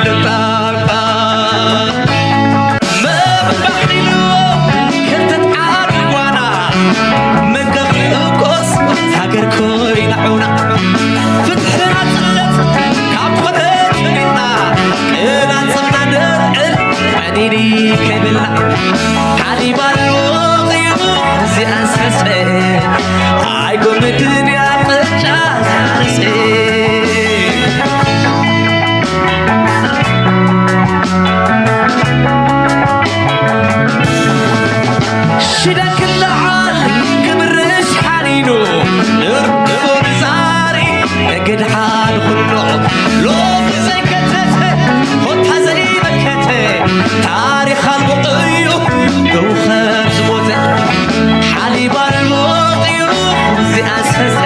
ልጣባ መባሒሉ ክርተት ዓቢ ጓና መገብ ንእኮስ ሃገር ኮይና ዑና ፍትሕና ጽለት ካብ ኮነ ጀሚርና ቅናጽብና ደርዕል ቀዲኒ ከይብልና ሓሊባል ወቕዩ እዚኣን ሰስዐ ኣይጎምድን እያ ቅጫ ዝሓርሴ ሽደክለዓል ክብርሽ ሓሊኑ ንርክቦ ንዛሪ እግድ ሓል ኩሎ ሎሚ ዘይከተተ ኮታ ዘይመከተ ታሪኽ ኣልቦ እዩ ብውኸት ዝሞተ ሓሊብ ኣልቦ እዩ እዚኣ ሰሰ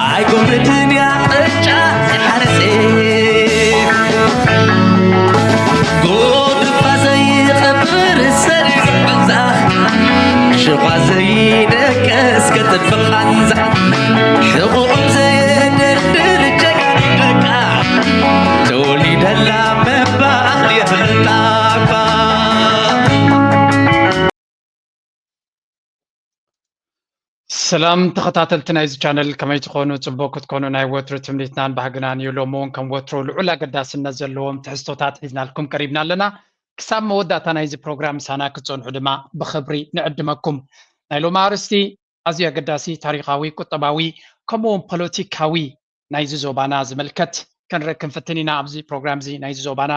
ኣይጎምድን እያ ቅጫ ዝሓረሰ ጎድፋ ዘይቐብር ሰሪር በዛ ሽኳ ዘይደቀስ ከጥብቕ ቃንዛ ሕቑኦም ዘየደርድር ጀጋኑ ደቃ ተወሊደላ ምባል የፍልጣባ ሰላም ተኸታተልቲ ናይዚ ቻነል ከመይ ትኾኑ? ጽቡቅ ክትኮኑ ናይ ወትሩ ትምኒትናን ባህግናን እዩ። ሎሚ እውን ከም ወትሩ ልዑል ኣገዳስነት ዘለዎም ትሕዝቶታት ሒዝናልኩም ቀሪብና ኣለና። ክሳብ መወዳእታ ናይዚ ፕሮግራም ምሳና ክትጸንሑ ድማ ብኽብሪ ንዕድመኩም። ናይ ሎሚ ኣርእስቲ ኣዝዩ ኣገዳሲ ታሪኻዊ፣ ቁጠባዊ ከምኡ እውን ፖለቲካዊ ናይዚ ዞባና ዝምልከት ክንርኢ ክንፍትን ኢና ኣብዚ ፕሮግራም እዚ ናይዚ ዞባና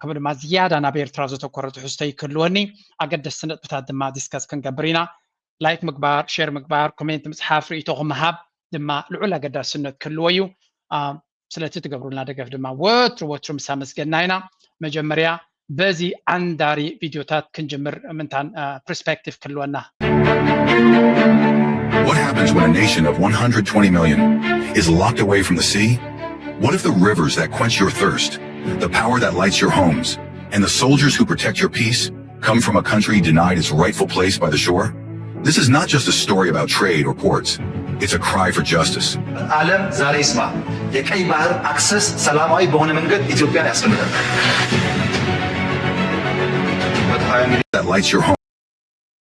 ከምኡ ድማ ዝያዳ ናብ ኤርትራ ዘተኮረ ትሕዝቶ ይክህልወኒ ኣገደስቲ ነጥብታት ድማ ዲስከስ ክንገብር ኢና ላይክ ምግባር ሼር ምግባር ኮሜንት ምፅሓፍ ርእይቶኹም ምሃብ ድማ ልዑል ኣገዳስነት ክህልዎ እዩ ስለቲ ትገብሩልና ደገፍ ድማ ወትሩ ወትሩ ምስ ኣመስገና ኢና መጀመርያ በዚ ዓንዳሪ ቪድዮታት ክንጅምር ምንታን ፕርስፔክቲቭ ክህልወና What happens when a nation of one hundred twenty million is locked away from the sea? What if the rivers that quench your thirst, the power that lights your homes, and the soldiers who protect your peace come from a country denied its rightful place by the shore? This is not just a story about trade or ports. It's a cry for justice. ዓለም ዛሬ ይስማ። የቀይ ባህር አክሰስ ሰላማዊ በሆነ መንገድ ኢትዮጵያን ያስፈልጋል። That lights your home.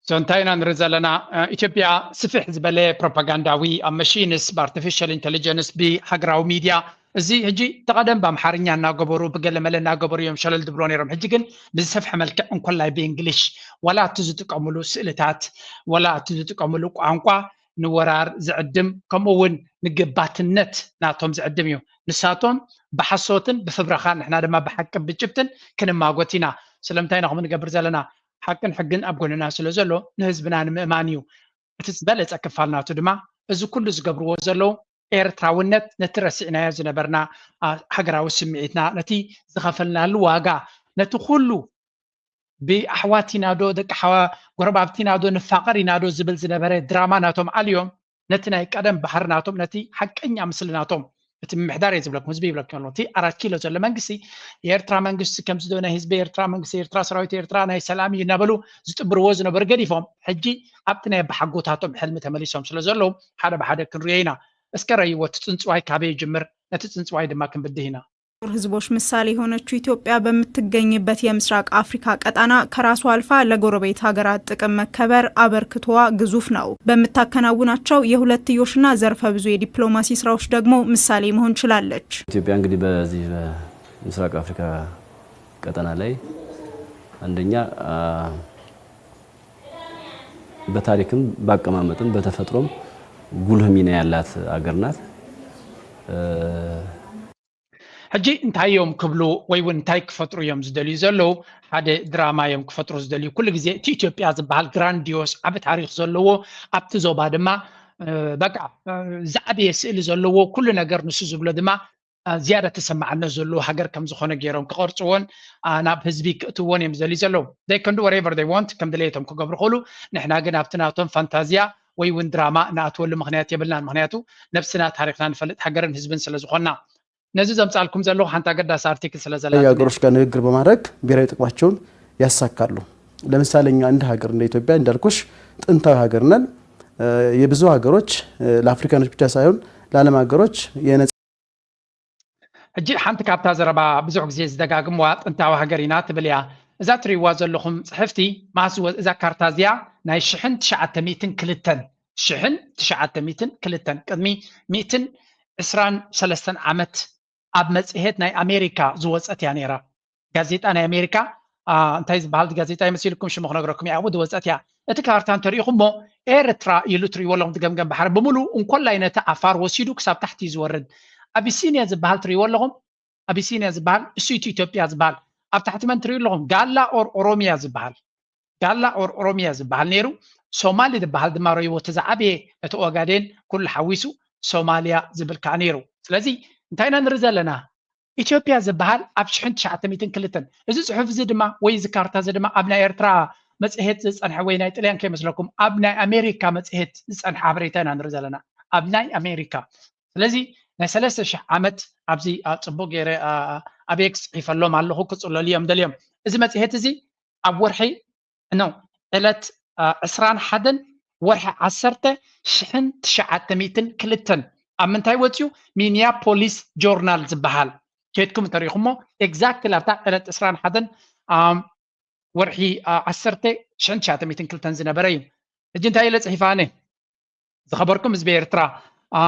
So እንታይ ኢና ንርኢ ዘለና? ኢትዮጵያ ስፍሕ ዝበለ ፕሮፓጋንዳዊ ኣብ መሺንስ ብኣርቲፊሻል ኢንቴሊጀንስ ብሃገራዊ ሚድያ እዚ ሕጂ ተቐደም ብኣምሓርኛ እናገበሩ ብገለመለ እናገበሩ እዮም ሸለል ዝብሎ ነይሮም። ሕጂ ግን ብዝሰፍሐ መልክዕ እንኮላይ ብእንግሊሽ ዋላ እቲ ዝጥቀምሉ ስእልታት ዋላ እቲ ዝጥቀምሉ ቋንቋ ንወራር ዝዕድም ከምኡ እውን ንገባትነት ናቶም ዝዕድም እዩ። ንሳቶም ብሓሶትን ብፍብረኻን ንሕና ድማ ብሓቅን ብጭብጥን ክንማጎት ኢና። ስለምንታይ ኢና ከምኡ ንገብር ዘለና? ሓቅን ሕግን ኣብ ጎንና ስለ ዘሎ ንህዝብና ንምእማን እዩ። እቲ ዝበለፀ ክፋል ናቱ ድማ እዚ ኩሉ ዝገብርዎ ዘለዉ ኤርትራውነት ነቲ ረሲዕናዮ ዝነበርና ሃገራዊ ስምዒትና ነቲ ዝኸፈልናሉ ዋጋ ነቲ ኩሉ ብኣሕዋት ኢና ዶ ደቂ ሓዋ ጎረባብቲ ኢና ዶ ንፋቐር ኢና ዶ ዝብል ዝነበረ ድራማ ናቶም ኣልዮም ነቲ ናይ ቀደም ባህሪ ናቶም ነቲ ሓቀኛ ምስሊ ናቶም እቲ ምምሕዳር እየ ዝብለኩም ህዝቢ ይብለኩም ኣሎ እቲ ኣራት ኪሎ ዘሎ መንግስቲ የኤርትራ መንግስቲ ከምዚ ዶ ናይ ህዝቢ ኤርትራ መንግስቲ ኤርትራ ሰራዊት ኤርትራ ናይ ሰላም እዩ እናበሉ ዝጥብርዎ ዝነበሩ ገዲፎም ሕጂ ኣብቲ ናይ ኣባሓጎታቶም ሕልሚ ተመሊሶም ስለ ዘለዉ ሓደ ብሓደ ክንሪኦ ኢና እስከ ረይዎ እቲ ፅንፅዋይ ካበይ ይጅምር ነቲ ፅንፅዋይ ድማ ክንብድህ ኢና ጥቁር ህዝቦች ምሳሌ የሆነችው ኢትዮጵያ በምትገኝበት የምስራቅ አፍሪካ ቀጣና ከራሷ አልፋ ለጎረቤት ሀገራት ጥቅም መከበር አበርክቶዋ ግዙፍ ነው። በምታከናውናቸው የሁለትዮሽና ዘርፈ ብዙ የዲፕሎማሲ ስራዎች ደግሞ ምሳሌ መሆን ችላለች። ኢትዮጵያ እንግዲህ በዚህ በምስራቅ አፍሪካ ቀጠና ላይ አንደኛ በታሪክም በአቀማመጥም በተፈጥሮም ጉልህ ሚና ያላት አገር ናት። ሕጂ እንታይ እዮም ክብሉ ወይ እውን እንታይ ክፈጥሩ እዮም ዝደልዩ ዘለዉ ሓደ ድራማ እዮም ክፈጥሩ ዝደልዩ ኩሉ ግዜ እቲ ኢትዮጵያ ዝበሃል ግራንዲዮስ ዓቢ ታሪክ ዘለዎ ኣብቲ ዞባ ድማ በቃ ዝዓበየ ስእሊ ዘለዎ ኩሉ ነገር ንሱ ዝብሎ ድማ ዝያዳ ተሰማዕነት ዘለዎ ሃገር ከም ዝኾነ ገይሮም ክቐርፅዎን ናብ ህዝቢ ክእትዎን እዮም ዝደልዩ ዘለዉ they can do whatever they want ከም ድሌቶም ክገብሩ ክእሉ ንሕና ግን ኣብቲ ናቶም ፋንታዝያ ወይ እውን ድራማ ንኣትወሉ ምክንያት የብልናን ምክንያቱ ነብስና ታሪክና ንፈልጥ ሃገርን ህዝብን ስለ ዝኾንና ነዚ ዘምጻልኩም ዘለኹ ሓንቲ ኣገዳሲ ኣርቲክል ስለ ዘላ የሀገሮች ጋር ንግግር በማድረግ ብሔራዊ ጥቅማቸውን ያሳካሉ። ለምሳሌ እኛ እንደ ሀገር እንደ ኢትዮጵያ እንዳልኩሽ ጥንታዊ ሀገር ነን። የብዙ ሀገሮች ለአፍሪካኖች ብቻ ሳይሆን ለዓለም ሀገሮች የነጻ ሕጂ ሓንቲ ካብታ ዘረባ ብዙሕ ግዜ ዝደጋግምዋ ጥንታዊ ሃገር ኢና ትብል እያ። እዛ ትርእይዋ ዘለኹም ጽሕፍቲ ማስ ወ-፣ እዛ ካርታ እዚኣ ናይ ሽሕን ትሽዓተ ሚእትን ክልተን፣ ሽሕን ትሽዓተ ሚእትን ክልተን፣ ቅድሚ ሚእትን ዕስራን ሰለስተን ዓመት ኣብ መጽሔት ናይ ኣሜሪካ ዝወጸት እያ ነይራ። ጋዜጣ ናይ ኣሜሪካ፣ ኣ፣ እንታይ ዝበሃል ጋዜጣ ይመስልኩም? ሽሙ ክነግረኩም እየ። ኣብኡ ዝወጸት እያ። እቲ ካርታ እንተሪኢኹሞ ኤርትራ ኢሉ ትርእይዎ ኣለኹም፣ እቲ ገምገም ባሕሪ ብምሉእ እንኮላይ ነቲ ዓፋር ወሲዱ ክሳብ ታሕቲ እዩ ዝወርድ። ኣቢሲንያ ዝበሃል ትርእይዎ ኣለኹም፣ ኣቢሲንያ ዝበሃል እሱ እቲ ኢትዮጵያ ዝበሃል። ኣብ ታሕቲ መን ትርእዩ ኣለኹም? ጋላ ኦር ኦሮሚያ ዝበሃል፣ ጋላ ኦር ኦሮሚያ ዝበሃል ነይሩ። ሶማሊ ዝበሃል ድማ ረይዎ፣ እቲ ዝዓበየ፣ እቲ ኦጋዴን ኩሉ ሓዊሱ ሶማልያ ዝብል ከዓ ነይሩ። ስለዚ እንታይ ኢና ንርኢ ዘለና? ኢትዮጵያ ዝበሃል ኣብ ሽሕን ትሽዓተ ሚእትን ክልተን። እዚ ጽሑፍ እዚ ድማ ወይ እዚ ካርታ እዚ ድማ ኣብ ናይ ኤርትራ መጽሔት ዝጸንሐ ወይ ናይ ጥልያን ከይመስለኩም፣ ኣብ ናይ ኣሜሪካ መጽሔት ዝጸንሐ ሓበሬታ ኢና ንርኢ ዘለና፣ ኣብ ናይ ኣሜሪካ። ስለዚ ናይ ሰለስተ ሽሕ ዓመት ኣብዚ፣ ኣ፣ ጽቡቕ ገይረ፣ ኣ፣ ኣብ ኤክስ ጽሒፈሎም ኣለኹ፣ ክጽለሉ እዮም ደልዮም። እዚ መጽሔት እዚ ኣብ ወርሒ፣ ኖ፣ ዕለት፣ ኣ፣ ዕስራን ሓደን ወርሒ ዓሰርተ ሽሕን ትሽዓተ ሚእትን ክልተን ኣብ ምንታይ ወጽዩ? ሚኒያፖሊስ ጆርናል ዝበሃል። ኬድኩም እንተሪኢኹሞ፣ ኤግዛክትሊ ኣብታ ዕለት ዕስራን ሓደን፣ ኣም፣ ወርሒ፣ ኣ፣ ዓሰርተ ሽሕን ትሽዓተ ሚእትን ክልተን ዝነበረ እዩ። ሕጂ እንታይ ኢለ ጽሒፋ ኣነ? ዝኸበርኩም ህዝቢ ኤርትራ፣ ኣ፣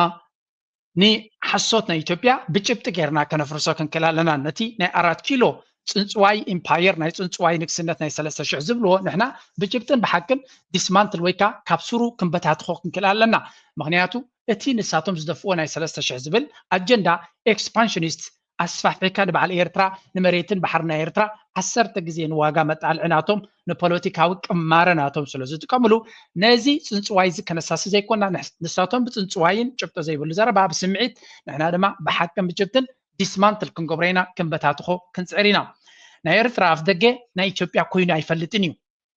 ንሓሶት ናይ ኢትዮጵያ ብጭብጢ ጌርና ከነፍርሶ ክንክእል ኣለና። ነቲ ናይ ኣራት ኪሎ ጽንጽዋይ ኢምፓየር፣ ናይ ጽንጽዋይ ንግስነት ናይ ሰለስተ ሽሕ ዝብልዎ፣ ንሕና ብጭብጥን ብሓቅን ዲስማንትል ወይ ከኣ ካብ ስሩ ክንበታትኾ ክንክእል ኣለና። ምኽንያቱ እቲ ንሳቶም ዝደፍእዎ ናይ ሰለስተ ሽሕ ዝብል ኣጀንዳ ኤክስፓንሽኒስት፣ ኣስፋሕፊሕካ ንበዓል ኤርትራ፣ ንመሬትን ባሕርን ናይ ኤርትራ ዓሰርተ ግዜ ንዋጋ መጣልዒ ናቶም፣ ንፖለቲካዊ ቅማረ ናቶም ስለ ዝጥቀምሉ፣ ነዚ ጽንጽዋይ እዚ ከነሳሲ ዘይኮና፣ ንሕ-፣ ንሳቶም ብጽንጽዋይን ጭብጦ ዘይብሉ ዘረባ ብስምዒት፣ ንሕና ድማ ብሓቅን ብጭብጥን ዲስማንትል ክንገብሮ ኢና፣ ክንበታትኾ ክንጽዕር ኢና። ናይ ኤርትራ ኣፍደገ ናይ ኢትዮጵያ ኮይኑ ኣይፈልጥን እዩ።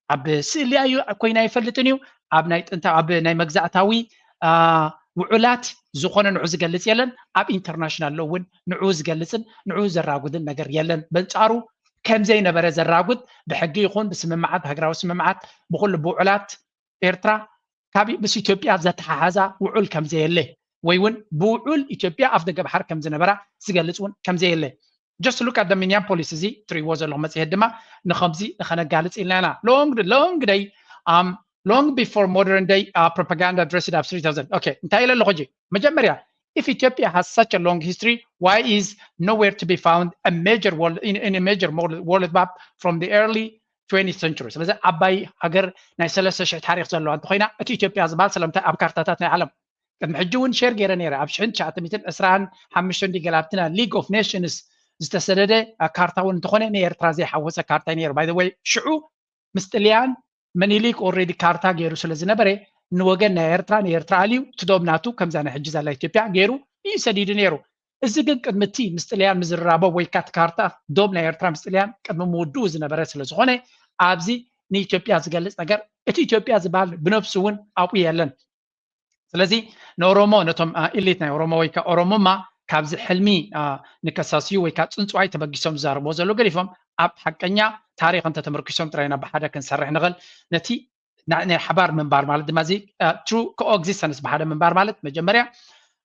ኣብ ስእሊ ኣዩ-፣ ኮይኑ ኣይፈልጥን እዩ። ኣብ ናይ ጥንታ-፣ ኣብ ናይ መግዛእታዊ፣ ኣ፣ ውዑላት ዝኾነ ንዑ ዝገልጽ የለን። ኣብ ኢንተርናሽናል ሎ እውን ንዑ ዝገልጽን ንዑ ዘራጉድን ነገር የለን። በንጻሩ ከም ዘይነበረ ዘራጉድ ብሕጊ ይኹን ብስምምዓት፣ ብሃገራዊ ስምምዓት፣ ብኹሉ ብውዑላት ኤርትራ ካብ ምስ ኢትዮጵያ ዘተሓሓዛ ውዑል ከም ዘየለ ወይ እውን ብውዑል ኢትዮጵያ ኣፍ ደገ ባሕሪ ከም ዝነበራ ዝገልጽ እውን ከም ዘየለ። Just look at the ሚኒያፖሊስ እዚ ትርእይዎ ዘለኹም መጽሔት ድማ ንኸምዚ ንኸነጋልጽ ኢልና ኢና። Long, long day, um, long before modern day, uh, propaganda dressed up three thousand. Okay, እንታይ ኢለ ኣለኹ ሕጂ? መጀመርያ፣ if Ethiopia has such a long history, why is nowhere to be found a major world, in, in a major world, world map from the early twentieth century? ስለዚ ዓባይ ሃገር ናይ ሰለስተ ሽሕ ታሪኽ ዘለዋ እንተኾይና፣ እቲ ኢትዮጵያ ዝበሃል ስለምንታይ ኣብ ካርታታት ናይ ዓለም ቅድሚ ሕጂ እውን ሼር ገይረ ነይረ። ኣብ ሽሕን ትሽዓተ ሚእትን ዕስራን ሓሙሽተን ድዩ ገለ ኣብቲ ናይ ሊግ ኦፍ ኔሽንስ ዝተሰደደ ካርታ እውን እንተኾነ ንኤርትራ ዘይሓወሰ ካርታ እዩ ነይሩ። By the way፣ ሽዑ ምስ ጥልያን መኒሊክ ኦልሬዲ ካርታ ገይሩ ስለ ዝነበረ ንወገን ናይ ኤርትራ፣ ንኤርትራ ኣልዩ እቲ ዶብ ናቱ ከምዛ ናይ ሕጂ ዘላ ኢትዮጵያ ገይሩ እዩ ሰዲዱ ነይሩ። እዚ ግን ቅድሚ እቲ ምስ ጥልያን ምዝርራቦም ወይ ካት ካርታ ዶብ ናይ ኤርትራ ምስ ጥልያን ቅድሚ ምውድኡ ዝነበረ ስለ ዝኾነ ኣብዚ ንኢትዮጵያ ዝገልጽ ነገር እቲ ኢትዮጵያ ዝበሃል ብነብሱ እውን ኣብኡ የለን። ስለዚ ንኦሮሞ፣ ነቶም፣ አ፣ ኢሊት ናይ ኦሮሞ ወይ ከ ኦሮሞማ ካብዚ ሕልሚ፣ አ፣ ንከሳስዩ ወይ ከ ጽንጽዋይ ተበጊሶም ዝዛረብዎ ዘለዉ ገዲፎም ኣብ ሓቀኛ ታሪኽ እንተተመርኪሶም ጥራይ ኢና ብሓደ ክንሰርሕ ንኽእል። ነቲ ና-፣ ናይ ሓባር ምንባር ማለት ድማ እዚ፣ አ፣ ትሩ ኮኤግዚስተንስ ብሓደ ምንባር ማለት መጀመርያ፣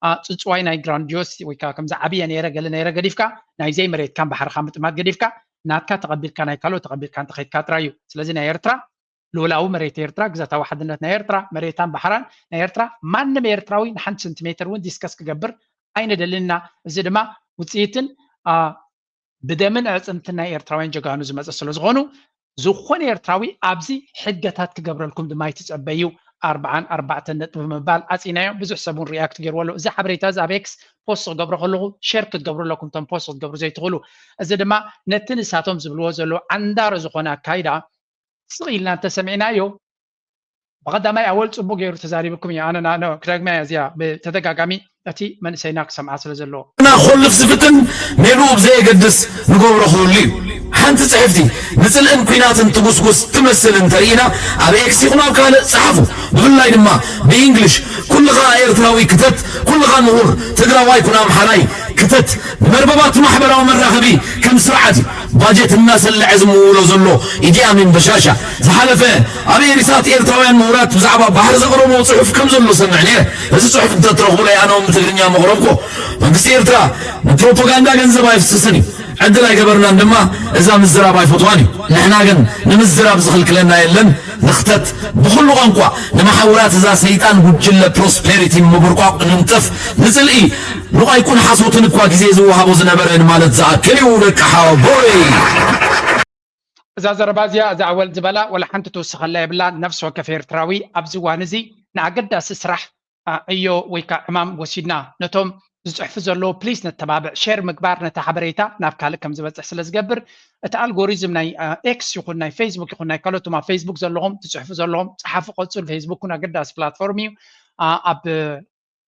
አ፣ ጽንጽዋይ ናይ ግራንዲዮስ ወይ ከ ከምዚ ዓብየ ነይረ ገለ ነይረ ገዲፍካ ናይ ዘይመሬትካን ባሕርኻ ምጥማት ገዲፍካ ናትካ ተቐቢልካ ናይ ካልኦት ተቐቢልካ እንተኸይድካ ጥራይ እዩ። ስለዚ ናይ ኤርትራ ልኡላዊ መሬት ኤርትራ፣ ግዛታዊ ሓድነት ናይ ኤርትራ፣ መሬታን ባሕራን ናይ ኤርትራ ማንም ኤርትራዊ ንሓንቲ ሰንቲሜተር እውን ዲስከስ ክገብር ኣይንደልን ኢና። እዚ ድማ ውጽኢትን፣ አ፣ ብደምን ኣዕጽምትን ናይ ኤርትራውያን ጀጋኑ ዝመጸ ስለ ዝኾኑ፣ ዝኾነ ኤርትራዊ ኣብዚ ሕገታት ክገብረልኩም ድማ ኣይትጸበዩ። ኣርብዓን ኣርባዕተን ነጥቢ ብምባል ዓጺናዮ። ብዙሕ ሰብ እውን ሪያክት ገይርዎ ኣሎ። እዚ ሓበሬታ እዚ ኣብ ኤክስ ፖስት ክገብሮ ከለኹ ሼር ክትገብሩ ኣለኩም፣ እቶም ፖስት ክትገብሩ ዘይትኽእሉ። እዚ ድማ ነቲ ንሳቶም ዝብልዎ ዘለዉ ዓንዳሪ ዝኾነ ኣካይዳ ስቕ ኢልና እንተሰሚዕናዮ፣ ብቐዳማይ ኣወል ጽቡቕ ገይሩ ተዛሪብኩም እዩ። ኣነ ና-፣ ኖ፣ ክደግማ እየ እዚኣ ብተደጋጋሚ እቲ መንእሰይና ክሰምዓ ስለ ዘለዎ። እና ኮልፍ ዝፍትን ሜልኡ ብዘየገድስ ንገብሮ ክህሉ እዩ። ሓንቲ ጽሕፍቲ ንጽልእን ኲናትን ትጉስጉስ ትመስል እንተርኢና ኣብ ኤክስ ይኹን ኣብ ካልእ ጸሓፉ። ብፍላይ ድማ ብኢንግሊሽ ኩልኻ ኤርትራዊ ክተት፣ ኩልኻ ምሁር ትግራዋይ ኩን ኣምሓራይ ክተት። ንመርበባት ማሕበራዊ መራኸቢ ከም ስርዓት እዩ። ባጀት እናሰለዐ ዝምውሎ ዘሎ ኢዲ ኣሚን በሻሻ ዝሓለፈ ኣብ ኤሪሳት ኤርትራውያን ምሁራት ብዛዕባ ባሕሪ ዘቕረብዎ ጽሑፍ ከም ዘሎ ሰምዕ ነይረ። እዚ ጽሑፍ እንተትረኽቡ ናይ ኣነ እውን ብትግርኛ መቕረብኮ። መንግስቲ ኤርትራ ንፕሮፓጋንዳ ገንዘብ ኣይፍስስን እዩ። ዕድል ኣይገበርናን ድማ እዛ ምዝራብ ኣይፈትዋን እዩ። ንሕና ግን ንምዝራብ ዝኽልክለና የለን። ንኽተት ብኹሉ ቋንቋ ንመሓውራት እዛ ሰይጣን ጉጅለ ፕሮስፔሪቲ ምብርቋቕ ንምንጠፍ ንጽልኢ ሉቓይኩን ሓሶትን እኳ ግዜ ዝወሃቦ ዝነበረ ንማለት ዝኣክል እዩ። ደቂ ሓወቦይ እዛ ዘረባ እዚኣ እዛ ኣወል ዝበላ ወላ ሓንቲ ትውስኸላ የብላ። ነፍሲ ወከፍ ኤርትራዊ ኣብዚ እዋን እዚ ንኣገዳሲ ስራሕ ዕዮ ወይ ከዓ ዕማም ወሲድና ነቶም ዝፅሕፉ ዘለዉ ፕሊስ ነተባብዕ። ሼር ምግባር ነቲ ሓበሬታ ናብ ካልእ ከም ዝበፅሕ ስለ ዝገብር እቲ ኣልጎሪዝም ናይ ኤክስ ይኹን ናይ ፌስቡክ ይኹን ናይ ካልኦትማ ፌስቡክ ዘለኹም ትፅሕፉ ዘለኹም ፀሓፉ፣ ቀፅሉ። ፌስቡክ እውን ኣገዳሲ ፕላትፎርም እዩ። ኣብ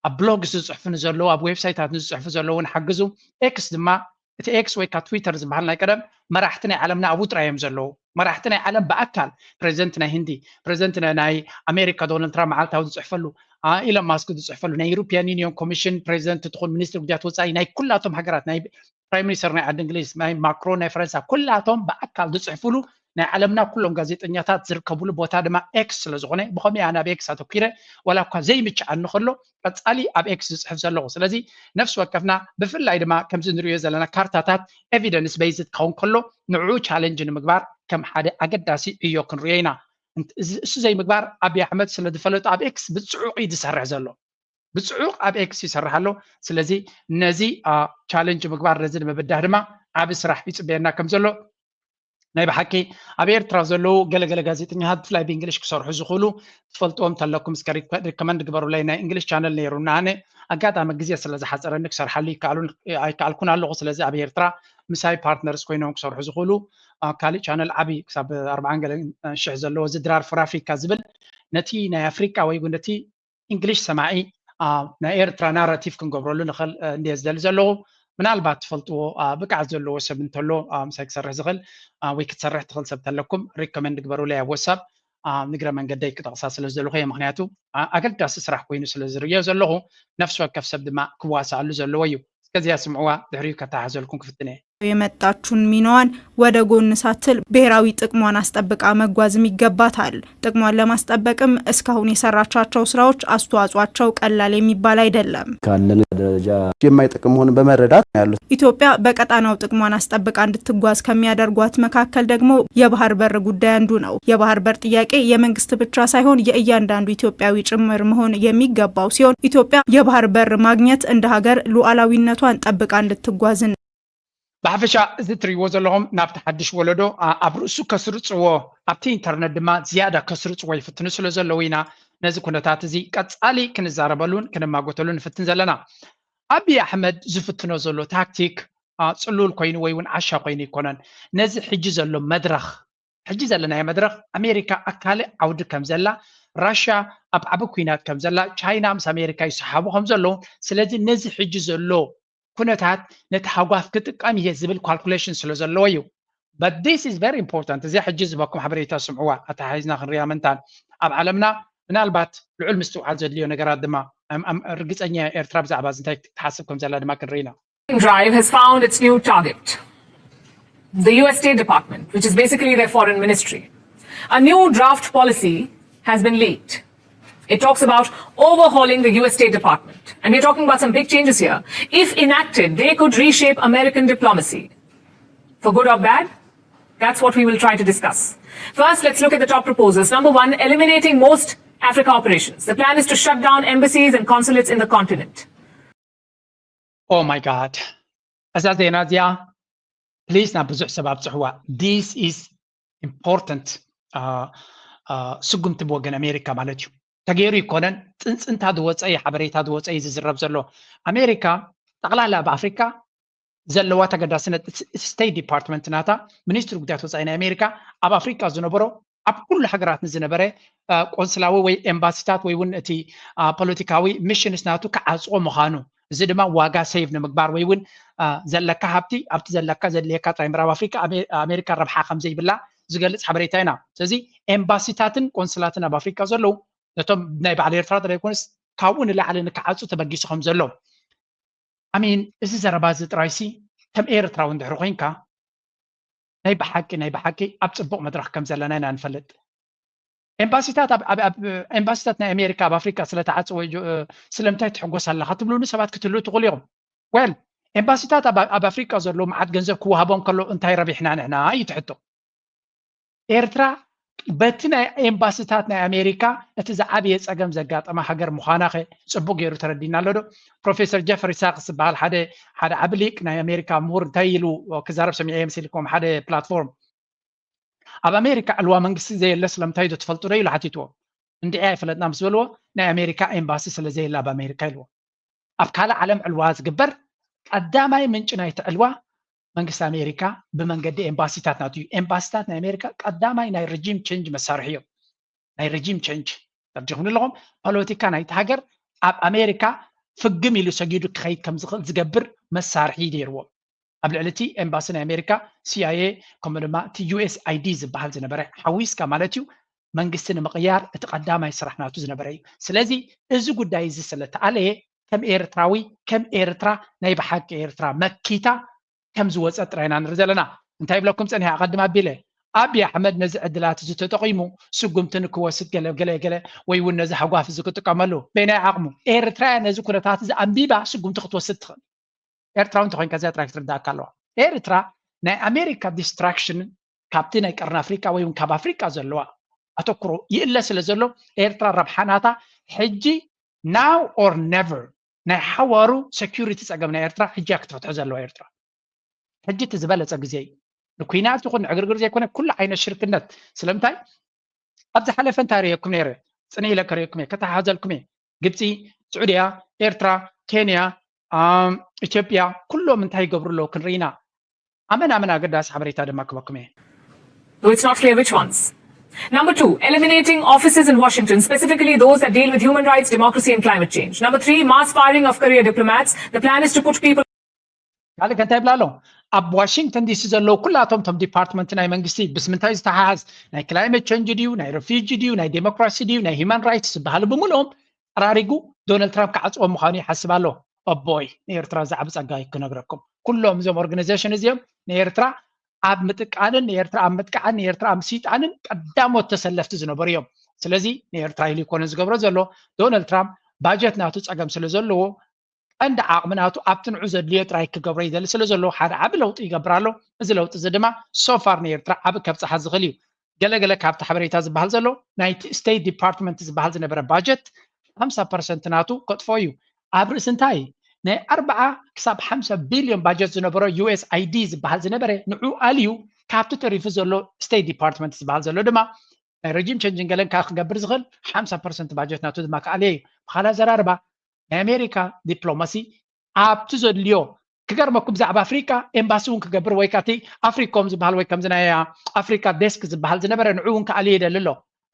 ኣብ ብሎግስ ዝፅሕፉ ንዘለዉ ኣብ ዌብሳይታት ንዝፅሕፉ ዘለዉ እውን ሓግዙ። ኤክስ ድማ እቲ ኤክስ ወይ ከዓ ትዊተር ዝበሃል ናይ ቀደም መራሕቲ ናይ ዓለምና ኣብ ውጥራ እዮም ዘለዉ። መራሕቲ ናይ ዓለም ብኣካል ፕሬዚደንት ናይ ህንዲ፣ ፕሬዚደንት ናይ ኣሜሪካ ዶናልድ ትራምፕ መዓልታዊ ዝፅሕፈሉ፣ ኢሎን ማስክ ዝፅሕፈሉ፣ ናይ ዩሮፒያን ዩኒዮን ኮሚሽን ፕሬዚደንት ትኹን ሚኒስትሪ ጉዳያት ወፃኢ ናይ ኩላቶም ሃገራት ናይ ፕራይም ሚኒስተር ናይ ዓዲ እንግሊዝ ናይ ማክሮን ናይ ፈረንሳ ኩላቶም ብኣካል ዝፅሕፍሉ ናይ ዓለምና ኩሎም ጋዜጠኛታት ዝርከብሉ ቦታ ድማ ኤክስ ስለዝኾነ ብኸምኡ ናብ ኤክስ ኣተኪረ ዋላ እኳ ዘይምችኣኒ ከሎ ቀፃሊ ኣብ ኤክስ ዝፅሕፍ ዘለኹ። ስለዚ ነፍሲ ወከፍና ብፍላይ ድማ ከምዚ ንሪኦ ዘለና ካርታታት ኤቪደንስ ቤዝድ ክኸውን ከሎ ንዕኡ ቻለንጅ ንምግባር ከም ሓደ ኣገዳሲ ዕዮ ክንሪኦ ኢና። እሱ ዘይምግባር ኣብይ ኣሕመድ ስለ ዝፈለጡ ኣብ ኤክስ ብፅዑቕ እዩ ዝሰርሕ ዘሎ። ብፅዑቕ ኣብ ኤክስ ይሰርሕ ኣሎ። ስለዚ ነዚ ቻለንጅ ምግባር ነዚ ንምብዳህ ድማ ዓብ ስራሕ ይፅበየና ከም ዘሎ ናይ ብሓቂ ኣብ ኤርትራ ዘለዉ ገለገለ ጋዜጠኛታት ብፍላይ ብእንግሊሽ ክሰርሑ ዝኽእሉ ትፈልጥዎም እንተለኩም እስከ ሪከመንድ ግበሩለይ። ናይ እንግሊሽ ቻነል ነይሩና ኣነ ኣጋጣሚ ግዜ ስለ ዝሓፀረኒ ክሰርሓሉ ኣይከኣልኩን ኣለኹ። ስለዚ ኣብ ኤርትራ ምሳይ ፓርትነርስ ኮይኖም ክሰርሑ ዝኽእሉ ካልእ ቻነል ዓብዪ ክሳብ ኣርባዓን ገለን ሽሕ ዘለዎ እዚ ድራር ፎር ኣፍሪካ ዝብል ነቲ ናይ ኣፍሪካ ወይ እውን ነቲ እንግሊሽ ሰማዒ ናይ ኤርትራ ናራቲቭ ክንገብረሉ ንኽእል እንድየ ዝደሊ ዘለኹ። ምናልባት ትፈልጥዎ ብቅዓት ዘለዎ ሰብ እንተሎ ምሳይ ክሰርሕ ዝኽእል ወይ ክትሰርሕ ትኽእል ሰብ ተለኩም ሪኮመንድ ግበሩለይ ኣብ ወሳብ ንግረ መንገደይ ክጠቕሳ ስለ ዝደለኹ እየ። ምክንያቱ ኣገዳሲ ስራሕ ኮይኑ ስለ ዝርእዮ ዘለኹ ነፍሲ ወከፍ ሰብ ድማ ክዋስኣሉ ዘለዎ እዩ። እስከዚኣ ስምዕዋ ድሕሪኡ ከተሓሕዘልኩም ክፍትን እየ። የመጣችውን ሚናዋን ወደ ጎን ሳትል ብሔራዊ ጥቅሟን አስጠብቃ መጓዝም ይገባታል። ጥቅሟን ለማስጠበቅም እስካሁን የሰራቻቸው ስራዎች አስተዋጽኦአቸው ቀላል የሚባል አይደለም። ካለን ደረጃ የማይጠቅም መሆኑን በመረዳት ነው ያሉት። ኢትዮጵያ በቀጣናው ጥቅሟን አስጠብቃ እንድትጓዝ ከሚያደርጓት መካከል ደግሞ የባህር በር ጉዳይ አንዱ ነው። የባህር በር ጥያቄ የመንግስት ብቻ ሳይሆን የእያንዳንዱ ኢትዮጵያዊ ጭምር መሆን የሚገባው ሲሆን ኢትዮጵያ የባህር በር ማግኘት እንደ ሀገር ሉዓላዊነቷን ጠብቃ እንድትጓዝን ብሓፈሻ እዚ እትሪእዎ ዘለኹም ናብቲ ሓድሽ ወለዶ ኣብ ርእሱ ከስርፅዎ ኣብቲ ኢንተርነት ድማ ዝያዳ ከስርፅዎ ይፍትኑ ስለ ዘለዉ ኢና ነዚ ኩነታት እዚ ቀፃሊ ክንዛረበሉን ክንማጎተሉን ንፍትን ዘለና። ኣብይ ኣሕመድ ዝፍትኖ ዘሎ ታክቲክ ፅሉል ኮይኑ ወይ እውን ዓሻ ኮይኑ ኣይኮነን። ነዚ ሕጂ ዘሎ መድረኽ ሕጂ ዘለናዮ መድረኽ ኣሜሪካ ኣብ ካልእ ዓውዲ ከም ዘላ፣ ራሽያ ኣብ ዓቢ ኲናት ከም ዘላ፣ ቻይና ምስ ኣሜሪካ ይሰሓቡ ከም ዘለዉ፣ ስለዚ ነዚ ሕጂ ዘሎ ኩነታት ነቲ ሃጓፍ ክጥቀም እየ ዝብል ካልኩሌሽን ስለ ዘለዎ እዩ። But this is very important። እዚኣ ሕጂ ዝበኩም ሓበሬታ ስምዕዋ ኣተሓሒዝና ክንሪኣ ምንታን ኣብ ዓለምና ምናልባት ልዑል ምስትውዓል ዘድልዮ ነገራት ድማ ርግፀኛ ኤርትራ ብዛዕባ እዚ እንታይ ትሓስብ ከም ዘላ ድማ ክንርኢ ኢና። drive has found its new target, the U S State Department, which is basically their foreign ministry. A new draft policy has been leaked. It talks about overhauling the U S State Department. And we're talking about some big changes here. If enacted, they could reshape American diplomacy. For good or bad, that's what we will try to discuss. First, let's look at the top proposals. Number one, eliminating most Africa operations. The plan is to shut down embassies and consulates in the continent. Oh my God. እዛ ዜና እዚኣ ፕሊስ ናብ ብዙሕ ሰብ ኣብፅሕዋ። This is important ስጉምቲ ብወገን ኣሜሪካ ማለት እዩ። ተገይሩ ይኮነን ፅንፅንታ ዝወፀ እዩ ሓበሬታ ዝወፀ እዩ ዝዝረብ ዘሎ። ኣሜሪካ ጠቕላላ ኣብ ኣፍሪካ ዘለዋ ተገዳስነት ስቴት ዲፓርትመንት ናታ ሚኒስትሪ ጉዳያት ወፃኢ ናይ ኣሜሪካ ኣብ ኣፍሪካ ዝነበሮ ኣብ ኩሉ ሃገራት ንዝነበረ ቆንስላዊ ወይ ኤምባሲታት ወይ እውን እቲ ፖለቲካዊ ሚሽንስ ናቱ ክዓፅዎ ምዃኑ እዚ ድማ ዋጋ ሴቭ ንምግባር ወይ እውን ዘለካ ሃብቲ ኣብቲ ዘለካ ዘድልየካ ጥራይ ምዕራብ ኣፍሪካ ኣሜሪካ ረብሓ ከም ዘይብላ ዝገልፅ ሓበሬታ ኢና። ስለዚ ኤምባሲታትን ቆንስላትን ኣብ ኣፍሪካ ዘለዉ ነቶም ናይ በዓል ኤርትራ ጥራይ ኮንስ ካብኡ ንላዕሊ ንክዓፁ ተበጊሱ ከም ዘሎ ኣሚን እዚ ዘረባ እዚ ጥራይሲ ከም ኤርትራዊ እንድሕሪ ኮይንካ ናይ ብሓቂ ናይ ብሓቂ ኣብ ፅቡቕ መድረኽ ከም ዘለና ኢና ንፈልጥ። ኤምባሲታት ኣብ- ኣብ- ኣብ- ኤምባሲታት ናይ ኣሜሪካ ኣብ ኣፍሪካ ስለተዓፀወ ጆ- ስለምንታይ ትሕጎስ ኣለካ ትብሉኒ ሰባት ክትህልው ትኽእሉ ኢኹም። ወል ኤምባሲታት ኣብ ኣብ ኣፍሪካ ዘሎ መዓት ገንዘብ ክወሃቦም ከሎ እንታይ ረቢሕና ንሕና እዩ ትሕቶ። ኤርትራ በቲ ናይ ኤምባሲታት ናይ ኣሜሪካ እቲ ዝዓበየ ፀገም ዘጋጠማ ሃገር ምዃና ኸ ፅቡቅ ገይሩ ተረዲና ኣሎ ዶ? ፕሮፌሰር ጀፈሪ ሳክስ ዝበሃል ሓደ ሓደ ዓቢ ሊቅ ናይ ኣሜሪካ ምሁር እንታይ ኢሉ ክዛረብ ሰሚዐ መሲልኩም ሓደ ፕላትፎርም ኣብ ኣሜሪካ ዕልዋ መንግስቲ ዘየለ ስለምንታይ ዶ ትፈልጡ ዶ ኢሉ ሓቲትዎ። እንድዒ ኣይፈለጥና ምስ በልዎ ናይ ኣሜሪካ ኤምባሲ ስለ ዘየለ ኣብ ኣሜሪካ ኢልዎ። ኣብ ካልእ ዓለም ዕልዋ ዝግበር ቀዳማይ ምንጪ ናይቲ ዕልዋ መንግስቲ ኣሜሪካ ብመንገዲ ኤምባሲታት ናቱ እዩ። ኤምባሲታት ናይ ኣሜሪካ ቀዳማይ ናይ ረጂም ቸንጅ መሳርሒ እዮም። ናይ ረጂም ቸንጅ ተርዲኹም ኣለኹም። ፖለቲካ ናይቲ ሃገር ኣብ ኣሜሪካ ፍግም ኢሉ ሰጊዱ ክኸይድ ከም ዝኽእል ዝገብር መሳርሒ ነይርዎም። ኣብ ልዕሊ እቲ ኤምባሲ ናይ ኣሜሪካ ሲኣይኤ ከምኡ ድማ እቲ ዩኤስኣይዲ ዝበሃል ዝነበረ ሓዊስካ ማለት እዩ መንግስቲ ንምቕያር እቲ ቀዳማይ ስራሕ ናቱ ዝነበረ እዩ። ስለዚ እዚ ጉዳይ እዚ ስለተኣለየ ከም ኤርትራዊ ከም ኤርትራ ናይ ብሓቂ ኤርትራ መኪታ ከም ዝወፀ ጥራይና ንርኢ ዘለና። እንታይ ይብለኩም ፀኒሐ ኣቐድም ኣቢለ ኣብዪ ኣሕመድ ነዚ ዕድላት እዚ ተጠቒሙ ስጉምቲ ንክወስድ ገለ ገለ ገለ ወይ እውን ነዚ ሃጓፍ እዚ ክጥቀመሉ በይናይ ዓቕሙ ኤርትራ እያ ነዚ ኩነታት እዚ ኣንቢባ ስጉምቲ ክትወስድ ትኽእል። ኤርትራዊ እንተኮይንካ እዚኣ ጥራይ ክትርዳእካ ኣለዋ። ኤርትራ ናይ ኣሜሪካ ዲስትራክሽን ካብቲ ናይ ቀርኒ ኣፍሪካ ወይ እውን ካብ ኣፍሪካ ዘለዋ ኣተኩሮ ይእለ ስለ ዘሎ ኤርትራ ረብሓ ናታ ሕጂ now or never ናይ ሓዋሩ ሴኩሪቲ ፀገም ናይ ኤርትራ ሕጂ እያ ክትፈትሖ ዘለዋ ኤርትራ። ሕጂ እቲ ዝበለፀ ግዜ እዩ። ንኩናት ይኹን ንዕግርግር ዘይኮነ ኩሉ ዓይነት ሽርክነት ስለምንታይ ኣብ ዝሓለፈ እንታይ ርእየኩም ነይረ ፅንሕ ኢለ ከርእየኩም እየ ከተሓሓዘልኩም እየ ግብፂ ስዑድያ ኤርትራ ኬንያ ኢትዮጵያ ኩሎም እንታይ ይገብሩ ኣለዉ ክንርኢና ኣመን ኣመን ኣገዳሲ ሓበሬታ ድማ ክበኩም እየ Though it's not clear which ones. Number two, eliminating offices in Washington, specifically those that deal with human rights, democracy, and climate change. Number three, mass firing of career diplomats. The plan is to put people. ካልእ ከ እንታይ ይብላ ኣሎ ኣብ ዋሽንግተን ዲሲ ዘለዉ ኩላቶም ቶም ዲፓርትመንት ናይ መንግስቲ ብስምንታይ ዝተሓሓዝ ናይ ክላይመት ቸንጅ ድዩ ናይ ረፊጂ ድዩ ናይ ዴሞክራሲ ድዩ ናይ ሂማን ራይትስ ዝበሃሉ ብምልኦም ጠራሪጉ ዶናልድ ትራምፕ ክዓፅዎም ምዃኑ ይሓስብ ኣሎ ኣቦይ ንኤርትራ ዛዕቢ ፀጋ ክነግረኩም ኩሎም እዞም ኦርጋናይዜሽን እዚኦም ንኤርትራ ኣብ ምጥቃንን ንኤርትራ ኣብ ምጥቃዕን ንኤርትራ ኣብ ምስይጣንን ቀዳሞት ተሰለፍቲ ዝነበሩ እዮም ስለዚ ንኤርትራ ኢሉ ይኮነ ዝገብሮ ዘሎ ዶናልድ ትራምፕ ባጀት ናቱ ፀገም ስለ ዘለዎ ቀንዲ ዓቕሚ ናቱ ኣብቲ ንዑ ዘድልዮ ጥራይ ክገብሮ ይደሊ ስለ ዘሎ ሓደ ዓቢ ለውጢ ይገብር ኣሎ እዚ ለውጢ እዚ ድማ ሶፋር ንኤርትራ ዓቢ ከብፅሓ ዝኽእል እዩ ገለገለ ካብቲ ሓበሬታ ዝበሃል ዘሎ ናይቲ ስቴት ዲፓርትመንት ዝበሃል ዝነበረ ባጀት ሓምሳ ፐርሰንት ናቱ ከጥፎ እዩ ኣብ ርእሲ እንታይ ናይ ኣርባዓ ክሳብ ሓምሳ ቢልዮን ባጀት ዝነበሮ ዩኤስኣይዲ ዝበሃል ዝነበረ ንዑ ኣልዩ ካብቲ ተሪፉ ዘሎ ስቴት ዲፓርትመንት ዝበሃል ዘሎ ድማ ናይ ረጂም ቸንጅን ገለን ከዓ ክገብር ዝኽእል ሓምሳ ፐርሰንት ባጀት ናቱ ድማ ክኣልየ እዩ ብካላ ዘራርባ ናይ ኣሜሪካ ዲፕሎማሲ ኣብቲ ዘድልዮ ክገርመኩም ብዛዕባ ኣፍሪቃ ኤምባሲ እውን ክገብር ወይ ካቲ ኣፍሪኮም ዝበሃል ወይ ከምዚ ናይ ኣፍሪካ ዴስክ ዝበሃል ዝነበረ ንዑ እውን ክኣልየ ይደሊ ኣሎ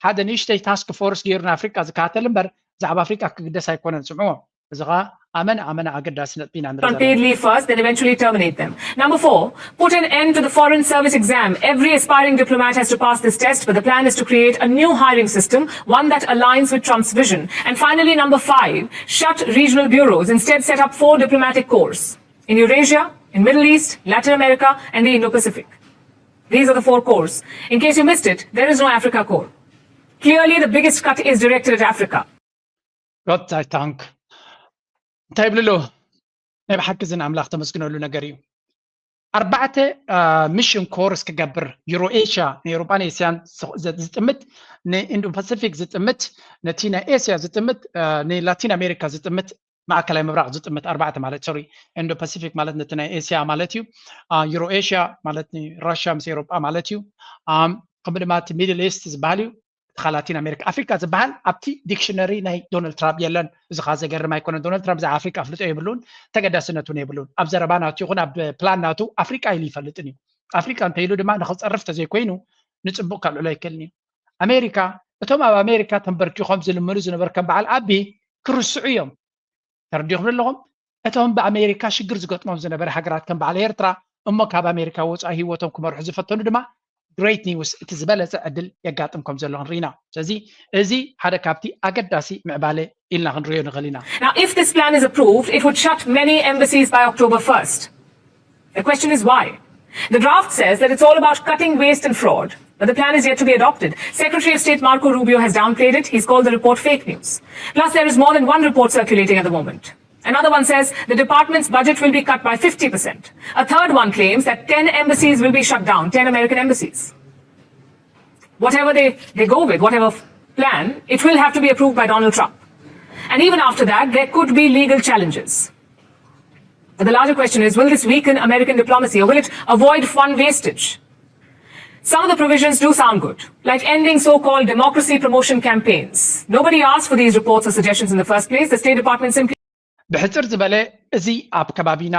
ሓደ ንእሽተይ ታስክ ፎርስ ገይሩ ንኣፍሪቃ ዝከታተል እምበር ብዛዕባ ኣፍሪቃ ክግደስ ኣይኮነን ስምዕዎ እዚ ከዓ ኣመን ኣመን ኣገዳሲ ነጥቢ ኢና ንርኢ ዘለና unpaid leave first, then eventually terminate them. Number four, put an end to the foreign service exam. Every aspiring diplomat has to pass this test, but the plan is to create a new hiring system, one that aligns with Trump's vision. And finally, number five, shut regional bureaus. Instead, set up four diplomatic corps in Eurasia, in Middle East, Latin America, and the Indo-Pacific. These are the four corps. In case you missed it, there is no Africa Corps. Clearly, the biggest cut is directed at Africa. God I thank እንታይ ይብልሉ ናይ ብሓቂ ዝን ኣምላኽ ተመስግነሉ ነገር እዩ ኣርባዕተ ሚሽን ኮርስ ክገብር ዩሮ ኤሽያ ንኤሮጳን ኤስያን ዝጥምት ንኢንዶ ፓሲፊክ ዝጥምት ነቲ ናይ ኤስያ ዝጥምት ንላቲን ኣሜሪካ ዝጥምት ማእከላይ ምብራቕ ዝጥምት ኣርባዕተ ማለት ሶሪ ኢንዶ ፓሲፊክ ማለት ነቲ ናይ ኤስያ ማለት እዩ ዩሮ ኤሽያ ማለት ንራሽያ ምስ ኤሮጳ ማለት እዩ ከምኡ ድማ እቲ ሚድል ኢስት ዝበሃል እዩ እቲ ላቲን ኣሜሪካ ኣፍሪካ ዝበሃል ኣብቲ ዲክሽነሪ ናይ ዶናልድ ትራምፕ የለን እዚ ከዓ ዘገርም ኣይኮነን ዶናልድ ትራምፕ ብዛዕባ ኣፍሪካ ኣፍልጦ የብሉን ተገዳስነት እውን የብሉን ኣብ ዘረባ ናቱ ይኹን ኣብ ፕላን ናቱ ኣፍሪካ ኢሉ ይፈልጥን እዩ ኣፍሪካ እንተኢሉ ድማ ንክፀርፍ ተዘይኮይኑ ንፅቡቅ ከልዕሎ ኣይክእልን እዩ ኣሜሪካ እቶም ኣብ ኣሜሪካ ተንበርኪኾም ዝልምኑ ዝነበር ከም በዓል ኣቢ ክርስዑ እዮም ተረዲኹም ኣለኹም እቶም ብኣሜሪካ ሽግር ዝገጥሞም ዝነበረ ሃገራት ከም በዓል ኤርትራ እሞ ካብ ኣሜሪካ ወፃኢ ህይወቶም ክመርሑ ዝፈተኑ ድማ ግሬት ኒውስ እቲ ዝበለፀ ዕድል የጋጥም ከም ዘሎ ክንርኢና ስለዚ እዚ ሓደ ካብቲ ኣገዳሲ ምዕባለ ኢልና ክንሪኦ ንኽእል ኢና Now, if this plan is approved, it would shut many embassies by October first. The question is why? The draft says that it's all about cutting waste and fraud, but the plan is yet to be adopted. Secretary of State Marco Rubio has downplayed it. He's called the report fake news. Plus, there is more than one report circulating at the moment. Another one says the department's budget will be cut by fifty percent. A third one claims that ten embassies will be shut down, ten American embassies. Whatever they, they go with, whatever plan, it will have to be approved by Donald Trump. And even after that, there could be legal challenges. But the larger question is, will this weaken American diplomacy, or will it avoid fund wastage? Some of the provisions do sound good, like ending so-called democracy promotion campaigns. Nobody asked for these reports or suggestions in the first place. The State Department simply ብሕፅር ዝበለ እዚ ኣብ ከባቢና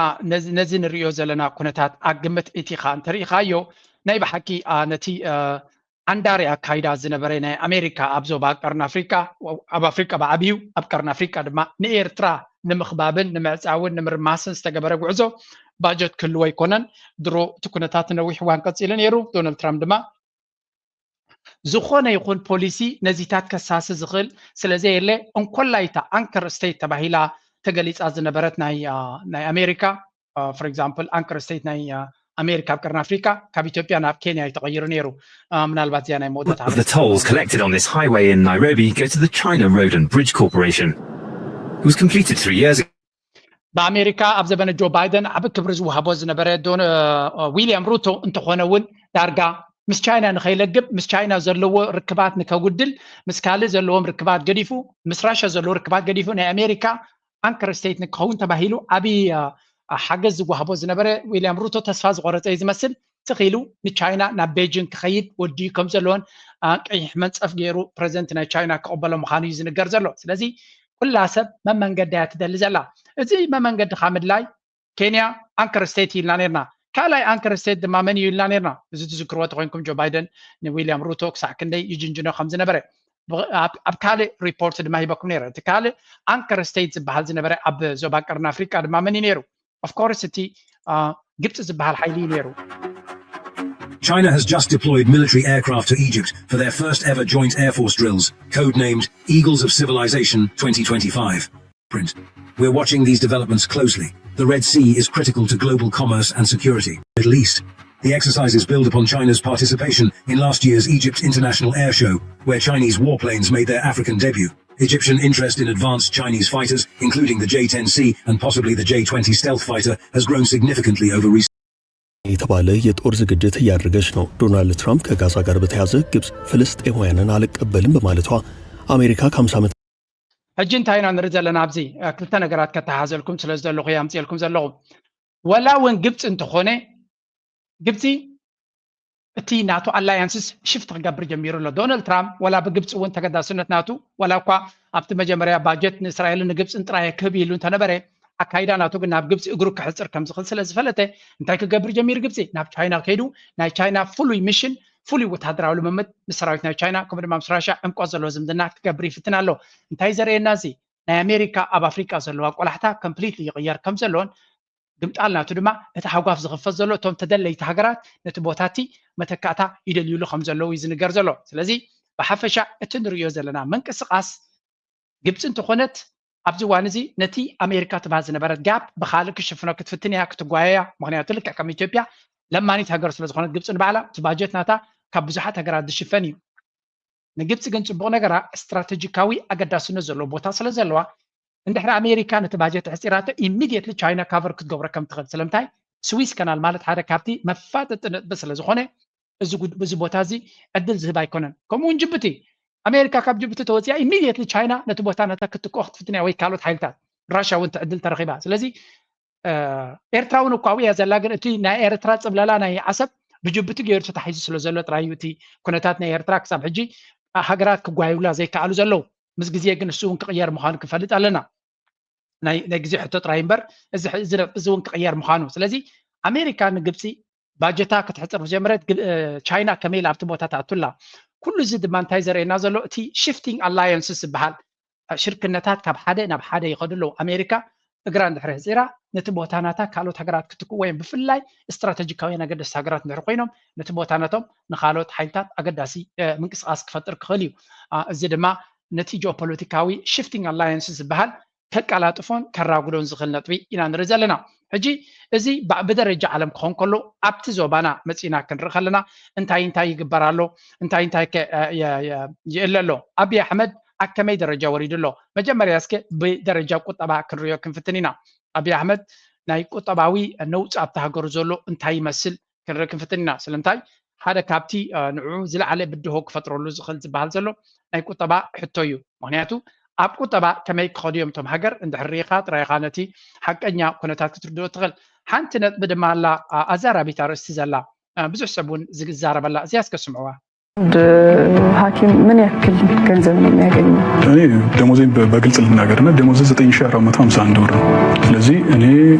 ነዚ ንሪኦ ዘለና ኩነታት ኣብ ግምት እቲኻ እንተሪኢኻዮ ናይ ብሓቂ ነቲ ዓንዳሪ ኣካይዳ ዝነበረ ናይ ኣሜሪካ ኣብ ዞባ ቀርኒ ኣፍሪካ፣ ኣብ ኣፍሪካ ብዓብዩ ኣብ ቀርኒ ኣፍሪካ ድማ ንኤርትራ ንምኽባብን ንምዕፃውን ንምርማስን ዝተገበረ ጉዕዞ ባጀት ክህልዎ ኣይኮነን። ድሮ እቲ ኩነታት ነዊሕ እዋን ቀፂሉ ነይሩ። ዶናልድ ትራምፕ ድማ ዝኾነ ይኹን ፖሊሲ ነዚታት ከሳሲ ዝኽእል ስለዘየለ እንኮላይ እታ ኣንከር ስቴት ተባሂላ ተገሊፃ ዝነበረት ናይ ኣሜሪካ for example ኣንከር ስቴት ናይ ኣሜሪካ ኣብ ቀርኒ ኣፍሪካ ካብ ኢትዮጵያ ናብ ኬንያ እዩ ተቐይሩ ነይሩ። ምናልባት እዚኣ ናይ መወዳእታ The tolls collected on this highway in Nairobi go to the China Road and Bridge Corporation. It was completed three years ago. ብኣሜሪካ ኣብ ዘበነ ጆ ባይደን ዓቢ ክብሪ ዝወሃቦ ዝነበረ ዊልያም ሩቶ እንተኾነ እውን ዳርጋ ምስ ቻይና ንኸይለግብ ምስ ቻይና ዘለዎ ርክባት ንከጉድል ምስ ካልእ ዘለዎም ርክባት ገዲፉ ምስ ራሻ ዘለዎ ርክባት ገዲፉ ናይ ኣሜሪካ ኣንከር ስቴት ንክኸውን ተባሂሉ ዓብዪ ሓገዝ ዝወሃቦ ዝነበረ ዊልያም ሩቶ ተስፋ ዝቆረፀ እዩ ዝመስል። ትኽ ኢሉ ንቻይና ናብ ቤጂንግ ክኸይድ ወዲኡ ከም ዘለዎን ቀይሕ መንፀፍ ገይሩ ፕረዚደንት ናይ ቻይና ክቕበሎ ምዃኑ እዩ ዝንገር ዘሎ። ስለዚ ኩላ ሰብ መመንገዲ እያ ትደሊ ዘላ። እዚ መመንገዲ ካብ ምድላይ ኬንያ ኣንከር ስቴት ኢልና ነርና። ካልኣይ ኣንከር ስቴት ድማ መን እዩ ኢልና ነርና። እዚ ትዝክርዎ ተኮይንኩም ጆ ባይደን ንዊልያም ሩቶ ክሳዕ ክንደይ ይጅንጅኖ ከም ዝነበረ ኣብ ካልእ ሪፖርት ድማ ሂበኩም ነይረ። እቲ ካልእ ኣንከር ስቴት ዝበሃል ዝነበረ ኣብ ዞባ ቀርኒ ኣፍሪቃ ድማ መን እዩ ነይሩ? Of course እቲ ግብፂ ዝበሃል ሓይሊ እዩ ነይሩ። China has just deployed military aircraft to Egypt for their first ever joint air force drills, codenamed Eagles of Civilization twenty twenty-five. Print. We're watching these developments closely. The Red Sea is critical to global commerce and security. Middle East. The exercises build upon China's participation in last year's Egypt International Air Show, where Chinese warplanes made their African debut. Egyptian interest in advanced Chinese fighters, including the J ten C and possibly the J twenty stealth fighter, has grown significantly over recent የተባለ የጦር ዝግጅት እያደረገች ነው። ዶናልድ ትራምፕ ከጋዛ ጋር በተያያዘ ግብጽ ፍልስጤማውያንን አልቀበልም በማለቷ አሜሪካ ከ50 ዓመት ሕጂ እንታይ ኢና ንርኢ ዘለና? ኣብዚ ክልተ ነገራት ከተሓዘልኩም ስለ ዝደለኹ እየ ኣምፅኤልኩም ዘለኹ። ወላ እውን ግብፂ እንተኾነ ግብፂ እቲ ናቱ ኣላያንስስ ሽፍት ክገብር ጀሚሩ ኣሎ። ዶናልድ ትራምፕ ወላ ብግብፂ እውን ተገዳስነት ናቱ ወላ እኳ ኣብቲ መጀመርያ ባጀት ንእስራኤልን ንግብፅን ጥራይ ክህብ ኢሉ እንተነበረ ኣካይዳ ናቱ ግን ናብ ግብፂ እግሩ ክሕፅር ከም ዝኽእል ስለ ዝፈለጠ እንታይ ክገብር ጀሚሩ? ግብፂ ናብ ቻይና ከይዱ ናይ ቻይና ፍሉይ ሚሽን ፍሉይ ወታደራዊ ልምምድ ምስ ሰራዊት ናይ ቻይና ከምኡ ድማ ምስ ራሻ ዕምቆት ዘለዎ ዝምድና ክገብር ይፍትን ኣሎ። እንታይ ዘርእየና እዚ? ናይ ኣሜሪካ ኣብ ኣፍሪቃ ዘለዋ ቆላሕታ ኮምፕሊትሊ ይቕየር ከም ዘሎን ግምጣል ናቱ ድማ እቲ ሃጓፍ ዝኽፈት ዘሎ እቶም ተደለይቲ ሃገራት ነቲ ቦታ እቲ መተካእታ ይደልዩሉ ከም ዘለዉ እዩ ዝንገር ዘሎ። ስለዚ ብሓፈሻ እቲ ንርእዮ ዘለና ምንቅስቓስ ግብፂ እንተኾነት ኣብዚ እዋን እዚ ነቲ ኣሜሪካ ትበሃል ዝነበረት ጋፕ ብካልእ ክሽፍኖ ክትፍትን እያ ክትጓየያ። ምክንያቱ ልክዕ ከም ኢትዮጵያ ለማኒት ሃገር ስለዝኾነት ግብፂ ንባዕላ እቲ ባጀት ናታ ካብ ብዙሓት ሃገራት ዝሽፈን እዩ። ንግብፂ ግን ፅቡቕ ነገራ ስትራቴጂካዊ ኣገዳስነት ዘለዎ ቦታ ስለ ዘለዋ እንድሕሪ ኣሜሪካ ነቲ ባጀት ኣሕፂራቶ ኢሚድየትሊ ቻይና ካቨር ክትገብሮ ከም ትኽእል። ስለምንታይ ስዊስ ከናል ማለት ሓደ ካብቲ መፋጠጢ ነጥቢ ስለ ዝኾነ እዚ ጉድ- እዚ ቦታ እዚ ዕድል ዝህብ ኣይኮነን። ከምኡ እውን ጅቡቲ ኣሜሪካ ካብ ጅቡቲ ተወፂኣ ኢሚድየትሊ ቻይና ነቲ ቦታ ነታ ክትክኦ ክትፍትን እያ ወይ ካልኦት ሓይልታት ራሻ እውን ትዕድል ተረኺባ። ስለዚ ኤርትራ እውን እኳ ኣብኡ እያ ዘላ፣ ግን እቲ ናይ ኤርትራ ፅብለላ ናይ ዓሰብ ብጅቡቲ ገይሩ ተታሒዙ ስለ ዘሎ ጥራይ እዩ እቲ ኩነታት ናይ ኤርትራ ክሳብ ሕጂ ሃገራት ክጓዩላ ዘይከኣሉ ዘለዉ። ምስ ግዜ ግን እሱ እውን ክቕየር ምዃኑ ክንፈልጥ ኣለና። ናይ ናይ ግዜ ሕቶ ጥራይ እምበር እዚ ሕ- እዚ ነ- እዚ እውን ክቕየር ምዃኑ። ስለዚ ኣሜሪካ ንግብፂ ባጀታ ክትሕፅር ዝጀመረት ግብ- እ፣ ቻይና ከመይ ኢላ ኣብቲ ቦታ ትኣቱላ? ኩሉ እዚ ድማ እንታይ ዘርእየና ዘሎ እቲ ሽፍቲንግ ኣላየንስስ ዝበሃል ሽርክነታት ካብ ሓደ ናብ ሓደ ይኸዱ ኣለዉ። ኣሜሪካ እግራ እንድሕር ሕፂራ ነቲ ቦታ ናታ ካልኦት ሃገራት ክትክኡ ወይም ብፍላይ ስትራተጂካውያን ኣገደስቲ ሃገራት እንድሕር ኮይኖም ነቲ ቦታ ናቶም ንካልኦት ሓይልታት ኣገዳሲ ምንቅስቃስ ክፈጥር ክኽእል እዩ። እዚ ድማ ነቲ ጂኦፖለቲካዊ ሽፍቲንግ ኣላየንስ ዝበሃል ከቀላጥፎን ከራጉዶን ዝኽእል ነጥቢ ኢና ንርኢ ዘለና። ሕጂ እዚ ብደረጃ ዓለም ክኾን ከሎ ኣብቲ ዞባና መፂና ክንርኢ ከለና እንታይ እንታይ ይግበር ኣሎ፣ እንታይ እንታይ ይእለ ኣሎ፣ ኣብይ ኣሕመድ ኣብ ከመይ ደረጃ ወሪዱ ኣሎ? መጀመርያ እስከ ብደረጃ ቁጠባ ክንሪኦ ክንፍትን ኢና። ኣብይ ኣሕመድ ናይ ቁጠባዊ ነውፂ ኣብቲ ሃገሩ ዘሎ እንታይ ይመስል ክንርኢ ክንፍትን ኢና። ስለምንታይ ሓደ ካብቲ ንዕኡ ዝለዓለ ብድሆ ክፈጥረሉ ዝኽእል ዝበሃል ዘሎ ናይ ቁጠባ ሕቶ እዩ። ምክንያቱ ኣብ ቁጠባ ከመይ ክኸዱ እዮም እቶም ሃገር እንድሕር ርኢኻ ጥራይኻ ነቲ ሓቀኛ ኩነታት ክትርድኦ ትኽእል። ሓንቲ ነጥቢ ድማ ኣላ ኣዛራቢት ኣርእስቲ ዘላ ብዙሕ ሰብ እውን ዝዛረበላ እዚያ እስከ ስምዕዋ። አንድ ሐኪም ምን ያክል ገንዘብ ነው የሚያገኘው? እኔ ደሞዜን በግልጽ ልናገርና ደሞዜ ዘጠኝ ሺህ አራት መቶ ሀምሳ አንድ ብር ነው። ስለዚህ እኔ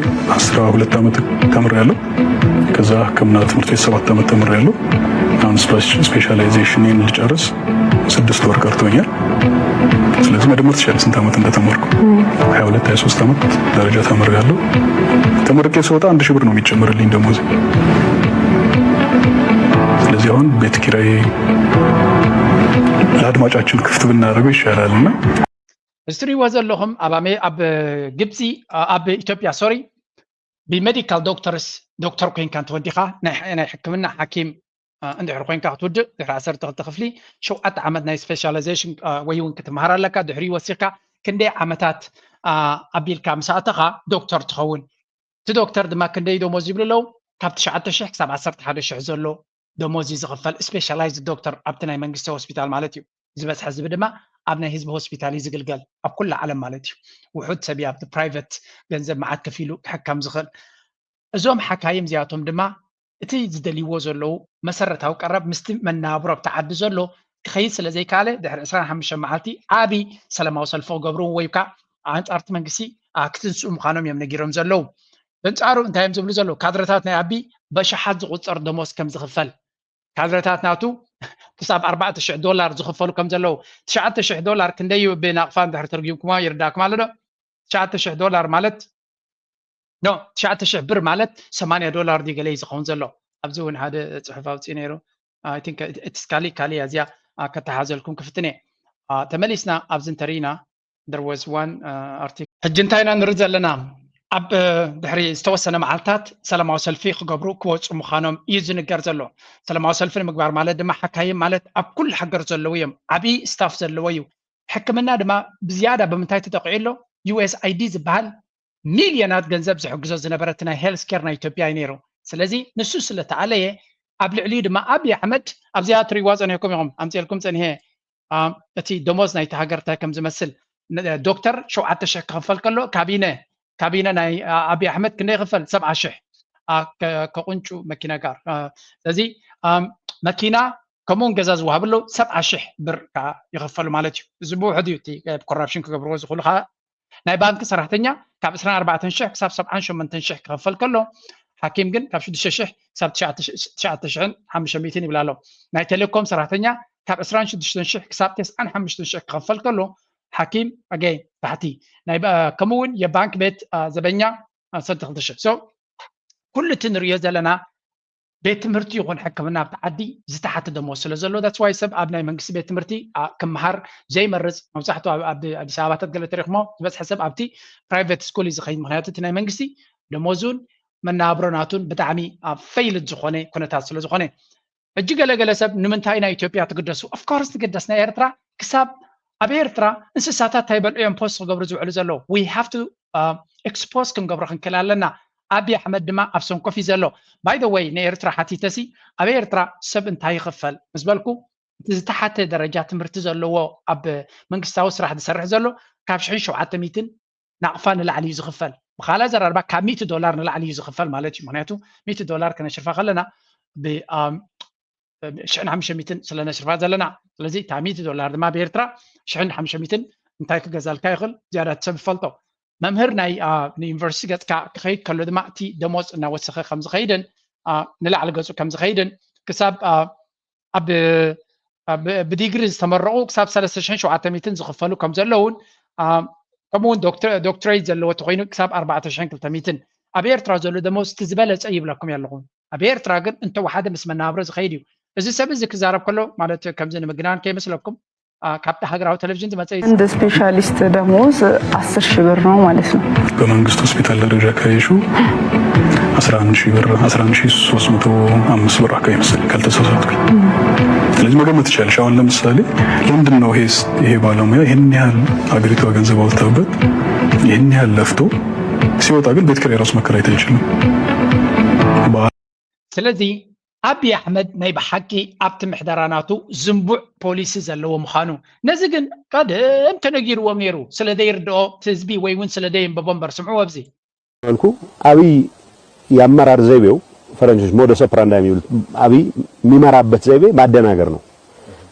አስራ ሁለት ዓመት ተምሬያለሁ። ከዛ ሕክምና ትምህርት ቤት ሰባት ዓመት ተምሬያለሁ። አሁን ስፔሻላይዜሽኔን ልጨርስ ስድስት ወር ቀርቶኛል። ስለዚህ መደመር ትችላለህ ስንት ዓመት እንደተማርኩ። ሀያ ሁለት ሀያ ሶስት ዓመት ደረጃ ተምሬያለሁ። ተመርቄ ስወጣ አንድ ሺህ ብር ነው የሚጨምርልኝ ደሞዜ። ስለዚህ አሁን ቤት ኪራይ ለአድማጫችን ክፍት ብናደርገው ይሻላል እና እዚ ትሪእዎ ዘለኹም ኣብ ኣሜ ኣብ ግብፂ ኣብ ኢትዮጵያ ሶሪ ብሜዲካል ዶክተርስ ዶክተር ኮይንካ እንተወዲኻ ናይ ሕክምና ሓኪም እንድሕር ኮይንካ ክትውድእ ድሕሪ ዓሰርተ ክልተ ክፍሊ ሸውዓተ ዓመት ናይ ስፔሻላይዜሽን ወይ እውን ክትመሃር ኣለካ። ድሕሪ ወሲኽካ ክንደይ ዓመታት ኣቢልካ ምስ ኣተኻ ዶክተር ትኸውን። እቲ ዶክተር ድማ ክንደይ ደሞዝ ይብሉ ኣለዉ? ካብ ትሽዓተ ሽሕ ክሳብ ዓሰርተ ሓደ ሽሕ ዘሎ ደሞዝ እዩ ዝኽፈል ስፔሻላይዝድ ዶክተር ኣብቲ ናይ መንግስቲ ሆስፒታል ማለት እዩ። ዝበዝሐ ህዝቢ ድማ ኣብ ናይ ህዝቢ ሆስፒታል እዩ ዝግልገል ኣብ ኩላ ዓለም ማለት እዩ። ውሑድ ሰብ እዩ ኣብቲ ፕራይቨት ገንዘብ መዓት ከፊሉ ክሕከም ዝኽእል። እዞም ሓካይም እዚኣቶም ድማ እቲ ዝደልይዎ ዘለዉ መሰረታዊ ቀረብ ምስቲ መነባብሮ ኣብቲ ዓዲ ዘሎ ክኸይድ ስለ ዘይከኣለ ድሕሪ ዕስራን ሓሙሽተን መዓልቲ ዓቢ ሰላማዊ ሰልፊ ክገብሩ ወይ ከዓ ኣንጻርቲ መንግስቲ ክትንስኡ ምዃኖም እዮም ነጊሮም ዘለዉ። በንጻሩ እንታይ እዮም ዝብሉ ዘለዉ? ካድረታት ናይ ኣቢ በሽሓት ዝቑጸር ደሞዝ ከም ዝኽፈል ካድረታት ናቱ ክሳብ ኣርባዕተ ሽሕ ዶላር ዝኽፈሉ ከም ዘለዉ። ትሽዓተ ሽሕ ዶላር ክንደይ እዩ ብናቕፋ እንድሕር ተርጉምኩሞ ይርዳእኩም ኣሎ ዶ? ትሽዓተ ሽሕ ዶላር ማለት ኖ ትሽዓተ ሽሕ ብር ማለት ሰማንያ ዶላር ድዩ ገለ እዩ ዝኸውን ዘሎ። ኣብዚ እውን ሓደ ፅሑፍ ኣውፅኡ ነይሩ። እቲ ስካሊ ካሊ እዚኣ ከተሓዘልኩም ክፍትን እየ። ተመሊስና ኣብዚ እንተሪኢና there was one article ሕጂ እንታይ ኢና ንርኢ ዘለና? ኣብ ድሕሪ ዝተወሰነ መዓልታት ሰላማዊ ሰልፊ ክገብሩ ክወፁ ምዃኖም እዩ ዝንገር ዘሎ። ሰላማዊ ሰልፊ ንምግባር ማለት ድማ ሓካይም ማለት ኣብ ኩሉ ሃገር ዘለዉ እዮም። ዓብዪ ስታፍ ዘለዎ እዩ። ሕክምና ድማ ብዝያዳ ብምንታይ ተጠቂዑ ኣሎ? ዩኤስኣይዲ ዝበሃል ሚልዮናት ገንዘብ ዝሕግዞ ዝነበረ እቲ ናይ ሄልስ ኬር ናይ ኢትዮጵያ እዩ ነይሩ። ስለዚ ንሱ ስለተኣለየ ኣብ ልዕሊኡ ድማ ኣብይ ኣሕመድ ኣብዚኣ ትሪእዋ ፀኒሕኩም ኢኹም ኣምፅኤልኩም ፀኒሐ እቲ ደሞዝ ናይቲ ሃገር እንታይ ከም ዝመስል ዶክተር ሸውዓተ ሽሕ ክኽፈል ከሎ ካቢነ ካቢነ ናይ ኣብይ ኣሕመድ ክንደይ ይኽፈል? ሰብዓ ሽሕ ከቁንጩ መኪና ጋር ስለዚ መኪና ከምኡውን ገዛ ዝወሃብ ኣለዉ ሰብዓ ሽሕ ብር ከዓ ይኽፈሉ ማለት እዩ። እዚ ብውሕድ እዩ እቲ ኮራፕሽን ክገብርዎ ዝኽእሉ ከዓ ናይ ባንክ ሰራሕተኛ ካብ ዕስራን ኣርባዕተን ሽሕ ክሳብ ሰብዓን ሸሞንተን ሽሕ ክኽፈል ከሎ ሓኪም ግን ካብ ሽዱሽተ ሽሕ ክሳብ ትሽዓተ ሽሕን ሓሙሽተ ሚእትን ይብል ኣሎ። ናይ ቴሌኮም ሰራሕተኛ ካብ ዕስራን ሽዱሽተን ሽሕ ክሳብ ተስዓን ሓሙሽተን ሽሕ ክኽፈል ከሎ ሓኪም ኣገይ ታሕቲ ከምኡ እውን የባንክ ቤት ዘበኛ ዓሰርተ ክልተ ሽሕ ኩሉ እቲ ንሪኦ ዘለና ቤት ትምህርቲ ይኹን ሕክምና ኣብቲ ዓዲ ዝተሓተ ደሞዝ ስለ ዘሎ that's why ሰብ ኣብ ናይ መንግስቲ ቤት ትምህርቲ ክመሃር ዘይመርፅ መብዛሕትኡ ኣብ ኣዲስ ኣበባታት ገለ ተሪኽሞ ዝበዝሐ ሰብ ኣብቲ ፕራይቬት ስኩል እዩ ዝኸይድ። ምክንያቱ እቲ ናይ መንግስቲ ደሞዙን መነባብሮ ናቱን ብጣዕሚ ኣብ ፈይልድ ዝኾነ ኩነታት ስለ ዝኾነ ሕጂ ገለገለ ሰብ ንምንታይ ናይ ኢትዮጵያ ትግደሱ? ኦፍኮርስ ትግደስ። ናይ ኤርትራ ክሳብ ኣብ ኤርትራ እንስሳታት እንታይ በልዑ እዮም ፖስት ክገብሩ ዝውዕሉ ዘለዉ? We have to expose ክንገብሮ ክንክእል ኣለና። ኣብይ ኣሕመድ ድማ ኣብ ሰንኮፍ እዩ ዘሎ። By the way ንኤርትራ ሓቲተሲ ኣብ ኤርትራ ሰብ እንታይ ይኽፈል ምስ በልኩ እቲ ዝተሓተ ደረጃ ትምህርቲ ዘለዎ ኣብ መንግስታዊ ስራሕ ዝሰርሕ ዘሎ ካብ ሽሕን ሸውዓተ ሚእትን ናቕፋ ንላዕሊ እዩ ዝኽፈል። ብኻልእ ኣዘራርባ ካብ ሚእቲ ዶላር ንላዕሊ እዩ ዝኽፈል ማለት እዩ። ምክንያቱ ሚእቲ ዶላር ከነሽርፋ ከለና ሽሕን ሓሙሽተ ሚእትን ስለ ነሽርፋ ዘለና ስለዚ እታ ሚእቲ ዶላር ድማ ብኤርትራ ሽሕን ሓሙሽተ ሚእትን እንታይ ክገዛልካ ይኽእል ዝያዳ ሰብ ይፈልጦ። መምህር ናይ ንዩኒቨርሲቲ ገፅካ ክኸይድ ከሎ ድማ እቲ ደሞዝ እናወሰኸ ከም ዝኸይድን ንላዕሊ ገፁ ከም ዝኸይድን ክሳብ ኣብ ብዲግሪ ዝተመረቑ ክሳብ ሰለስተ ሽሕን ሸውዓተ ሚእትን ዝኽፈሉ ከም ዘለውን ከምኡውን ዶክትሬት ዘለዎ ተኮይኑ ክሳብ ኣርባዕተ ሽሕን ክልተ ሚእትን ኣብ ኤርትራ ዘሎ ደሞዝ እቲ ዝበለፀ ይብለኩም ኣለኹ። ኣብ ኤርትራ ግን እንተወሓደ ምስ መናብሮ ዝኸይድ እዩ። እዚ ሰብ እዚ ክዛረብ ከሎ ማለት ከምዚ ንምግናን ከይመስለኩም አ፣ ካብቲ ሃገራዊ ቴሌቪዥን ዝመጸ እዩ። አንድ ስፔሻሊስት ደሞዝ አስር ሺህ ብር ነው ማለት ነው። በመንግስት ሆስፒታል ደረጃ ካየሽው አስራ አንድ ሺህ ብር፣ አስራ አንድ ሺህ ሶስት መቶ አምስት ብር አካባቢ መሰለኝ ካልተሳሳትኩኝ። ስለዚህ መገመት ትችላለሽ። አሁን ለምሳሌ ለምንድን ነው ይሄ ይሄ ባለሙያ ይህን ያህል አገሪቷ ገንዘብ አውጥታበት ይህን ያህል ለፍቶ ሲወጣ ግን ቤት ኪራይ ራሱ መከራየት አይችልም። ስለዚ ኣብይ ኣሕመድ ናይ ብሓቂ ኣብቲ ምሕደራ ናቱ ዝንቡዕ ፖሊሲ ዘለዎ ምዃኑ፣ ነዚ ግን ቀደም ተነጊርዎም ነይሩ። ስለ ዘይርድኦ እቲ ህዝቢ ወይ እውን ስለ ዘየንበቦ እምበር። ስምዕዎ ኣብዚ። መልኩ ኣብይ የአመራር ዘይቤው ፈረንጆች modus operandi የሚሉት፣ ኣብይ የሚመራበት ዘይቤ ማደናገር ነው።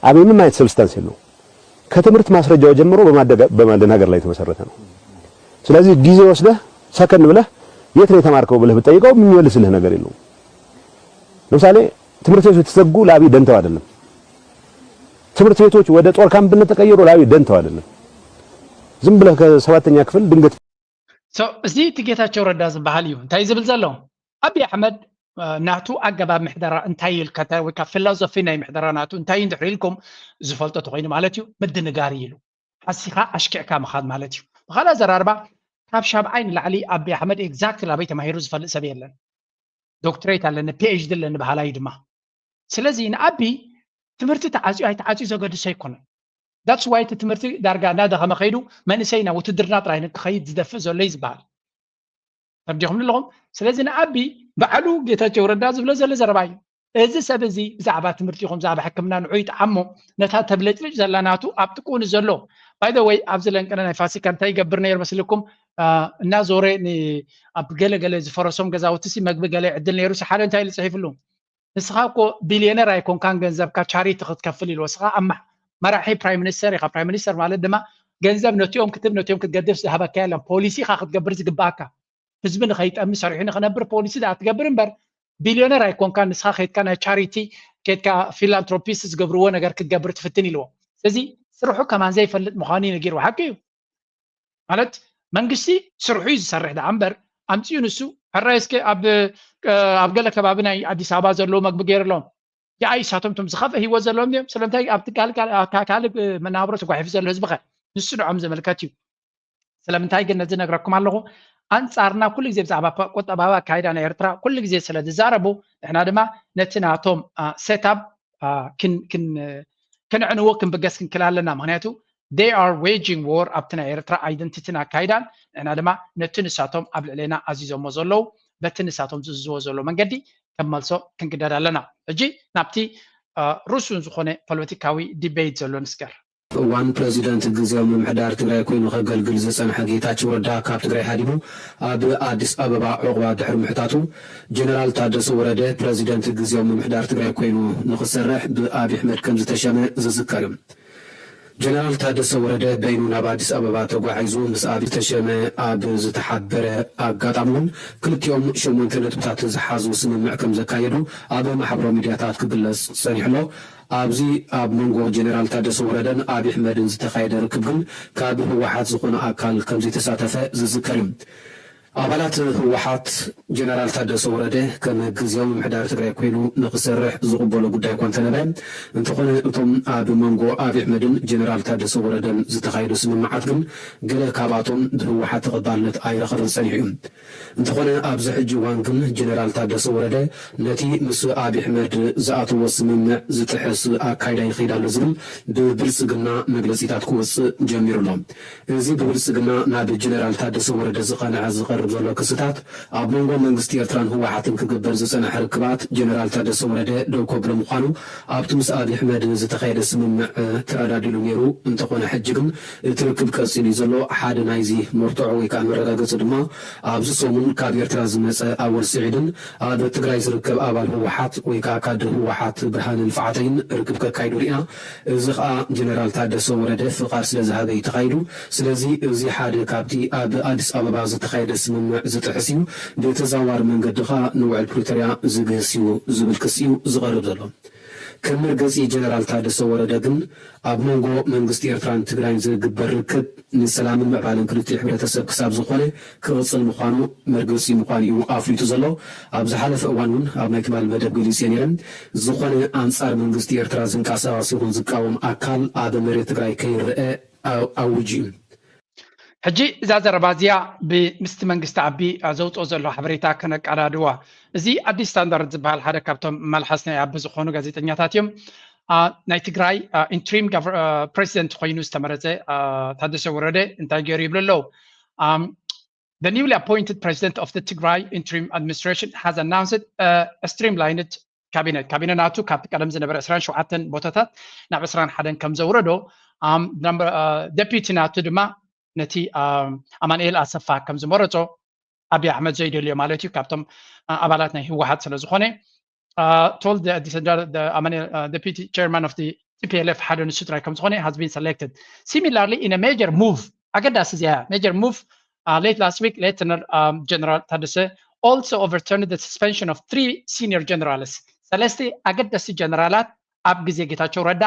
ኣብይ ምንም አይነት substance የለው። ከትምህርት ማስረጃው ጀምሮ በማደጋ- በማደናገር ላይ የተመሰረተ ነው። ስለዚህ ጊዜ ወስደህ ሰከን ብለህ የት ነው የተማርከው ብለህ ብትጠይቀው የሚመልስልህ ነገር የለውም። ለምሳሌ ትምህርት ቤቶች የተዘጉ ለአብይ ደንተው አይደለም። ትምህርት ቤቶች ወደ ጦር ካምፕነት ተቀይሮ ለአብይ ደንተው አይደለም። ዝም ብለህ ከሰባተኛ ክፍል ድንገት So፣ እዚ እቲ ጌታቸው ረዳ ዝበሃል እዩ። እንታይ ዝብል ዘሎ? ኣብይ ኣሕመድ፣ እ፣ ናቱ ኣገባብ ምሕደራ እንታይ ይልከተ ወይ ካብ ፊሎዞፊ ናይ ምሕደራ ናቱ እንታይ እንድሕር ኢልኩም ዝፈልጦ ተኮይኑ ማለት እዩ፣ ምድንጋር ኢሉ ሓሲኻ ኣሽኪዕካ ምኻድ ማለት እዩ። ብኻልእ ኣዘራርባ ካብ ሻብዓይ ንላዕሊ ኣብይ ኣሕመድ exactly ኣበይ ተማሂሩ ዝፈልጥ ሰብ የለን። ዶክትሬት ኣለኒ፣ ፒኤችዲ ኣለኒ በሃላይ ድማ። ስለዚ ንኣቢ ትምህርቲ ተዓፅዩ ኣይተዓፅዩ ዘገድሶ ኣይኮነን። That's why እቲ ትምህርቲ ዳርጋ እናደኸመ ከይዱ መንእሰይ ናብ ውትድርና ጥራይ ክኸይድ ዝደፍእ ዘሎ እዩ ዝበሃል። ተርዲኹም ኣለኹም። ስለዚ ንኣቢ ባዕሉ ጌታቸው ረዳ ዝብሎ ዘሎ ዘረባ እዩ። እዚ ሰብ እዚ ብዛዕባ ትምህርቲ ይኹን ብዛዕባ ሕክምና ንዑ ይጥዓሞ፣ ነታ ተብለጭልጭ ዘላ ናቱ ኣብ ጥቅኡ ንዘሎ። By the way፣ ኣብዚ ለንቅነ ናይ ፋሲካ እንታይ ይገብር ነይሩ መስልኩም? አ፣ እናዞረ ን- ኣብ ገለ ገለ ዝፈረሶም ገዛውቲ ሲ መግቢ ገለ ይዕድል ነይሩ። ሲ ሓደ እንታይ ኢሉ ጽሒፍሉ? ንስኻ እኮ ቢልዮነር ኣይኮንካን ገንዘብካ ቻሪቲ ክትከፍል ኢልዎ። ንስኻ ኣብ ማ- መራሒ ፕራይም ሚኒስተር ኢኻ። ፕራይም ሚኒስተር ማለት ድማ ገንዘብ ነቲኦም ክትብ ነቲኦም ክትገድፍ ዝሃበካ የለን። ፖሊሲ ኢኻ ክትገብር ዝግባኣካ። ህዝቢ ንኸይጠሚ ሰሪሑ ንኽነብር ፖሊሲ ደኣ ትገብር እምበር ቢልዮነር ኣይኮንካን። ንስኻ ከይድካ ናይ ቻሪቲ ከይድካ ፊላንትሮፒስት ዝገብርዎ ነገር ክትገብር ትፍትን ኢልዎ። ስለዚ ስርሑ ከማን ዘይፈልጥ ምዃኑ እዩ ነጊርዎ። ሓቂ እዩ። ማለት መንግስቲ ስርሑ እዩ ዝሰርሕ ደኣ እምበር ኣምፅኡ ንሱ ሕራይ እስከ ኣብ ኣብ ገለ ከባቢ ናይ ኣዲስ ኣበባ ዘለዉ መግቢ ገይርሎም ያኣይ እሳቶም ቶም ዝኸፍአ ህይወት ዘለዎም እዮም። ስለምንታይ ኣብቲ ካልእ መናብሮ ተጓሒፉ ዘሎ ህዝቢ ኸ ንሱ ንዖም ዝምልከት እዩ። ስለምንታይ ግን ነዚ ነግረኩም ኣለኹ? ኣንጻርና ኩሉ ግዜ ብዛዕባ ቁጠባዊ ኣካይዳ ናይ ኤርትራ ኩሉ ግዜ ስለ ዝዛረቡ ንሕና ድማ ነቲ ናቶም ሴታፕ ክንዕንዎ ክንብገስ ክንክል ኣለና። ምክንያቱ they are waging war ኣብቲ ናይ ኤርትራ ኣይደንቲቲን ኣካይዳን ንሕና ድማ ነቲ ንሳቶም ኣብ ልዕሌና ኣዚዞሞ ዘለዉ በቲ ንሳቶም ዝእዝዝዎ ዘለዉ መንገዲ ከመልሶ ክንግደድ ኣለና። ሕጂ ናብቲ ርሱን ዝኾነ ፖለቲካዊ ዲቤት ዘሎ ንስገር። እዋን ፕረዚደንት ግዝያዊ ምምሕዳር ትግራይ ኮይኑ ከገልግል ዝጸንሐ ጌታቸው ረዳ ካብ ትግራይ ሃዲሙ ኣብ ኣዲስ ኣበባ ዑቕባ ድሕሪ ምሕታቱ፣ ጀነራል ታደሰ ወረደ ፕረዚደንት ግዝያዊ ምምሕዳር ትግራይ ኮይኑ ንኽሰርሕ ብኣብይ ኣሕመድ ከም ዝተሸመ ዝዝከር እዩ። ጀነራል ታደሰ ወረደ በይኑ ናብ ኣዲስ ኣበባ ተጓዒዙ ምስ ኣብይ ዝተሸመ ኣብ ዝተሓበረ ኣጋጣሚ እውን ክልቲኦም ሸሞንተ ነጥብታት ዝሓዙ ስምምዕ ከም ዘካየዱ ኣብ ማሕበራዊ ሚድያታት ክግለጽ ጸኒሑ ኣሎ። ኣብዚ ኣብ መንጎ ጀነራል ታደሰ ወረደን ኣብይ ኣሕመድን ዝተኻየደ ርክብ ግን ካብ ህወሓት ዝኾነ ኣካል ከምዘይተሳተፈ ዝዝከር እዩ። ኣባላት ህወሓት ጀነራል ታደሰ ወረደ ከም ግዝያዊ ምምሕዳር ትግራይ ኮይኑ ንክሰርሕ ዝቕበሎ ጉዳይ እኳ እንተነበረ፣ እንተኾነ እቶም ኣብ መንጎ ኣብይ ኣሕመድን ጀነራል ታደሰ ወረደን ዝተኻየዱ ስምምዓት ግን ገለ ካብኣቶም ብህወሓት ተቐባልነት ኣይረኸበን ጸኒሑ እዩ። እንተኾነ ኣብዚ ሕጂ እዋን ግን ጀነራል ታደሰ ወረደ ነቲ ምስ ኣብይ ኣሕመድ ዝኣተዎ ስምምዕ ዝጥሕስ ኣካይዳ ይኸይድ ኣሎ ዝብል ብብልጽግና መግለጺታት ክወጽእ ጀሚሩ ኣሎ። እዚ ብብልጽግና ናብ ጀነራል ታደሰ ወረደ ዝቐንዐ ዝቐርብ ዘሎ ክስታት ኣብ መንጎ መንግስቲ ኤርትራን ህወሓትን ክግበር ዝጸንሐ ርክባት ጀነራል ታደሰ ወረደ ደው ከብሎ ምዃኑ ኣብቲ ምስ ኣብይ ኣሕመድ ዝተኻየደ ስምምዕ ተረዳዲሉ ነይሩ። እንተኾነ ሕጂ ግን እቲ ርክብ ቀጺሉ እዩ ዘሎ። ሓደ ናይዚ መርትዖ ወይ ከዓ መረጋገጺ ድማ ኣብዚ ሰሙን ካብ ኤርትራ ዝመጸ ኣወል ስዒድን ኣብ ትግራይ ዝርከብ ኣባል ህወሓት ወይ ከዓ ካድር ህወሓት ብርሃነ ንፍዓተይን ርክብ ከካይዱ ርኢና። እዚ ከዓ ጀነራል ታደሰ ወረደ ፍቓድ ስለ ዝሃበ እዩ ተኻይዱ። ስለዚ እዚ ሓደ ካብቲ ኣብ ኣዲስ ኣበባ ዝተኻየደ ስምምዕ ዝጥሕስ እዩ፣ ብተዘዋዋሪ መንገዲ ከዓ ንውዕል ፕሪቶርያ ዝግህስ እዩ ዝብል ክሲ እዩ ዝቐርብ ዘሎ። ከም መርገጺ ጀነራል ታደሰ ወረደ ግን ኣብ መንጎ መንግስቲ ኤርትራን ትግራይን ዝግበር ርክብ ንሰላምን ምዕባለን ክልቲኡ ሕብረተሰብ ክሳብ ዝኾነ ክቕጽል ምዃኑ መርገጺ ምዃኑ እዩ ኣፍሊጡ ዘሎ። ኣብ ዝሓለፈ እዋን እውን ኣብ ናይ ትማሊ መደብ ገሊጸ ነይረ። ዝኾነ ኣንጻር መንግስቲ ኤርትራ ዝንቀሳቐስ ይኹን ዝቃወም ኣካል ኣብ መሬት ትግራይ ከይረአ ኣው- ኣውጁ እዩ። ሕጂ እዛ ዘረባ እዚኣ ብምስቲ መንግስቲ ኣቢ ዘውፅኦ ዘሎ ሓበሬታ ከነቀዳድዋ። እዚ ኣዲስ ስታንዳርድ ዝበሃል ሓደ ካብቶም መልሓስ ናይ ኣቢ ዝኾኑ ጋዜጠኛታት እዮም። ናይ ትግራይ ኢንትሪም ፕሬዚደንት ኮይኑ ዝተመረፀ ታደሰ ወረደ እንታይ ገይሩ ይብሉ ኣለዉ? The newly appointed president of the Tigray interim administration has announced a streamlined cabinet. ካቢነ ናቱ ካብቲ ቀደም ዝነበረ ዕስራን ሸውዓተን ቦታታት ናብ ዕስራን ሓደን ከም ዘውረዶ ዴፒቲ ናቱ ድማ ነቲ ኣማንኤል ኣሰፋ ከም ዝመረጾ ኣቢ ኣሕመድ ዘይደልዮ ማለት እዩ ካብቶም ኣባላት ናይ ህወሓት ስለ ዝኾነ told the deputy chairman of the T P L F ሓደ ንሱ ጥራይ ከም ዝኾነ has been selected. Similarly in a major move ኣገዳሲ እዚኣ major move late last week Lieutenant General ታደሰ also overturned the suspension of three senior generals. ሰለስተ ኣገደስቲ ጀነራላት ኣብ ግዜ ጌታቸው ረዳ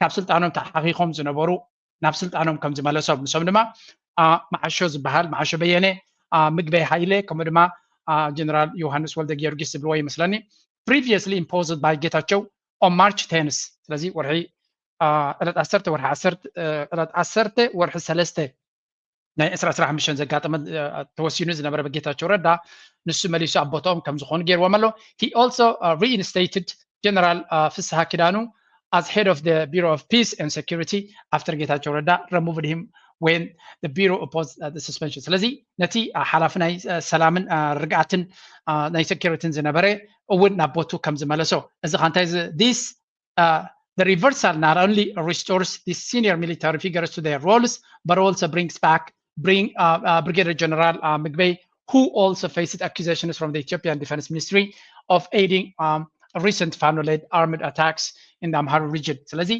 ካብ ስልጣኖም ተሓኺኾም ዝነበሩ ናብ ስልጣኖም ከም ዝመለሶም፣ ንሶም ድማ መዓሾ ዝበሃል መዓሾ በየነ፣ ምግበይ ሃይለ ከምኡ ድማ ጀነራል ዮሃንስ ወልደ ጊዮርጊስ ዝብልዎ ይመስለኒ previously imposed by ጌታቸው on March ten. ስለዚ ወርሒ ዕለት ዓሰርተ ወርሒ ዓሰርተ ዕለት ዓሰርተ ወርሒ ሰለስተ ናይ ዕስራ ዕስራ ሓሙሽተ ዘጋጠመ ተወሲኑ ዝነበረ ብጌታቸው ረዳ ንሱ መሊሱ ኣብ ቦታኦም ከም ዝኾኑ ገይርዎም ኣሎ። He also reinstated General ፍስሃ ኪዳኑ as head of the Bureau of Peace and Security after ጌታቸው ረዳ removed him when the Bureau opposed the suspension. ስለዚ ነቲ ሓላፊ ናይ ሰላምን ርግኣትን ናይ ሴኩሪቲን ዝነበረ እውን ናብ ቦቱ ከም ዝመለሶ እዚ ካ እንታይ this the reversal not only restores these senior military figures to their roles but also brings back bring Brigadier General ምግበይ who also faced accusations from the Ethiopian Defense Ministry of aiding recent Fano-led armed attacks in the Amhara region. ስለዚ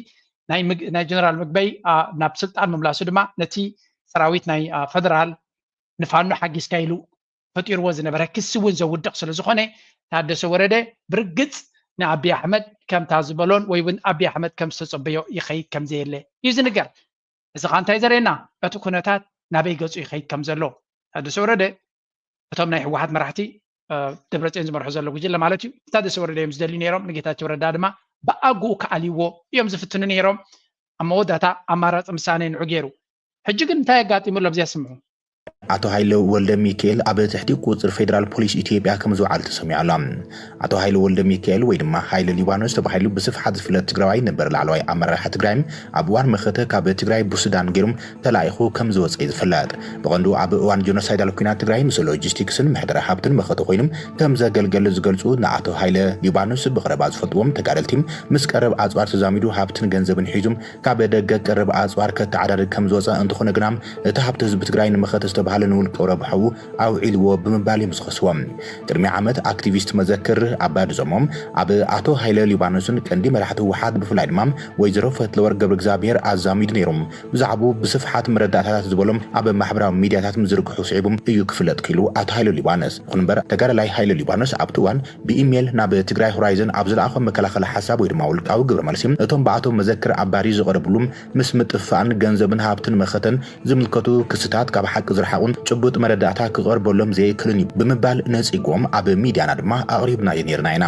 ናይ ጀነራል ምግበይ ናብ ስልጣን ምምላሱ ድማ ነቲ ሰራዊት ናይ ፈደራል ንፋኖ ሓጊዝካ ኢሉ ፈጢርዎ ዝነበረ ክሲ እውን ዘውድቕ ስለ ዝኾነ ታደሰ ወረደ ብርግፅ ንኣቢ ኣሕመድ ከምታ ዝበሎን ወይ እውን ኣቢ ኣሕመድ ከም ዝተፀበዮ ይኸይድ ከም ዘየለ እዩ ዝንገር። እዚ ኸ እንታይ ዘርእየና? እቲ ኩነታት ናበይ ገፁ ይኸይድ ከም ዘሎ ታደሰ ወረደ እቶም ናይ ህወሓት መራሕቲ ደብረፅዮን ዝመርሑ ዘሎ ጉጅለ ማለት እዩ ታደሰ ወረደ እዮም ዝደልዩ ነይሮም። ንጌታቸው ረዳ ድማ ብኣግኡ ክኣልይዎ እዮም ዝፍትኑ ነይሮም። ኣብ መወዳእታ ኣማራፂ ምሳኔ ንዑ ገይሩ። ሕጂ ግን እንታይ ኣጋጢሙ ኣሎ ኣብዚኣ ስምዑ። ኣቶ ሃይለ ወልደ ሚካኤል ኣብ ትሕቲ ቁፅፅር ፌደራል ፖሊስ ኢትዮጵያ ከም ዝወዓሉ ተሰሚዑ ኣሎ። ኣቶ ሃይለ ወልደ ሚካኤል ወይ ድማ ሃይለ ሊባኖስ ተባሂሉ ብስፍሓት ዝፍለጥ ትግራዋይ ነበር ላዕለዋይ ኣመራርሓ ትግራይ ኣብ እዋን መኸተ ካብ ትግራይ ብሱዳን ገይሮም ተላኢኹ ከም ዝወፀ እዩ ዝፍለጥ። ብቐንዱ ኣብ እዋን ጀኖሳይዳል ኲናት ትግራይ ምስ ሎጂስቲክስን ምሕደራ ሃብትን መኸተ ኮይኖም ከም ዘገልገሉ ዝገልፁ ንኣቶ ሃይለ ሊባኖስ ብቐረባ ዝፈልጥዎም ተጋደልቲ ምስ ቀረብ ኣፅዋር ተዛሚዱ ሃብትን ገንዘብን ሒዙም ካብ ደገ ቀረብ ኣፅዋር ከተዓዳድግ ከም ዝወፀ እንተኾነ ግና እቲ ሃብቲ ህዝቢ ትግራይ ንመኸተ ዝተባሃለ ንውልቀ ረብሓኡ ኣውዒልዎ ብምባል እዮም ዝኸስዎም። ቅድሚ ዓመት ኣክቲቪስት መዘክር ኣባዲ ዘሞም ኣብ ኣቶ ሃይለ ሊባኖስን ቀንዲ መራሕቲ ህወሓት ብፍላይ ድማ ወይዘሮ ፈትለወርቅ ገብረ እግዚኣብሔር ኣዛሚዱ ነይሮም ብዛዕባኡ ብስፍሓት መረዳእታታት ዝበሎም ኣብ ማሕበራዊ ሚድያታት ምዝርግሑ ስዒቡ እዩ ክፍለጥ ክኢሉ ኣቶ ሃይለ ሊባኖስ። ይኹን እምበር ተጋዳላይ ሃይለ ሊባኖስ ኣብቲ እዋን ብኢሜይል ናብ ትግራይ ሆራይዘን ኣብ ዝለኣኾ መከላኸሊ ሓሳብ ወይ ድማ ውልቃዊ ግብረ መልሲ እቶም ብኣቶ መዘክር ኣባዲ ዝቐረብሉ ምስ ምጥፋእን ገንዘብን ሃብትን መኸተን ዝምልከቱ ክስታት ካብ ሓቂ ዝረሓቑን ጭቡጥ መረዳእታ ክቐርበሎም ዘይክእልን እዩ ብምባል ነፂግዎም ኣብ ሚድያና ድማ ኣቕሪብናዮ ነይርና ኢና።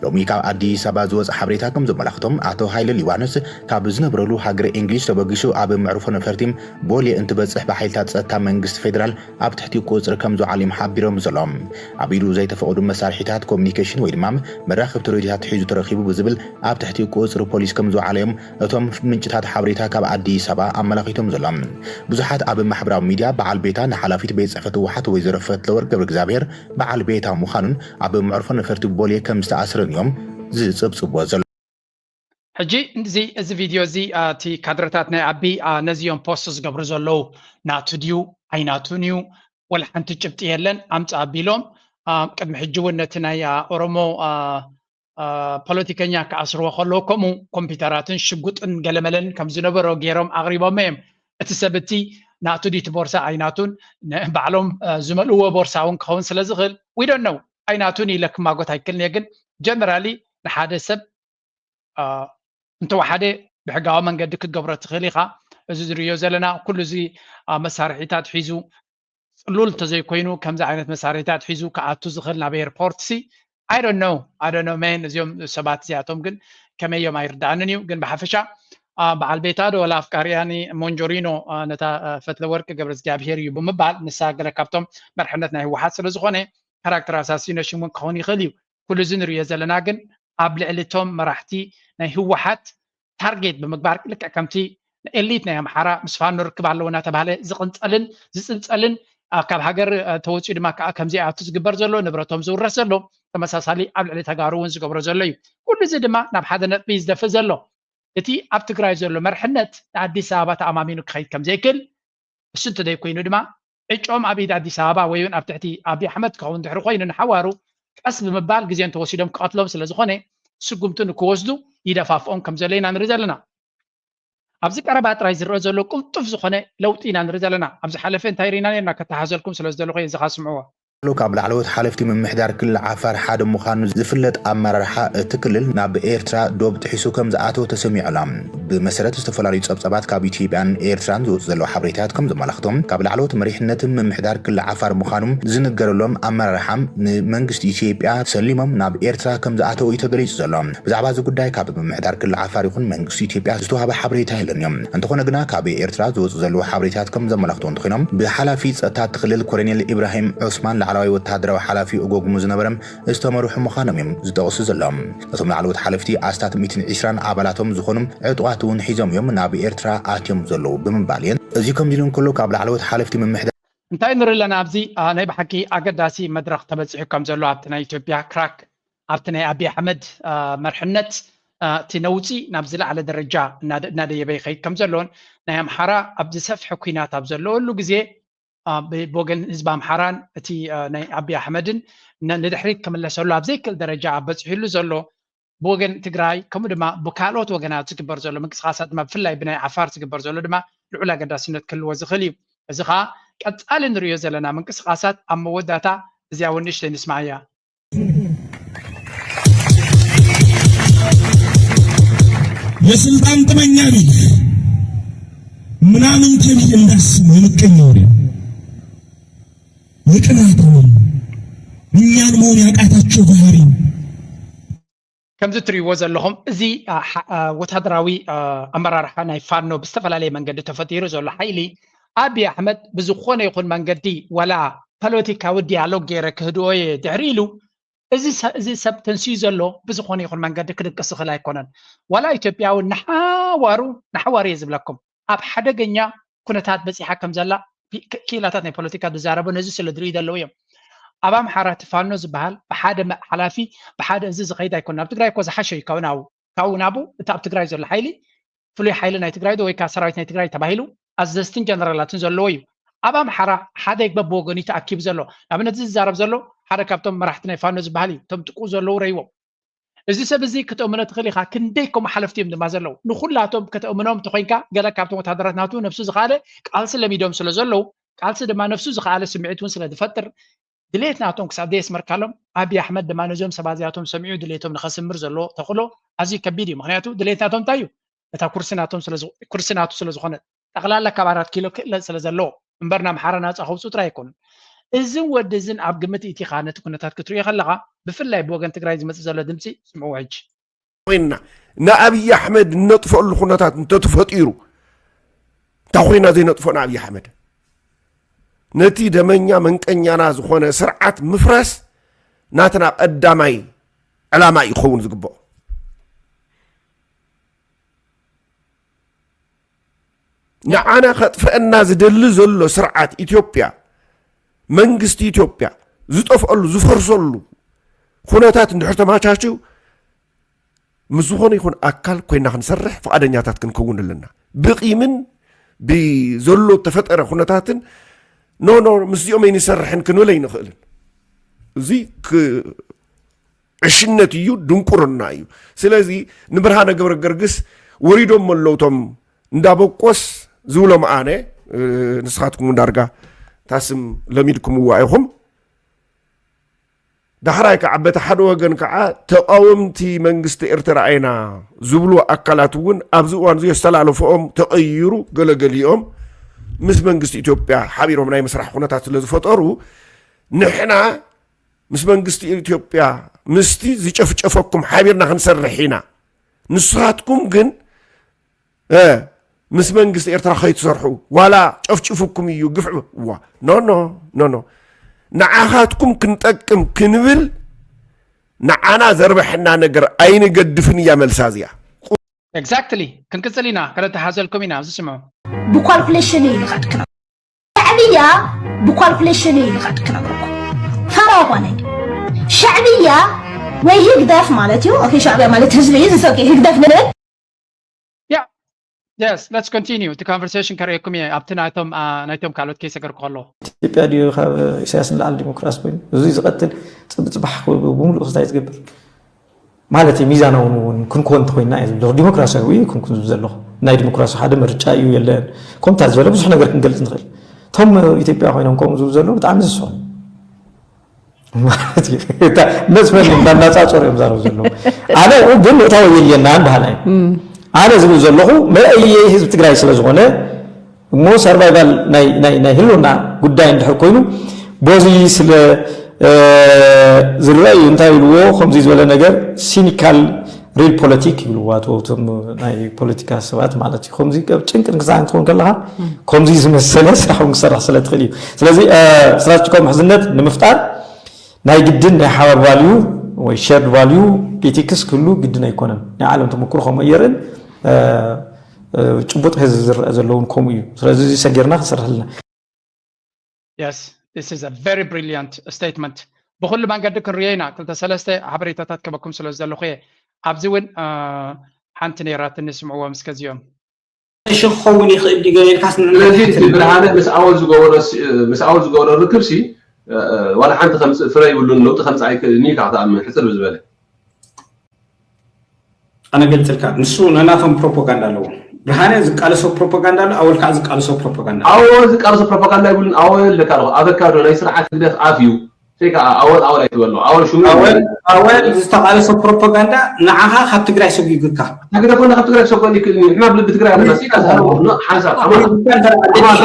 ሎሚ ካብ ኣዲስ ኣበባ ዝወፀ ሓበሬታ ከም ዘመላኽቶም ኣቶ ሃይለ ሊባኖስ ካብ ዝነብረሉ ሃገረ እንግሊዝ ተበጊሱ ኣብ መዕርፎ ነፈርቲ ቦሌ እንትበፅሕ ብሓይልታት ፀጥታ መንግስቲ ፌደራል ኣብ ትሕቲ ቁፅሪ ከም ዝወዓሉ እዮም ሓቢሮም ዘለዉ። ኣብ ኢዱ ዘይተፈቐዱ መሳርሒታት ኮሙኒኬሽን ወይ ድማ መራኸብቲ ሬድዮታት ሒዙ ተረኺቡ ብዝብል ኣብ ትሕቲ ቁፅሪ ፖሊስ ከም ዝወዓለ እዮም እቶም ምንጭታት ሓበሬታ ካብ ኣዲስ ኣበባ ኣመላኺቶም ዘለዉ። ብዙሓት ኣብ ማሕበራዊ ሚድያ በዓል ቤታ ንሓላፊት ቤት ፅሕፈት ህወሓት ወይዘሮ ፈትለወርቅ ገብረ እግዚኣብሔር በዓል ቤታ ምዃኑን ኣብ መዕርፎ ነፈርቲ ቦሌ ከም ዝተኣስረን እዮም ዝፅብፅብዎ ዘለዉ። ሕጂ እዚ እዚ ቪድዮ እዚ እቲ ካድረታት ናይ ኣቢ ነዚ እዮም ፖስት ዝገብሩ ዘለዉ ናቱ ድዩ ኣይናቱን እዩ ወላ ሓንቲ ጭብጢ የለን ኣምፃ ኣቢሎም ቅድሚ ሕጂ እውን ነቲ ናይ ኦሮሞ ፖለቲከኛ ክኣስርዎ ከለዉ ከምኡ ኮምፒውተራትን ሽጉጥን ገለመለን ከም ዝነበሮ ገይሮም ኣቕሪቦም እዮም። እቲ ሰብ እቲ ናቱ ድዩ እቲ ቦርሳ ኣይናቱን ባዕሎም ዝመልእዎ ቦርሳ እውን ክኸውን ስለ ዝኽእል we don't know ኣይናቱን ኢለ ክማጎት ኣይክልን እየ። ግን ጀነራሊ ንሓደ ሰብ እንተወሓደ ብሕጋዊ መንገዲ ክትገብሮ ትኽእል ኢኻ። እዚ ዝርዮ ዘለና ኩሉ እዚ መሳርሒታት ሒዙ ፅሉል እንተዘይኮይኑ ከምዚ ዓይነት መሳርሒታት ሒዙ ክኣቱ ዝኽእል ናብ ኤርፖርት ሲ I don't know, I don't know man። እዚኦም ሰባት እዚኣቶም ግን ከመይ እዮም ኣይርዳእንን እዩ። ግን ብሓፈሻ በዓል ቤታ ዶ ወላ ኣፍቃሪያኒ ሞንጆሪኖ ነታ ፈትለ ወርቂ ገብረ እግዚኣብሄር እዩ ብምባል ንሳ ገለ ካብቶም መርሕነት ናይ ህወሓት ስለ ዝኾነ ካራክተር ኣሳሲኖሽን እውን ክኸውን ይኽእል እዩ። ኩሉ እዚ ንሪኦ ዘለና ግን ኣብ ልዕሊ እቶም መራሕቲ ናይ ህወሓት ታርጌት ብምግባር ልክዕ ከምቲ ኤሊት ናይ ኣምሓራ ምስ ፋኖ ርክብ ኣለዎ እናተባሃለ ዝቕንፀልን ዝፅንፀልን ካብ ሃገር ተወፂኡ ድማ ከዓ ከምዚ ኣቱ ዝግበር ዘሎ ንብረቶም ዝውረስ ዘሎ ተመሳሳሊ ኣብ ልዕሊ ተጋሩ እውን ዝገብሮ ዘሎ እዩ። ኩሉ እዚ ድማ ናብ ሓደ ነጥቢ ዝደፍእ ዘሎ እቲ ኣብ ትግራይ ዘሎ መርሕነት ንኣዲስ ኣበባ ተኣማሚኑ ክኸይድ ከምዘይክእል እሱ እንተዘይኮይኑ ድማ ዕጮም ኣብ ኢድ ኣዲስ ኣበባ ወይ እውን ኣብ ትሕቲ ኣብይ ኣሕመድ ክኸውን ድሕሪ ኮይኑ ንሓዋሩ ቀስ ብምባል ግዜ እንተወሲዶም ክቐትሎም ስለ ዝኾነ ስጉምቲ ንክወስዱ ይደፋፍኦም ከም ዘሎ ኢና ንርኢ ዘለና። ኣብዚ ቀረባ ጥራይ ዝረአ ዘሎ ቅልጡፍ ዝኾነ ለውጢ ኢና ንርኢ ዘለና። ኣብ ዝሓለፈ እንታይ ርኢና ነርና ከተሓዘልኩም ስለ ዝደለኹ እየ፣ እዚ ኸኣ ስምዕዎ። ካብ ላዕለዎት ሓለፍቲ ምምሕዳር ክልል ዓፋር ሓደ ምዃኑ ዝፍለጥ ኣመራርሓ እቲ ክልል ናብ ኤርትራ ዶብ ጥሒሱ ከም ዝኣተወ ተሰሚዑ ኣሎ። ብመሰረት ዝተፈላለዩ ጸብጻባት ካብ ኢትዮጵያን ኤርትራን ዝወጹ ዘለዉ ሓበሬታት ከም ዘመላኽቶም ካብ ላዕለዎት መሪሕነትን ምምሕዳር ክልል ዓፋር ምዃኑ ዝንገረሎም ኣመራርሓ ንመንግስቲ ኢትዮጵያ ሰሊሞም ናብ ኤርትራ ከም ዝኣተው እዩ ተገሊጹ ዘሎ። ብዛዕባ እዚ ጉዳይ ካብ ምምሕዳር ክልል ዓፋር ይኹን መንግስቲ ኢትዮጵያ ዝተዋህበ ሓበሬታ የለን እዮም። እንተኾነ ግና ካብ ኤርትራ ዝወፁ ዘለዉ ሓበሬታት ከም ዘመላኽቱ እንተኾይኖም ብሓላፊ ጸጥታ እቲ ክልል ኮሎኔል ኢብራሂም ዑስማን ላዕለዋይ ወተሃደራዊ ሓላፊ እጎግሙ ዝነበረ ዝተመርሑ ምዃኖም እዮም ዝጠቕሱ ዘለዉ። እቶም ላዕለዎት ሓለፍቲ ኣስታት ሚእትን ዕስራን ኣባላቶም ዝኾኑ ዕጡቓት እውን ሒዞም እዮም ናብ ኤርትራ ኣትዮም ዘለዉ ብምባል እየን። እዚ ከምዚ ኢሉ እንከሎ ካብ ላዕለዎት ሓለፍቲ ምምሕዳር እንታይ ንርኢ ኣለና ኣብዚ ናይ ብሓቂ ኣገዳሲ መድረኽ ተበፂሑ ከም ዘሎ ኣብቲ ናይ ኢትዮጵያ ክራክ ኣብቲ ናይ ኣብይ ኣሕመድ መርሕነት እቲ ነውፂ ናብ ዝለዓለ ደረጃ እናደየበ ይኸይድ ከም ዘሎን ናይ ኣምሓራ ኣብ ዝሰፍሐ ኩናት ኣብ ዘለወሉ ግዜ ብወገን ህዝቢ ኣምሓራን እቲ ናይ ኣብይ ኣሕመድን ንድሕሪት ክምለሰሉ ኣብ ዘይክእል ደረጃ ኣብ በፂሑሉ ዘሎ ብወገን ትግራይ ከምኡ ድማ ብካልኦት ወገናት ዝግበር ዘሎ ምንቅስቃሳት ድማ ብፍላይ ብናይ ዓፋር ዝግበር ዘሎ ድማ ልዑል ኣገዳስነት ክህልዎ ዝኽእል እዩ። እዚ ከዓ ቀፃሊ ንሪኦ ዘለና ምንቅስቃሳት ኣብ መወዳእታ እዚኣ እውን ንእሽተይ ንስማዓያ። የስልጣን ጥመኛ ቢል ምናምን ተብዬ እንዳስሙ የምቀኝ ወሬ የቅናት ወሬ እኛን መሆን ያቃታቸው ባህሪ ከምዚ እትሪእዎ ዘለኹም እዚ ወታደራዊ ኣመራርሓ ናይ ፋኖ ብዝተፈላለየ መንገዲ ተፈጢሩ ዘሎ ሓይሊ ኣብይ ኣሕመድ ብዝኾነ ይኹን መንገዲ ዋላ ፖለቲካዊ ዲያሎግ ገይረ ክህድኦ እየ ድሕሪ ኢሉ እዚ ሰብ ተንስዩ ዘሎ ብዝኾነ ይኹን መንገዲ ክድቅስ ዝኽእል ኣይኮነን። ዋላ ኢትዮጵያዊ ንሓዋሩ ንሓዋሩ እየ ዝብለኩም ኣብ ሓደገኛ ኩነታት በፂሓ ከም ዘላ ክኢላታት ናይ ፖለቲካ ዝዛረቡ ነዚ ስለ ዝርእዩ ዘለዉ እዮም። ኣብ ኣምሓራ እቲ ፋኖ ዝበሃል ብሓደ ሓላፊ ብሓደ እዚ ዝኸይድ ኣይኮነን። ኣብ ትግራይ እኮ ዝሓሸ እዩ ካብኡ ናብኡ ካብኡ ናብኡ እቲ ኣብ ትግራይ ዘሎ ሓይሊ ፍሉይ ሓይሊ ናይ ትግራይ ዶ ወይ ከዓ ሰራዊት ናይ ትግራይ ተባሂሉ ኣዘዝትን ጀነራላትን ዘለዎ እዩ። ኣብ ኣምሓራ ሓደ በብወገኑ እዩ ተኣኪቡ ዘሎ። ንኣብነት እዚ ዝዛረብ ዘሎ ሓደ ካብቶም መራሕቲ ናይ ፋኖ ዝበሃል እዩ። እቶም ጥቅኡ ዘለዉ ረይዎም እዚ ሰብ እዚ ክትእምኖ ትኽእል ኢኻ። ክንደይ ከምኡ ሓለፍቲ እዮም ድማ ዘለዉ። ንኹላቶም ከተእምኖም እንተኾይንካ ገለ ካብቶም ወታደራት ናቱ ነብሱ ዝኸኣለ ቃልሲ ለሚዶም ስለ ዘለዉ ቃልሲ ድማ ነብሱ ዝኸኣለ ስምዒት እውን ስለ ዝፈጥር ድሌት ናቶም ክሳብ ዘየስመርካሎም ኣብይ ኣሕመድ ድማ ነዞም ሰባት እዚኣቶም ሰሚዑ ድሌቶም ንኸስምር ዘለዎ ተኽእሎ ኣዝዩ ከቢድ እዩ። ምኽንያቱ ድሌት ናቶም እንታይ እዩ? እታ ኩርሲ ናቶም ኩርሲ ናቱ ስለ ዝኾነት ጠቕላላ ካብ ኣራት ኪሎ ክእለፅ ስለ ዘለዎ እምበር ንኣምሓራ ናፃ ከውፅኡ ጥራይ ኣይኮኑን። እዝን ወዲ እዝን ኣብ ግምት ኢቲኻ ነቲ ኩነታት ክትሪኦ ከለኻ ብፍላይ ብወገን ትግራይ ዝመፅእ ዘሎ ድምፂ ስምዕዎ ሕጂ። ኮይንና ንኣብይ ኣሕመድ እነጥፈሉ ኩነታት እንተተፈጢሩ እንታይ ኮይና ዘይነጥፎ ንኣብይ ኣሕመድ ነቲ ደመኛ መንቀኛና ዝኾነ ስርዓት ምፍራስ ናትና ቀዳማይ ዕላማ እዩ ክኸውን ዝግብኦ። ንዓና ከጥፍአና ዝደሊ ዘሎ ስርዓት ኢትዮጵያ መንግስቲ ኢትዮጵያ ዝጠፍአሉ ዝፈርሰሉ ኩነታት እንድሕር ተማቻችው ምስ ዝኾነ ይኹን ኣካል ኮይና ክንሰርሕ ፍቓደኛታት ክንከውን ኣለና። ብቂምን ብዘሎ ተፈጠረ ኩነታትን ኖ ኖ ምስዚኦም ኣይንሰርሕን ክንብል ኣይንኽእልን። እዚ ዕሽነት እዩ፣ ድንቁርና እዩ። ስለዚ ንብርሃነ ገብረ ገርግስ ወሪዶም ኣለዉ እቶም እንዳበቆስ ዝብሎም ኣነ ንስኻትኩም ዳርጋ ታስም ለሚድኩምዋ ኢኹም። ዳሕራይ ከዓ በቲ ሓደ ወገን ከዓ ተቃወምቲ መንግስቲ ኤርትራ ኢና ዝብሉ ኣካላት እውን ኣብዚ እዋን እዚ ኣስተላልፎኦም ተቐይሩ፣ ገለገሊኦም ምስ መንግስቲ ኢትዮጵያ ሓቢሮም ናይ ምስራሕ ኩነታት ስለ ዝፈጠሩ፣ ንሕና ምስ መንግስቲ ኢትዮጵያ ምስቲ ዝጨፍጨፈኩም ሓቢርና ክንሰርሕ ኢና፣ ንስኻትኩም ግን ምስ መንግስቲ ኤርትራ ከይትሰርሑ፣ ዋላ ጨፍጭፉኩም እዩ ግፍዕ ዋ ኖ ኖ ኖ ኖ ንዓኻትኩም ክንጠቅም ክንብል ንዓና ዘርበሐና ነገር ኣይንገድፍን እያ መልሳ እዚኣ። Exactly። ክንቅፅል ኢና፣ ከነተሓዘልኩም ኢና። ኣብዚ ስምዑ። ብኳልኩሌሽን እዩ ልኽዕቲ ክነግረኩም። ሻዕብያ ብኳልኩሌሽን እዩ ልኽዕቲ ክነግረኩም። ፋራ ይኾነ ሻዕብያ ወይ ህግደፍ ማለት እዩ። ኦኬ፣ ሻዕብያ ማለት ህዝቢ እዩ። ዝሰቂ ህግደፍ ንብል Yeah. Yes, let's continue. እቲ conversation ከርእየኩም እየ ኣብቲ ናይቶም ናይቶም ካልኦት ከይሰገርኩ ከለኹ። ኢትዮጵያ ድዩ ካብ ኢሳያስ ንላዕሊ ዲሞክራሲ ኮይኑ? እዚ ዝቐትል ፅብፅባሕ ብምሉእ ክስታይ ዝገብር ማለት እዩ። ሚዛናዊ እውን ክንኮን እንተኮይና እየ ዝብለኹ። ዲሞክራሲያዊ እዩ ክንኩን ዝብል ዘለኹ። ናይ ዲሞክራሲ ሓደ ምርጫ እዩ የለን። ከምታ ዝበለ ብዙሕ ነገር ክንገልፅ ንኽእል። እቶም ኢትዮጵያ ኮይኖም ከምኡ ዝብሉ ዘለዉ ብጣዕሚ ዝስሑ ማለት እዩ። እታ መስመር እንዳናፃፀሩ እዮም ዛረቡ ዘለዉ። ኣነ ግን ምእታው የድልየናን በሃላ እዩ። ኣነ ዝብል ዘለኹ መእየይ ህዝቢ ትግራይ ስለ ዝኾነ እሞ ሰርቫይቫል ናይ ናይ ናይ ህልውና ጉዳይ እንድሕር ኮይኑ በዚ ስለ ዝረአ እዩ። እንታይ ኢልዎ ከምዚ ዝበለ ነገር ሲኒካል ሪል ፖለቲክ ይብልዋ እቶም ናይ ፖለቲካ ሰባት ማለት እዩ። ከምዚ ጭንቅን ክሳን ክትኸውን ከለኻ ከምዚ ዝመሰለ ስራሕ እውን ክሰርሕ ስለ ትኽእል እዩ። ስለዚ ስትራቴጂካዊ ምሕዝነት ንምፍጣር ናይ ግድን ናይ ሓባር ቫልዩ ወይ ሸርድ ቫልዩ ኤቲክስ ክህሉ ግድን ኣይኮነን። ናይ ዓለም ተመክሮ ከምኡ የርእን ጭቡጥ ህዝቢ ዝረአ ዘለውን ከምኡ እዩ። ስለዚ እዚ ሰጊርና ክንሰርሕ ኣለና። Yes, this is a very brilliant statement። ብኩሉ መንገዲ ክንሪኦ ኢና። ክልተ ሰለስተ ሓበሬታታት ከበኩም ስለ ዘለኹ እየ። ኣብዚ እውን ሓንቲ ነይራትኒ ስምዕዎም እስከዚኦም። እሺ ክኸውን ይኽእል ድዩ ገለ ኢልካስ ስለዚ እቲ ብርሃነ ምስ ኣወል ዝገበሮ ምስ ኣወል ዝገበሮ ርክብ ሲ ዋላ ሓንቲ ከምፅእ ፍረ ይብሉን ለውጢ ከምፅእ ኣይክእልን እዩ ኢልካ ክትኣምን ሕፅር ብዝበለ ኣነ ገልፅልካ ንሱ ነናቶም ፕሮፓጋንዳ ኣለዎ። ብርሃነ ዝቃለሶ ፕሮፓጋንዳ ኣሎ፣ ኣወል ከዓ ዝቃለሶ ፕሮፓጋንዳ ኣሎ። ኣወል ዝቃለሶ ፕሮፓጋንዳ ይብሉን ኣወል ለካ ኣለኹ ኣበካዶ ናይ ስርዓት ህግደፍ ኣፍ እዩ። ተይ ከዓ ኣወል ኣወል ኣይትበሎ ኣወል ሽሙ ኣወል ኣወል ዝተቃለሶ ፕሮፓጋንዳ ንዓኻ ካብ ትግራይ ሰጒጉካ። ንሕና ካብ ትግራይ ክሰጎን ይክእል እዩ። ንሕና ኣብ ልቢ ትግራይ ኣለና። ሲዳ ዝሃለዎ ሓንሳብ ኣማን ኣማን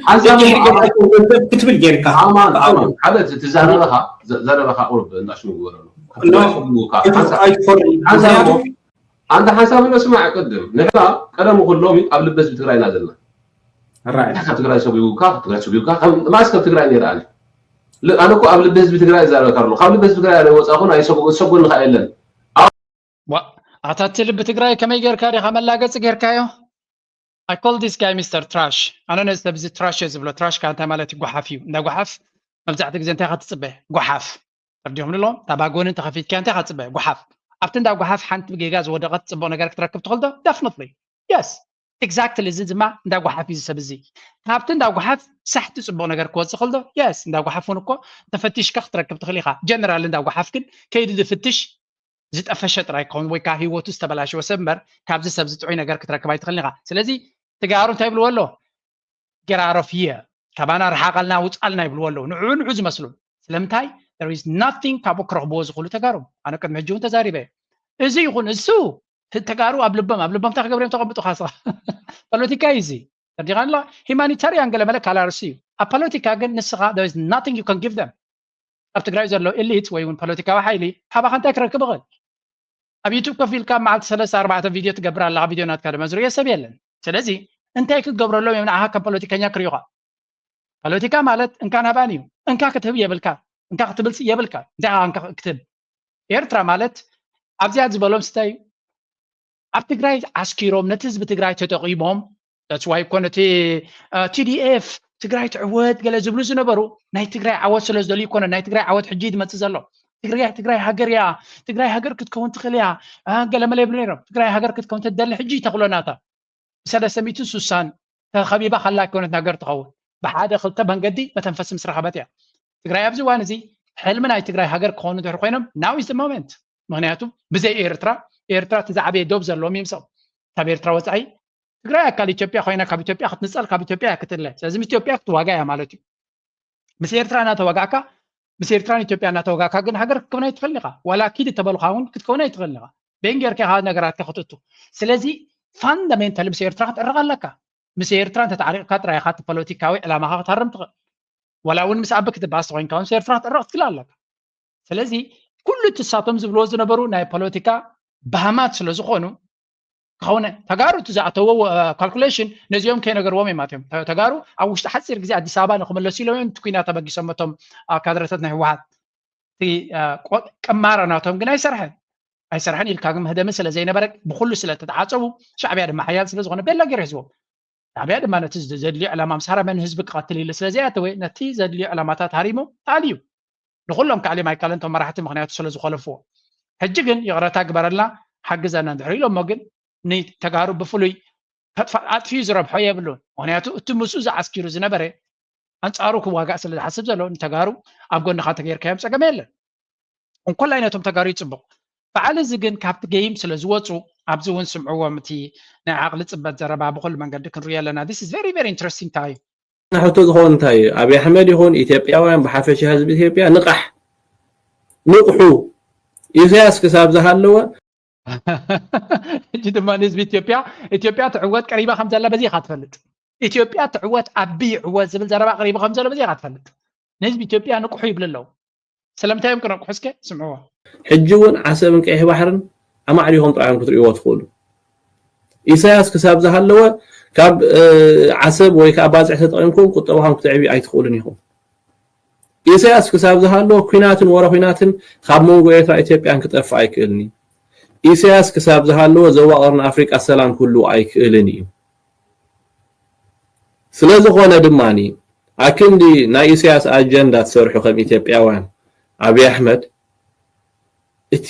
ሓንሳብ ክትብል ጌርካ ኣማን ኣማን ሓደ እቲ ዘረበኻ ዘረበኻ ቁሩብ እንዳሽሙ ግበረሉ። ኣንተ ሓንሳብ ንበስማዕ ቅድም ንሕና ቀደም ኩን ሎሚ ኣብ ልቢ ህዝቢ ትግራይ ኢና ዘለና። ካብ ትግራይ ሰጒጉካ ትግራይ ሰጒጉካ ማስ ካብ ትግራይ ነይረ ኣነ ኣነ እኮ ኣብ ልቢ ህዝቢ ትግራይ ዛረበካ ኣሎ ካብ ልቢ ህዝቢ ትግራይ ኣነ ወፃ ኩን ኣይሰጎን ዝሰጎን ንካ የለን። ኣታ እቲ ልቢ ትግራይ ከመይ ጌርካ ዲኻ መላገፂ ጌርካዮ? I call this guy ሚስተር ትራሽ። ኣነ ነዚ ሰብ እዚ ትራሽ እየ ዝብሎ። ትራሽ ከኣ እንታይ ማለት እዩ? ጓሓፍ እዩ። እንዳ ጓሓፍ መብዛሕትኡ ግዜ እንታይ ኢኻ ትጽበ? ጓሓፍ። ተረዲእኩም ኣሎ? እታ ባጎኒ እንተኸፊትካያ እንታይ ኢኻ ትጽበ? ጓሓፍ። ኣብቲ እንዳ ጓሓፍ ሓንቲ ጌጋ ዝወደቐት ጽቡቕ ነገር ክትረክብ ትኽእል ዶ? Definitely. Yes. Exactly። እዚ ድማ እንዳ ጓሓፍ እዩ እዚ ሰብ እዚ። ካብቲ እንዳ ጓሓፍ ሳሕቲ ጽቡቕ ነገር ክወጽእ ይኽእል ዶ? Yes። እንዳ ጓሓፍ እውን እኮ ተፈቲሽካ ክትረክብ ትኽእል ኢኻ። ጀነራል እንዳ ጓሓፍ ግን ከይዱ ዝፍትሽ ዝጠፈሸ ጥራይ ክኸውን ወይ ከዓ ህይወቱ ዝተበላሸወ ሰብ እምበር ካብዚ ሰብዚ ጥዑይ ነገር ክትረክብ ኣይትኽእልን ኢኻ። ስለዚ ተጋሩ እንታይ ይብልዎ ኣሎ? Get out of here፣ ካባና ርሓቐልና ውፃልና ይብልዎ ኣለዉ። ንዑ ንዑ ዝመስሉ ስለምንታይ? There is nothing ካብኡ ክረኽብዎ ዝኽእሉ ተጋሩ። ኣነ ቅድሚ ሕጂ እውን ተዛሪበ። እዚ ይኹን እሱ ተጋሩ ኣብ ልቦም ኣብ ልቦም እንታይ ክገብሩ እዮም ተቐምጡ ካስኻ ፖለቲካ እዩ እዚ። ተርዲኻ ኣሎ ሂማኒታሪያን ገለመለ ካላርሲ እዩ። ኣብ ፖለቲካ ግን ንስኻ there is nothing you can give them። ኣብ ትግራይ ዘሎ ኤሊት ወይ እውን ፖለቲካዊ ሓይሊ ካባኻ እንታይ ክረክብ ይኽእል? ኣብ ዩቱብ ኮፍ ኢልካ መዓልቲ ሰለስተ ኣርባዕተ ቪድዮ ትገብር ኣለኻ። ቪድዮ ናትካ ድማ ዝርእዮ ሰብ የለን። ስለዚ እንታይ ክትገብረሎም እዮም ንዓኻ ከም ፖለቲከኛ ክርእዩኻ? ፖለቲካ ማለት እንካን ሃባን እዩ። እንካ ክትህብ የብልካ፣ እንካ ክትብል የብልካ። እንታይ ኢኻ እንካ ክትህብ? ኤርትራ ማለት ኣብዚኣ ዝበሎም ስታይ ኣብ ትግራይ ዓስኪሮም ነቲ ህዝቢ ትግራይ ተጠቒሞም that's why እኮ ነቲ ቲዲኤፍ ትግራይ ትዕወት ገለ ዝብሉ ዝነበሩ ናይ ትግራይ ዓወት ስለ ዝደልዩ ይኮነ ናይ ትግራይ ዓወት ሕጂ ዝመፅእ ዘሎ ትግራይ ትግራይ ሃገር እያ ትግራይ ሃገር ክትከውን ትኽእል እያ ገለመለ ይብሉ ነይሮም ትግራይ ሃገር ክትከውን ትደሊ ሕጂ ተኽሎናታ ብሰለስተ ሚእትን ሱሳን ተኸቢባ ከላ ኣይኮነት ሃገር ትኸውን ብሓደ ክልተ መንገዲ መተንፈሲ ምስ ረኸበት እያ ትግራይ ኣብዚ እዋን እዚ ሕልሚ ናይ ትግራይ ሃገር ክኾኑ ድሕር ኮይኖም now is the moment ምክንያቱ ብዘይ ኤርትራ ኤርትራ እቲ ዝዓበየ ዶብ ዘለዎም ይምሶም ካብ ኤርትራ ወፃኢ ትግራይ ኣካል ኢትዮጵያ ኮይና ካብ ኢትዮጵያ ክትንፀል ካብ ኢትዮጵያ እያ ክትእለ ስለዚ ምስ ኢትዮጵያ ክትዋጋ እያ ማለት እዩ ምስ ኤርትራ እናተዋጋእካ ምስ ኤርትራን ኢትዮጵያ እናተወጋእካ ግን ሃገር ክትከውን ኣይትኽእልን ኢኻ። ዋላ ኪድ እተበልኻ እውን ክትከውን ኣይትኽእልን ኢኻ። በይን ጌርካ ኢኻ ነገራትካ ክትእቱ። ስለዚ ፋንዳሜንታሊ ምስ ኤርትራ ክትዕረቕ ኣለካ። ምስ ኤርትራ እንተተዓሪቕካ ጥራይ ኢኻ እቲ ፖለቲካዊ ዕላማኻ ክትሃርም ትኽእል። ዋላ እውን ምስ ኣቢ ክትበኣስ ተኾይንካ እውን ምስ ኤርትራ ክትዕረቕ ትክእል ኣለካ። ስለዚ ኩሉ እቲ ንሳቶም ዝብልዎ ዝነበሩ ናይ ፖለቲካ ባህማት ስለ ዝኾኑ ክኸውን ተጋሩ እቲ ዝኣተዎ ካልኩሌሽን ነዚኦም ከይነገርዎም እዮም ኣትዮም። ተ- ተጋሩ ኣብ ውሽጢ ሓፂር ግዜ ኣዲስ ኣበባ ንክመለሱ ኢሎም እዮም እቲ ኩናት ተበጊሶም እቶም ካድረታት ናይ ህወሓት። እቲ ቀማራ ናቶም ግን ኣይሰርሐን ኣይሰርሐን ኢልካ ግን መህደሚ ስለ ዘይነበረ ብኩሉ ስለ ተተዓፀቡ ሻዕብያ ድማ ሓያል ስለ ዝኾነ ቤላ ገይሩ ሒዝዎም። ሻዕብያ ድማ ነቲ ዘድልዮ ዕላማ ምስ ሃረመ ንህዝቢ ክቐትል ኢሉ ስለ ዘይኣተወ ነቲ ዘድልዮ ዕላማታት ሃሪሙ ኣልዩ። ንኩሎም ከዕልዮም ኣይካለን እቶም መራሕቲ ምክንያቱ ስለ ዝኾለፍዎ። ሕጂ ግን ይቕረታ ግበረልና ሓግዘና እንድሕር ኢሎሞ ግን ንተጋሩ ብፍሉይ ከጥፋ ኣጥፊኡ ዝረብሖ የብሉን። ምክንያቱ እቲ ምስኡ ዝዓስኪሩ ዝነበረ ኣንጻሩ ክዋጋእ ስለ ዝሓስብ ዘሎ ንተጋሩ ኣብ ጎንኻ እንተገይርካዮም ጸገም የለን። እንኮላይ ነቶም ተጋሩ ይጽቡቕ። በዓል እዚ ግን ካብቲ ገይም ስለ ዝወጹ ኣብዚ እውን ስምዕዎም እቲ ናይ ዓቕሊ ጽበት ዘረባ ብኹሉ መንገዲ ክንሪኦ ኣለና። This is very very interesting time። ሕቶ ዝኸውን እንታይ እዩ? ኣብይ ኣሕመድ ይኹን ኢትዮጵያውያን ብሓፈሻ ህዝቢ ኢትዮጵያ ንቓሕ ንቕሑ። ኢሳያስ ክሳብ ዝሃለወ ሕጂ ድማ ንህዝቢ ኢትዮጵያ ኢትዮጵያ ትዕወት ቀሪባ ከም ዘላ በዚ ኢኻ ትፈልጥ። ኢትዮጵያ ትዕወት ኣቢ ይዕወት ዝብል ዘረባ ቀሪቡ ከም ዘሎ በዚ ኢኻ ትፈልጥ። ንህዝቢ ኢትዮጵያ ንቕሑ ይብሉ ኣለዉ። ስለምንታይ እዮም ክነቕሑ እስከ ስምዕዎ። ሕጂ እውን ዓሰብን ቀይሕ ባሕርን ኣማዕዲኹም ጥራዮም ክትርእይዎ ትኽእሉ። ኢሳያስ ክሳብ ዝሃለወ ካብ ዓሰብ ወይ ከዓ ባፅዕ ተጠቒምኩም ቁጠባኹም ክተዕብዩ ኣይትኽእሉን ኢኹም። ኢሳያስ ክሳብ ዝሃለወ ኲናትን ወረ ኲናትን ካብ መንጎ ኤርትራ ኢትዮጵያን ክጠፍእ ኣይክእልን እዩ። ኢሳያስ ክሳብ ዝሃለወ ዞባ ቀርኒ ኣፍሪቃ ሰላም ክህልዎ ኣይክእልን እዩ። ስለ ዝኾነ ድማ ኣክንዲ ናይ ኢሳያስ ኣጀንዳ ትሰርሑ ከም ኢትዮጵያውያን ኣብይ ኣሕመድ እቲ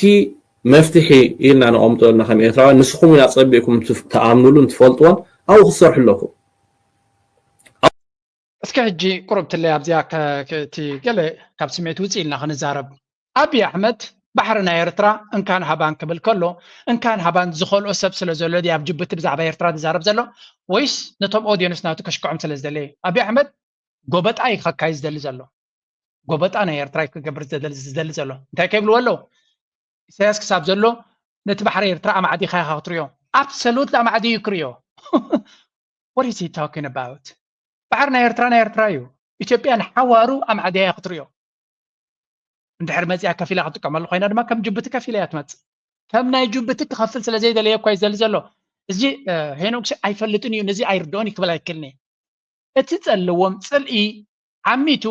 መፍትሒ ኢልና ነቐምጦ ዘለና ከም ኤርትራውያን ንስኹም ኢና ጸቢቕኩም ትኣምኑሉን ትፈልጥዎን ኣብኡ ክትሰርሑ ኣለኩም። እስኪ ሕጂ ቁሩብ ትለይ ኣብዚኣ እቲ ገለ ካብ ስምዒት ውፅእ ኢልና ክንዛረብ። ኣብይ ኣሕመድ ባሕሪ ናይ ኤርትራ እንካን ሃባን ክብል ከሎ እንካን ሃባን ዝኸልኦ ሰብ ስለ ዘሎ ድዩ ኣብ ጅቡቲ ብዛዕባ ኤርትራ ዝዛረብ ዘሎ ወይስ ነቶም ኦድየንስ ናቱ ከሽክዖም ስለ ዝደለየ? ኣብይ ኣሕመድ ጎበጣ እዩ ከካይ ዝደሊ ዘሎ። ጎበጣ ናይ ኤርትራ እዩ ክገብር ዝደሊ ዘሎ። እንታይ ከይብልዎ ኣለዉ? ኢሳያስ ክሳብ ዘሎ ነቲ ባሕሪ ኤርትራ ኣማዕዲኻ ኢኻ ክትሪኦ። ኣብሰሉት ኣማዕዲ እዩ ክሪኦ። What is he talking about? ባሕሪ ናይ ኤርትራ ናይ ኤርትራ እዩ። ኢትዮጵያ ንሓዋሩ ኣማዕድያ እያ ክትሪኦ። እንድሕር መፂኣ ከፊላ ክትጥቀመሉ ኮይና ድማ ከም ጅቡቲ ከፊላ እያ ትመፅእ። ከም ናይ ጅቡቲ ክኸፍል ስለ ዘይደለየ እኳ እዩ ዝደሊ ዘሎ። እዚ ሄኖክ ኣይፈልጥን እዩ ነዚ ኣይርድኦን ክብል ኣይክእልን እየ። እቲ ዘለዎም ፅልኢ ዓሚቱ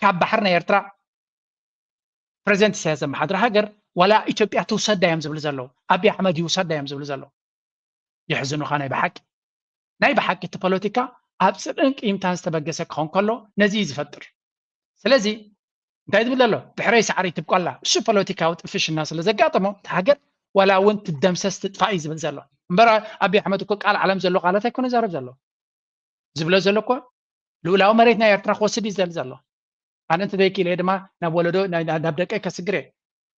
ካብ ባሕሪ ናይ ኤርትራ ፕሬዚደንት ኢሳያስ ዘመሓድራ ሃገር ዋላ ኢትዮጵያ ትውሰዳ እዮም ዝብሉ ዘለዉ። ኣብይ ኣሕመድ ይውሰዳ እዮም ዝብሉ ዘለዉ። የሕዝኑኻ ናይ ብሓቂ ናይ ብሓቂ እቲ ፖለቲካ ኣብ ፅልእን ቅይምታን ዝተበገሰ ክኸውን ከሎ ነዚ እዩ ዝፈጥር። ስለዚ እንታይ ዝብል ዘሎ ድሕረይ ሳዕሪ ትብቆላ እሱ ፖለቲካዊ ጥፍሽና ስለ ዘጋጠሞ እቲ ሃገር ዋላ እውን ትደምሰስ ትጥፋእ እዩ ዝብል ዘሎ እምበር ኣብይ ኣሕመድ እኮ ቃል ዓለም ዘሎ ቃላት ኣይኮነ ዘረብ ዘሎ ዝብሎ ዘሎ እኮ ልኡላዊ መሬት ናይ ኤርትራ ክወስድ እዩ ዝደሊ ዘሎ ኣነ እንተ ዘይክኢለ ድማ ናብ ወለዶ ናብ ደቀይ ከስግር እየ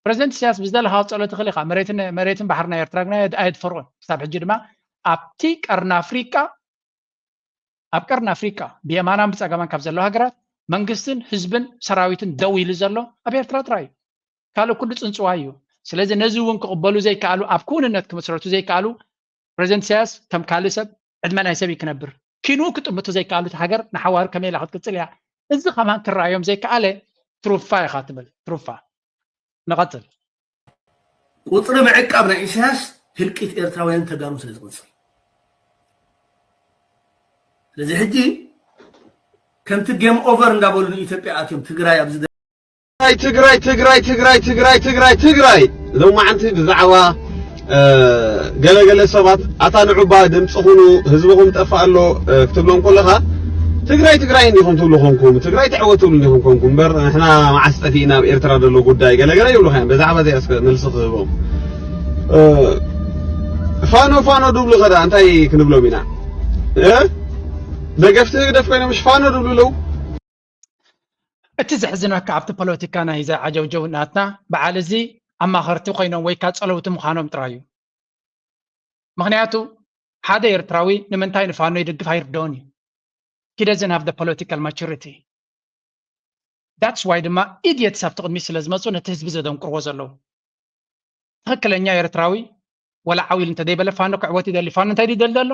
ፕረዚደንት ኢሳያስ ብዝደለኻ ክፀሎ ትኽእል ኢኻ መሬትን መሬትን ባሕሪ ናይ ኤርትራ ግና ኣየድፈርዎን ክሳብ ሕጂ ድማ ኣብቲ ቀርኒ ኣፍሪቃ ኣብ ቀርኒ ኣፍሪቃ ብየማናን ብፀገማን ካብ ዘለዋ ሃገራት መንግስትን ህዝብን ሰራዊትን ደው ኢሉ ዘሎ ኣብ ኤርትራ ጥራይ እዩ ካልእ ኩሉ ፅንፅዋይ እዩ ስለዚ ነዚ እውን ክቕበሉ ዘይከኣሉ ኣብ ክውንነት ክመስረቱ ዘይከኣሉ ፕረዚደንት ኢሳያስ ከም ካልእ ሰብ ዕድመ ናይ ሰብ እዩ ክነብር ኪኑ ክጥምቱ ዘይከኣሉ እቲ ሃገር ንሓዋሩ ከመይ ኢላ ክትቅፅል እያ እዚ ከማን ክረኣዮም ዘይከኣለ ትሩፋ ኢኻ ትብል ትሩፋ ንቐፅል ቁፅሪ ምዕቃብ ናይ ኢሳያስ ህልቂት ኤርትራውያን ተጋሩ ስለ ዝቐፅል ስለዚ ሕጂ ከምቲ game over እንዳበሉ ንኢትዮጵያ ኣትዮም ትግራይ ኣብዚ ትግራይ ትግራይ ትግራይ ትግራይ ትግራይ ትግራይ ትግራይ ሎማዓንቲ ብዛዕባ ገለገለ ሰባት ኣታ ንዑባ ድምፂ ኩኑ ህዝብኹም ጠፍእ ኣሎ ክትብሎም ከለኻ ትግራይ ትግራይ እንዲኹም ትብሉ ኮንኩም ትግራይ ትዕወት ትብሉ እንዲኹም ኮንኩም እምበር ንሕና መዓስ ጠፊእና ኣብ ኤርትራ ዘሎ ጉዳይ ገለገለ ይብሉኻ እዮም በዛዕባ እዚኣ እስከ መልሲ ክህቦም ፋኖ ፋኖ ድብሉ ኸዳ እንታይ ክንብሎም ኢና ደገፍቲ ህግደፍ ኮይኖም ፋኖ ድብሉ ኣለዉ እቲ ዘሕዝነካ ኣብቲ ፖለቲካ ናይ ዘዓጀውጀው ናትና በዓል እዚ ኣማኸርቲ ኮይኖም ወይ ካ ፀለውቲ ምዃኖም ጥራይ እዩ ምክንያቱ ሓደ ኤርትራዊ ንምንታይ ንፋኖ ይድግፍ ኣይርደውን እዩ he doesn't have the political maturity that's why ድማ ኢድየትስ ኣብቲ ቅድሚት ስለ ዝመፁ ነቲ ህዝቢ ዘደንቁርዎ ዘለዉ። ትኽክለኛ ኤርትራዊ ወላ ዓው ኢሉ እንተዘይበለ ፋኖ ክዕወት ይደሊ። ፋኖ እንታይ ድዩ ደሊ ዘሎ?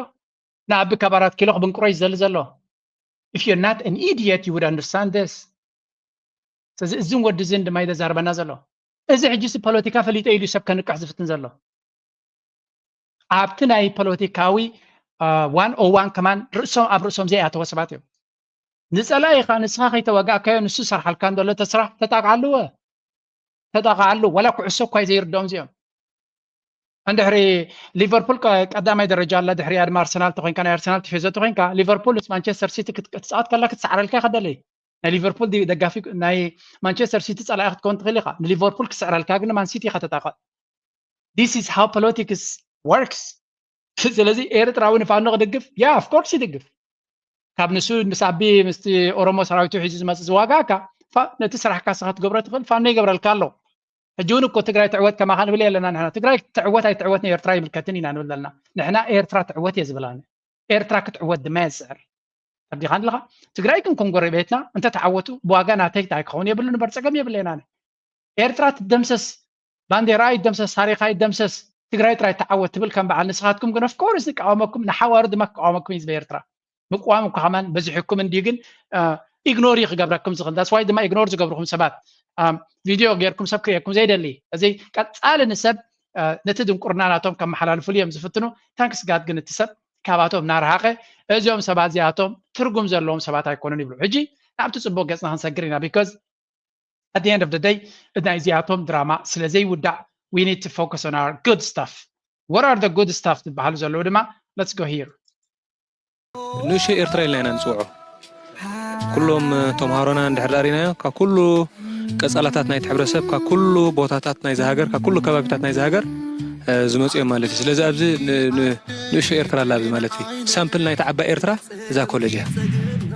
ንኣቢ ካብ ኣራት ኪሎ ክብንቅሮ እዩ ዝደሊ ዘሎ። If you're not an idiot, you would understand this. ስለዚ እዝን ወዲ እዝን ድማ እዩ ዘዛርበና ዘሎ። እዚ ሕጂ ሲ ፖለቲካ ፈሊጠ ኢሉ ሰብ ከንቅሕ ዝፍትን ዘሎ። ኣብቲ ናይ ፖለቲካዊ ዋን ኦ ዋን ከማን ርእሶም ኣብ ርእሶም ዘይኣተወ ሰባት እዮም። ንጸላኢኻ ንስኻ ከይተዋጋእካዮ ንሱ ሰርሓልካ እንተሎ ተስራሕ ተጣቕዓሉ፣ ተጣቕዓሉ። ዋላ ኩዕሶ እኳ ዘይርድኦም እዚኦም። እንድሕሪ ሊቨርፑል ቀ- ቀዳማይ ደረጃ ኣላ፣ ድሕሪኣ ድማ ኣርሰናል ተኮይንካ፣ ናይ ኣርሰናል ቲፌዞ ተኮይንካ፣ ሊቨርፑል ምስ ማንቸስተር ሲቲ ክት- ክትጻወት ከላ ክትሰዕረልካ ይኸደለይ። ናይ ሊቨርፑል ዲ- ደጋፊ ናይ ማንቸስተር ሲቲ ጸላኢ ክትከውን ትኽእል ኢኻ። ንሊቨርፑል ክስዕረልካ ግን ማን ሲቲ ኢኻ ተጣቕዕ። This is how politics works. ስለዚ ኤርትራዊ ንፋኖ ክድግፍ? Yeah, of course ይድግፍ። ካብ ንሱ ምስ ኣቢ ምስቲ ኦሮሞ ሰራዊቱ ሒዙ ዝመጽእ ዝዋጋእካ ፋ- ነቲ ስራሕካ ስኻ ትገብሮ ትኽእል ፋኖ ይገብረልካ ኣሎ። ሕጂ እውን እኮ ትግራይ ትዕወት ከማኻ ንብል የለና ንሕና። ትግራይ ትዕወት ኣይትዕወት ንኤርትራ ይምልከትን ኢና ንብል ዘለና። ንሕና ኤርትራ ትዕወት እየ ዝብል ኣነ። ኤርትራ ክትዕወት ድማ እየ ዝስዕር። ተርዲኻ ኣለኻ? ትግራይ ግን ከም ጎረቤትና እንተተዓወቱ ብዋጋ ናተይ እንታይ ክኸውን የብሉን እምበር ጸገም የብለይን ኣነ። ኤርትራ ትደምሰስ፣ ባንዴራ ይደምሰስ፣ ታሪኻ ይደምሰስ፣ ትግራይ ጥራይ ትዓወት ትብል ከም በዓል ንስኻትኩም ግን of course ንቃወመኩም፣ ንሓዋሩ ድማ ክቃወመኩም እዩ ዝበ ኤርትራ። ምቅዋም እኳ ከማን በዚሕኩም እንዲዩ ግን ኢግኖር እዩ ክገብረኩም ዝኽእል። That's why ድማ ኢግኖር ዝገብርኩም ሰባት ቪድዮ ጌርኩም ሰብ ክርእየኩም ዘይደሊ። እዚ ቀጻሊ ንሰብ ነቲ ድንቁርና ናቶም ከመሓላልፉሉ እዮም ዝፍትኑ። ታንክስ ጋድ ግን እቲ ሰብ ካባቶም እናረሃቐ እዚኦም ሰባት እዚኣቶም ትርጉም ዘለዎም ሰባት ኣይኮኑን ይብሉ። ሕጂ ናብቲ ጽቡቕ ገጽና ክንሰግር ኢና because at the end of the day ናይዚኣቶም ድራማ ስለ ዘይውዳእ we need to focus on our good stuff. What are the good stuff ዝበሃሉ ዘለዉ ድማ let's go here. ንእሽቶ ኤርትራ ኢልና ኢና ንፅውዖ። ኩሎም ተምሃሮና እንድሕር ዳሪናዮ ካብ ኩሉ ቀፃላታት ናይቲ ሕብረተሰብ ካብ ኩሉ ቦታታት ናይዚ ሃገር ካብ ኩሉ ከባቢታት ናይዚ ሃገር ዝመፁ እዮም ማለት እዩ። ስለዚ ኣብዚ ንእሽቶ ኤርትራ ኣላ ኣብዚ ማለት እዩ። ሳምፕል ናይታ ዓባይ ኤርትራ እዛ ኮሌጅ እያ።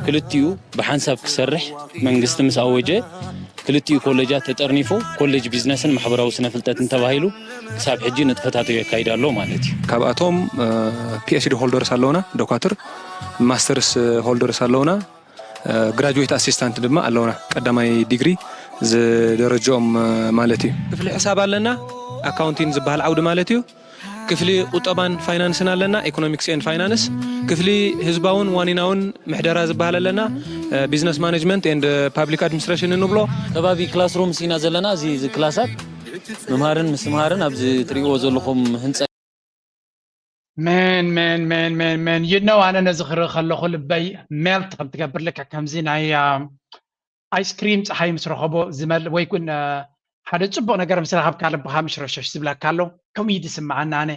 ክልቲኡ ብሓንሳብ ክሰርሕ መንግስቲ ምስ ኣወጀ ክልቲኡ ኮሌጃት ተጠርኒፉ ኮሌጅ ቢዝነስን ማሕበራዊ ስነ ፍልጠትን ተባሂሉ ክሳብ ሕጂ ንጥፈታቱ የካይድ ኣሎ ማለት እዩ። ካብኣቶም ፒኤችዲ ሆልደርስ ኣለውና፣ ዶኳትር ማስተርስ ሆልደርስ ኣለውና፣ ግራጁዌት ኣሲስታንት ድማ ኣለውና። ቀዳማይ ዲግሪ ዝደረጀኦም ማለት እዩ። ክፍሊ ሕሳብ ኣለና፣ ኣካውንቲንግ ዝበሃል ዓውዲ ማለት እዩ። ክፍሊ ቁጠባን ፋይናንስን ኣለና፣ ኢኮኖሚክስ ኤንድ ፋይናንስ። ክፍሊ ህዝባውን ዋኒናውን ምሕደራ ዝበሃል ኣለና፣ ቢዝነስ ማኔጅመንት ኤንድ ፓብሊክ ኣድሚኒስትሬሽን እንብሎ። ከባቢ ክላስሩም ሲና ዘለና እዚ እዚ ክላሳት ምምሃርን ምስትምሃርን ኣብዚ ትሪእዎ ዘለኹም ህንፃ Man, man, man, man, man. You know ኣነ ነዚ ክርኢ ከለኹ ልበይ ሜልት ከም ትገብር ልክዕ ከምዚ ናይ ኣይስክሪም ፀሓይ ምስ ረኸቦ ዝመል ወይ እውን ሓደ ፅቡቕ ነገር ምስ ረኸብካ ልብኻ ምሽረሸሽ ዝብለካ ኣሎ። ከምኡ እዩ ዝስምዓኒ ኣነ።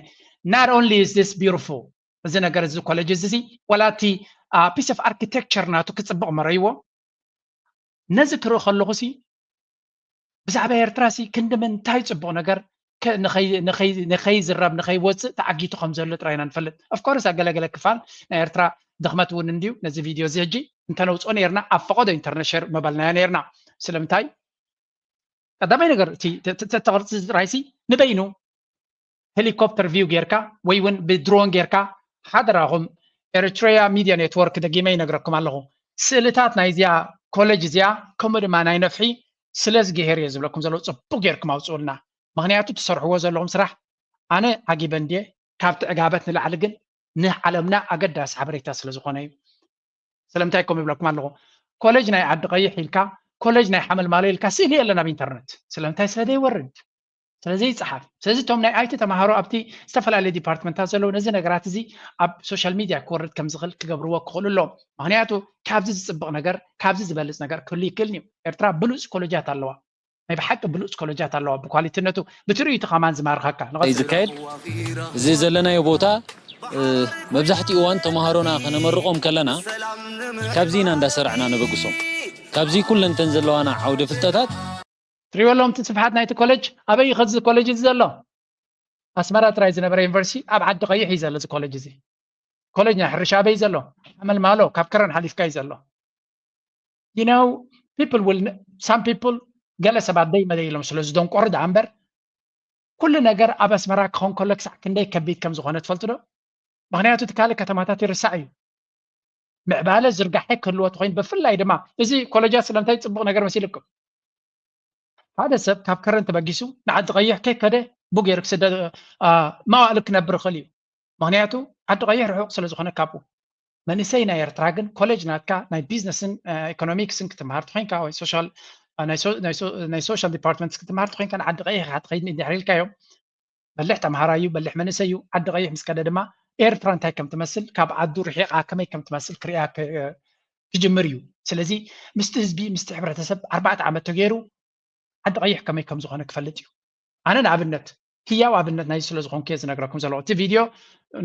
Not only is this beautiful እዚ ነገር እዚ ኮሌጅ እዚ ወላ እቲ piece of architecture ናቱ ክፅብቕ መረይዎ ነዚ ክርኢ ከለኹ ሲ ብዛዕባ ኤርትራ ሲ ክንዲ ምንታይ ፅቡቕ ነገር ንኸይዝረብ ንኸይወፅእ ተዓጊቱ ከም ዘሎ ጥራይ ኢና ንፈልጥ። Of course ኣገለገለ ክፋል ናይ ኤርትራ ድኽመት እውን እንድዩ። ነዚ ቪድዮ እዚ ሕጂ እንተነውፅኦ ነርና ኣብ ፈቐዶ ኢንተርነት ሸር መበልናዮ ነርና። ስለምንታይ ቀዳማይ ነገር እቲ ተቕርፂ ጥራይሲ ንበይኑ ሄሊኮፕተር ቪው ጌርካ ወይ እውን ብድሮን ጌርካ ሓደራኹም ኤሪትሪያ ሚድያ ኔትወርክ ደጊመ ይነግረኩም ኣለኹ። ስእልታት ናይዚኣ ኮሌጅ እዚኣ ከምኡ ድማ ናይ ነፍሒ ስለ ዝገሄር እየ ዝብለኩም ዘለኹ። ፅቡቅ ጌርኩም ኣውፅኡልና። ምክንያቱ ትሰርሕዎ ዘለኹም ስራሕ ኣነ ዓጊበ እንድየ። ካብቲ ዕጋበት ንላዕሊ ግን ንዓለምና ኣገዳሲ ሓበሬታ ስለ ዝኾነ እዩ። ስለምንታይ ከምኡ ይብለኩም ኣለኹ? ኮሌጅ ናይ ዓዲ ቀይሕ ኢልካ ኮሌጅ ናይ ሓመልማሎ ኢልካ ስእሊ የለን ኣብ ኢንተርነት። ስለምንታይ? ስለ ዘይወርድ ስለ ዘይፀሓፍ። ስለዚ እቶም ናይ ኣይቲ ተምሃሮ ኣብቲ ዝተፈላለዩ ዲፓርትመንታት ዘለዉ ነዚ ነገራት እዚ ኣብ ሶሻል ሚድያ ክወርድ ከም ዝኽእል ክገብርዎ ክኽእሉ ኣለዎም። ምክንያቱ ካብዚ ዝፅብቕ ነገር ካብዚ ዝበልፅ ነገር ክህሉ ይክእልን እዩ። ኤርትራ ብሉፅ ኮሌጃት ኣለዋ። ናይ ብሓቂ ብሉፅ ኮሌጃት ኣለዋ ብኳሊቲነቱ ብትርኢቱ ከማን ዝማርኸካ። ንቐፅል። ዝካየድ እዚ ዘለናዮ ቦታ መብዛሕትኡ እዋን ተምሃሮና ከነመርቖም ከለና ካብዚ ኢና እንዳሰራዕና ነበግሶም። ካብዚ ኩለንተን ዘለዋና ዓውደ ፍልጠታት ትሪእዎ ኣለኹም እቲ ስፍሓት ናይቲ ኮሌጅ ኣበይ እዩ ከዚ ኮሌጅ እዚ ዘሎ? ኣስመራ ጥራይ ዝነበረ ዩኒቨርሲቲ ኣብ ዓዲ ቀይሕ እዩ ዘሎ እዚ ኮሌጅ እዚ። ኮሌጅ ናይ ሕርሻ ኣበይ ዘሎ? ሓመልማሎ ካብ ከረን ሓሊፍካ እዩ ዘሎ። You know, people will, some people ገለ ሰባት ደይ መደይ ኢሎም ስለ ዝደንቆሩ ደኣ እምበር ኩሉ ነገር ኣብ ኣስመራ ክኾን ከሎ ክሳዕ ክንደይ ከቢድ ከም ዝኾነ ትፈልጡ ዶ? ምኽንያቱ እቲ ካልእ ከተማታት ይርሳዕ እዩ። ምዕባለ ዝርጋሐ ክህልዎ ተኮይኑ፣ ብፍላይ ድማ እዚ ኮሌጃት ስለምንታይ ፅቡቕ ነገር መሲልኩም? ሓደ ሰብ ካብ ከረን ተበጊሱ ንዓዲ ቀይሕ ከይከደ ብኡ ገይሩ ክስደድ መዋእሉ ክነብር ይኽእል እዩ። ምክንያቱ ዓዲ ቀይሕ ርሑቕ ስለ ዝኾነ ካብኡ። መንእሰይ ናይ ኤርትራ ግን ኮሌጅ ናትካ ናይ ቢዝነስን ኢኮኖሚክስን ክትምሃር ተኮይንካ ወይ ሶሻል ናይ ሶሻል ዲፓርትመንት ክትምሃር ተኮይንካ ንዓዲ ቀይሕ ኢካ ትኸይድ ድሕር ኢልካዮም። በልሕ ተምሃራይ እዩ፣ በልሕ መንእሰይ እዩ። ዓዲ ቀይሕ ምስ ከደ ድማ ኤርትራ እንታይ ከም ትመስል፣ ካብ ዓዱ ርሒቓ ከመይ ከም ትመስል ክሪኣ ክጅምር እዩ። ስለዚ ምስቲ ህዝቢ ምስቲ ሕብረተሰብ ኣርባዕተ ዓመት ተገይሩ ዓዲ ቀይሕ ከመይ ከም ዝኾነ ክፈልጥ እዩ። ኣነ ንኣብነት ህያው ኣብነት ናይ ስለ ዝኾንኩ እየ ዝነግረኩም ዘለኹ። እቲ ቪድዮ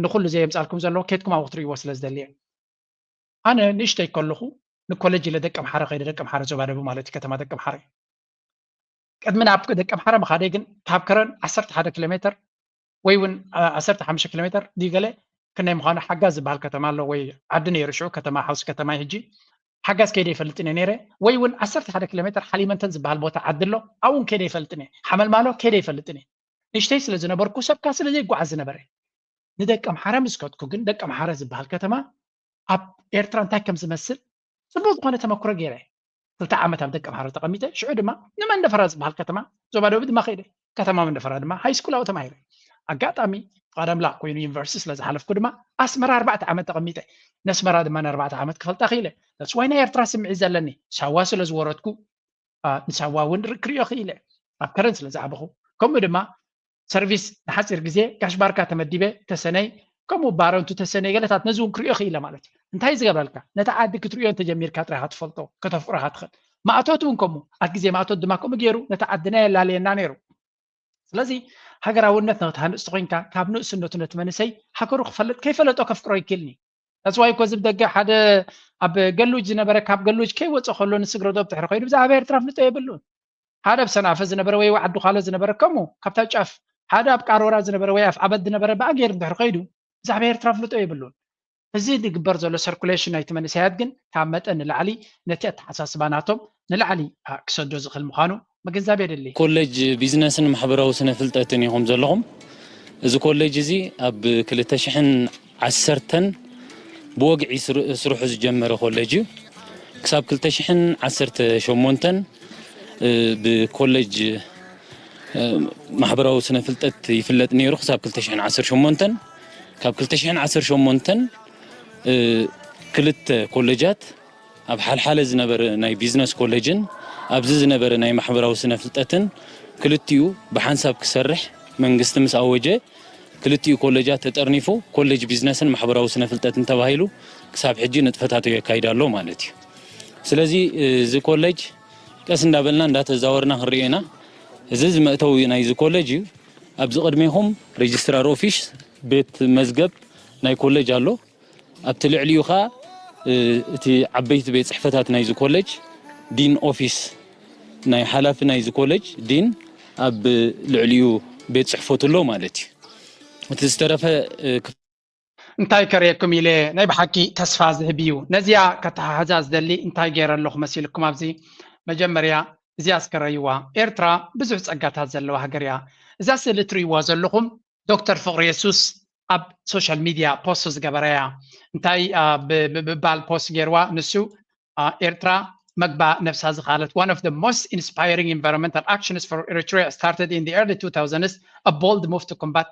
ንኩሉ ዘየምፃልኩም ዘለኹ ኬድኩም ኣብኡ ክትርእይዎ ስለ ዝደሊ እየ። ኣነ ንእሽተይ ከለኹ ንኮሌጅ ኢለ ደቀምሓረ ከይደ፣ ደቀምሓረ ዞባ ደቡብ ማለት እዩ፣ ከተማ ደቀምሓረ። ቅድሚ ናብ ደቀምሓረ ምኻደይ ግን ካብ ከረን ዓሰርተ ሓደ ኪሎ ሜትር ወይ እውን ዓሰርተ ሓሙሽተ ኪሎ ሜትር ድዩ ገለ ክንደይ ምዃኑ ሓጋዝ ዝበሃል ከተማ ኣሎ ወይ ዓዲ ነይሩ፣ ሽዑ ከተማ ሓውሲ ከተማ እዩ ሕጂ። ሓጋዝ ከይደ ይፈልጥን እየ ነይረ። ወይ እውን ዓሰርተ ሓደ ኪሎ ሜትር ሓሊመንተን ዝበሃል ቦታ ዓዲ ኣሎ፣ ኣብኡ እውን ከይደ ይፈልጥን እየ። ሓመልማሎ ከይደ ይፈልጥን እየ። ንእሽተይ ስለ ዝነበርኩ ሰብካ ስለ ዘይጓዓዝ ዝነበረ። ንደቀምሓረ ምስ ከድኩ ግን ደቀምሓረ ዝበሃል ከተማ ኣብ ኤርትራ እንታይ ከም ዝመስል ጽቡቕ ዝኾነ ተመክሮ ገይረ። ክልተ ዓመት ኣብ ደቀምሓረ ተቐሚጠ፣ ሽዑ ድማ ንመንደፈራ ዝበሃል ከተማ ዞባ ደቡብ ድማ ከይደ። ከተማ መንደፈራ ድማ ሃይስኩል ኣብኡ ተማሂረ። ኣጋጣሚ ፍቓድ ኣምላኽ ኮይኑ ዩኒቨርሲቲ ስለ ዝሓለፍኩ ድማ ኣስመራ ኣርባዕተ ዓመት ተቐሚጠ። ነስመራ ድማ ንኣርባዕተ ዓመት ክፈልጣ ክኢለ። That's why ናይ ኤርትራ ስምዒት ዘለኒ ሳዋ ስለ ዝወረድኩ፣ ኣ፣ ንሳዋ እውን ር-፣ ክርእዮ ክኢለ። ኣብ ከረን ስለ ዝዓበኹ። ከምኡ ድማ ሰርቪስ ንሓፂር ግዜ ጋሽ ባርካ ተመዲበ፣ ተሰነይ፣ ከምኡ ባረንቱ ተሰነይ ገለታት ነዚ እውን ክርእዮ ክኢለ ማለት እዩ። እንታይ ዝገብረልካ? ነቲ ዓዲ ክትርእዮ እንተጀሚርካ ጥራይ ኢኻ ትፈልጦ፣ ከተፍቅሮ ኢኻ ትኽእል። ማእቶት እውን ከምኡ። ኣብ ግዜ ማእቶት ድማ ከምኡ ገይሩ ነቲ ዓድና የላለየና ነይሩ። ስለዚ ሃገራውነት ንክትሃንፅ ተኮይንካ ካብ ንእስነቱ ነቲ መንእሰይ ሃገሩ ክፈልጥ፣ ከይፈለጦ ከፍቅሮ ይክእልኒ። That's why እኮ እዚ ብደገ ሓደ ኣብ ገሉጅ ዝነበረ ካብ ገሉጅ ከይወፀ ከሎ ንስግረዶ ብድሕሪ ከይዱ ብዛዕባ ኤርትራ ፍልጦ የብሉን። ሓደ ኣብ ሰንኣፈ ዝነበረ ወይ ዓዲ ዃለ ዝነበረ ከምኡ ካብታ ጫፍ፣ ሓደ ኣብ ቃሮራ ዝነበረ ወይ ኣፍ ዓበድ ዝነበረ ብኣ ገይሩ እንድሕር ከይዱ ብዛዕባ ኤርትራ ፍልጦ የብሉን። እዚ ዝግበር ዘሎ ሰርኩሌሽን ናይቲ መንእሰያት ግን ካብ መጠን ንላዕሊ ነቲ ኣተሓሳስባ ናቶም ንላዕሊ፣ ኣ፣ ክሰዶ ዝኽእል ምዃኑ ምግንዛብ የድሊ። ኮሌጅ ቢዝነስን ማሕበራዊ ስነ ፍልጠትን ኢኹም ዘለኹም። እዚ ኮሌጅ እዚ ኣብ ክልተ ሽሕን ዓሰርተን ብወግዒ ስር-፣ ስርሑ ዝጀመረ ኮሌጅ እዩ። ክሳብ ክልተ ሽሕን ዓሰርተ ሸሞንተን፣ እ፣ ብኮሌጅ፣ እ፣ ማሕበራዊ ስነ ፍልጠት ይፍለጥ ነይሩ። ክሳብ ክልተ ሽሕን ዓሰርተ ሸሞንተን፣ ካብ ክልተ ሽሕን ዓሰርተ ሸሞንተን፣ እ፣ ክልተ ኮሌጃት ኣብ ሓልሓለ ዝነበረ ናይ ቢዝነስ ኮሌጅን ኣብዚ ዝነበረ ናይ ማሕበራዊ ስነ ፍልጠትን ክልቲኡ ብሓንሳብ ክሰርሕ መንግስቲ ምስ ኣወጀ፣ ክልቲኡ ኮሌጃት ተጠርኒፉ ኮሌጅ ቢዝነስን ማሕበራዊ ስነ ፍልጠትን ተባሂሉ ክሳብ ሕጂ ንጥፈታቱ የካይድ ኣሎ ማለት እዩ። ስለዚ እዚ ኮሌጅ ቀስ እንዳበልና እንዳተዛወርና ክንሪኦ ኢና። እዚ እዚ መእተዊ ናይዚ ኮሌጅ እዩ። ኣብዚ ቅድሜኹም ሬጅስትራር ኦፊስ፣ ቤት መዝገብ ናይ ኮሌጅ ኣሎ። ኣብቲ ልዕሊኡ ኸዓ፣ እ፣ እቲ ዓበይቲ ቤት ጽሕፈታት ናይዚ ኮሌጅ፣ ዲን ኦፊስ፣ ናይ ሓላፊ ናይዚ ኮሌጅ ዲን ኣብ ልዕሊኡ ቤት ጽሕፈቱ ኣሎ ማለት እዩ። እቲ ዝተረፈ፣ እ፣ ክፍ- እንታይ ከርእየኩም ኢለ፣ ናይ ብሓቂ ተስፋ ዝህብ እዩ። ነዚኣ ከተሓሕዛ ዝደሊ እንታይ ገይረ ኣለኹ መሲልኩም? ኣብዚ መጀመርያ እዚኣ እስከ ረእይዋ። ኤርትራ ብዙሕ ጸጋታት ዘለዋ ሃገር እያ። እዛ ስእሊ እትርእይዋ ዘለኹም ዶክተር ፍቕሩ የሱስ ኣብ ሶሻል ሚድያ ፖስት ዝገበረ እያ። እንታይ፣ አ፣ ብ-፣ ብ-፣ ብባል ፖስት ገይርዋ ንሱ፣ አ፣ ኤርትራ መግባ ነብሳ ዝኻለት፣ one of the most inspiring environmental actions for Eritrea started in the early two thousands, a bold move to combat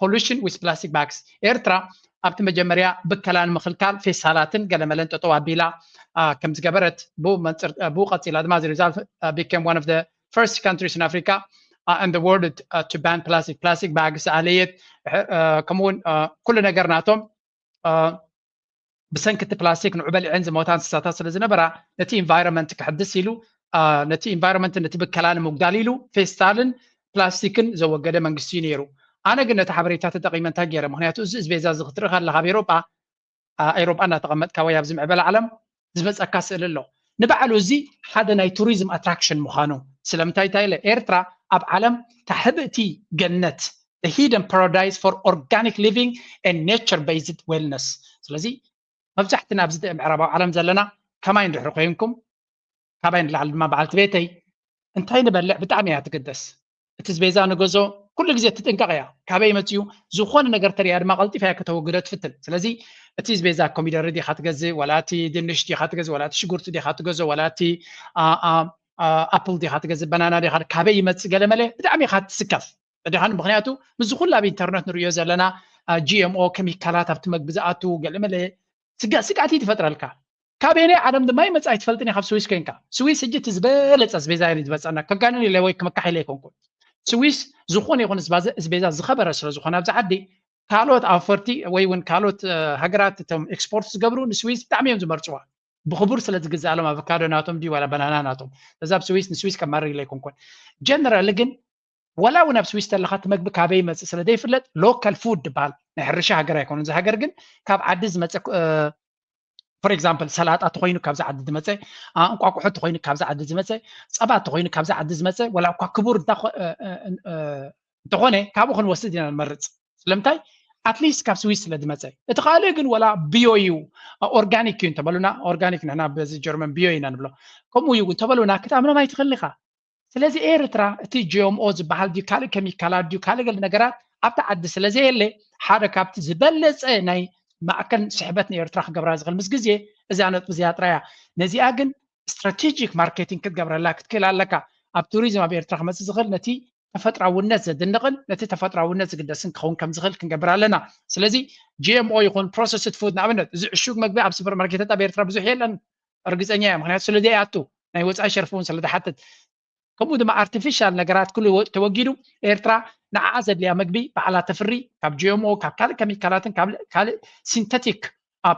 pollution with plastic bags. ኤርትራ ኣብቲ መጀመርያ ብከላ ንምኽልካል ፌስታላትን ገለመለን ጠጠው ኣቢላ፣ አ፣ ከም ዝገበረት፣ ብኡ መንጽር-፣ አ፣ ብኡ ቀጺላ ድማ፣ as a result, አ፣ became one of the first countries in Africa, uh, and the world, uh, to ban plastic. Plastic bags ኣለየት፣ እ፣ ከምኡ እውን፣ እ፣ ኩሉ ነገር ናቶም፣ እ፣ ብሰንኪ እቲ ፕላስቲክ ንዑ በሊዐን ዝሞታ እንስሳታት ስለ ዝነበራ ነቲ ኢንቫይሮንመንት ክሕድስ ኢሉ፣ እ፣ ነቲ ኢንቫይሮንመንት ነቲ ብከላ ንምጉዳል ኢሉ ፌስታልን ፕላስቲክን ዘወገደ መንግስቲ እዩ ነይሩ። ኣነ ግን ነቲ ሓበሬታ ተጠቒመ እንታይ ገይረ? ምክንያቱ እዚ፣ እዚ ቤዛ እዚ ክትርኢ ከለኻ ኣብ ኤሮጳ፣ ኣ-፣ ኤውሮጳ እናተቐመጥካ ወይ ኣብዚ ምዕበለ ዓለም ዝመጸካ ስእሊ ኣሎ። ንባዕሉ እዚ ሓደ ናይ ቱሪዝም ኣትራክሽን ምዃኑ። ስለምንታይ እንታይ ኢለ? ኤርትራ ኣብ ዓለም እታ ሕብእቲ ገነት፣ the hidden paradise for organic living and nature based wellness። ስለዚ መብዛሕትና ኣብዚ ምዕራባዊ ዓለም ዘለና ከማይ እንድሕር ኮይንኩም፣ ካባይ ንላዕሊ ድማ በዓልቲ ቤተይ እንታይ ንበልዕ ብጣዕሚ እያ ትግደስ። እቲ ዝበይዛ ንገዞ ኩሉ ግዜ ትጥንቀቕ እያ። ካበይ መፅዩ ዝኾነ ነገር ተሪያ ድማ ቀልጢፋ እያ ከተወግዶ ትፍትን። ስለዚ እቲ ኣስቤዛ ኮሚደረ ዲኻ ትገዝእ፣ ዋላ እቲ ድንሽ ዲኻ ትገዝእ፣ ዋላ እቲ ሽጉርቲ ዲኻ ትገዝእ፣ ዋላ እቲ ኣፕል ዲኻ ትገዝእ፣ በናና ዲኻ፣ ካበይ ይመፅእ ገለመለ ብጣዕሚ ኢኻ ትስከፍ። ድሓን ምክንያቱ ምስዚ ኩሉ ኣብ ኢንተርነት ንሪኦ ዘለና ጂኤምኦ ኬሚካላት ኣብቲ መግቢ ዝኣቱ ገለመለ ስጋእቲ ትፈጥረልካ። ካበየናይ ዓለም ድማ ይመፅእ ኣይትፈልጥን ኢኻ። ኣብ ስዊስ ኮይንካ፣ ስዊስ ሕጂ እቲ ዝበለፀ ኣስቤዛ እዩ ዝበፀና። ከጋንን ኢለ ወይ ክመካሕ ኢለ ኣይኮንኩን። ስዊስ ዝኾነ ይኹን ኣስቤዛ ዝኸበረ ስለ ዝኾነ ኣብዚ ዓዲ ካልኦት ኣውፈርቲ ወይ እውን ካልኦት ሃገራት እቶም ኤክስፖርት ዝገብሩ ንስዊስ ብጣዕሚ እዮም ዝመርፅዋ። ብክቡር ስለ ዝግዛኣሎም ኣቨካዶ ናቶም ድዩ ዋላ በናና ናቶም። ስለዚ ኣብ ስዊስ ንስዊስ ከማርር ኢለ ኣይኮንኩን። ጀነራሊ ግን ወላ እውን ኣብ ስዊስ ተለካ እቲ መግቢ ካበይ ይመፅእ ስለ ዘይፍለጥ ሎካል ፉድ ዝበሃል ናይ ሕርሻ ሃገር ኣይኮነን። እዚ ሃገር ግን ካብ ዓዲ ዝመፀ for example ሰላጣ ተኮይኑ ካብዚ ዓዲ ዝመፀ፣ እንቋቁሖ ተኮይኑ ካብዚ ዓዲ ዝመፀ፣ ፀባ ተኮይኑ ካብዚ ዓዲ ዝመፀ፣ ወላ እኳ ክቡር እንተኮነ ካብኡ ክንወስድ ኢና ንመርፅ። ስለምንታይ? ኣትሊስት ካብ ስዊስ ስለ ዝመፀ። እቲ ካልእ ግን ወላ ብዮ እዩ፣ ኦርጋኒክ እዩ እንተበሉና፣ ኦርጋኒክ ንሕና በዚ ጀርመን ብዮ ኢና ንብሎ። ከምኡ እዩ እንተበሉና ክትኣምኖም ኣይትኽእል ኢኻ። ስለዚ ኤርትራ እቲ ጂኤምኦ ዝበሃል ድዩ ካልእ ኬሚካላት ድዩ ካልእ ገለ ነገራት ኣብቲ ዓዲ ስለ ዘየለ ሓደ ካብቲ ዝበለፀ ናይ ማእከል ስሕበት ንኤርትራ ክገብራ ዝኽእል ምስ ግዜ እዛ ነጥቢ እዚኣ ጥራያ። ነዚኣ ግን ስትራቴጂክ ማርኬቲንግ ክትገብረላ ክትክእል ኣለካ። ኣብ ቱሪዝም ኣብ ኤርትራ ክመፅእ ዝኽእል ነቲ ተፈጥራውነት ዘድንቕን ነቲ ተፈጥራውነት ዝግደስን ክኸውን ከም ዝኽእል ክንገብር ኣለና። ስለዚ ጂኤምኦ ይኹን ፕሮሰስድ ፉድ ንኣብነት እዚ ዕሹግ መግቢ ኣብ ሱፐርማርኬታት ኣብ ኤርትራ ብዙሕ የለን። እርግፀኛ እየ፣ ምክንያቱ ስለ ዘይኣቱ ናይ ወፃኢ ሸርፊ እውን ስለ ዝሓትት። ከምኡ ድማ ኣርቲፊሻል ነገራት ኩሉ ተወጊዱ ኤርትራ ንዓኣ ዘድልያ መግቢ ባዕላ ተፍሪ ካብ ጂኤምኦ ካብ ካልእ ኬሚካላትን ካብ ካልእ ሲንተቲክ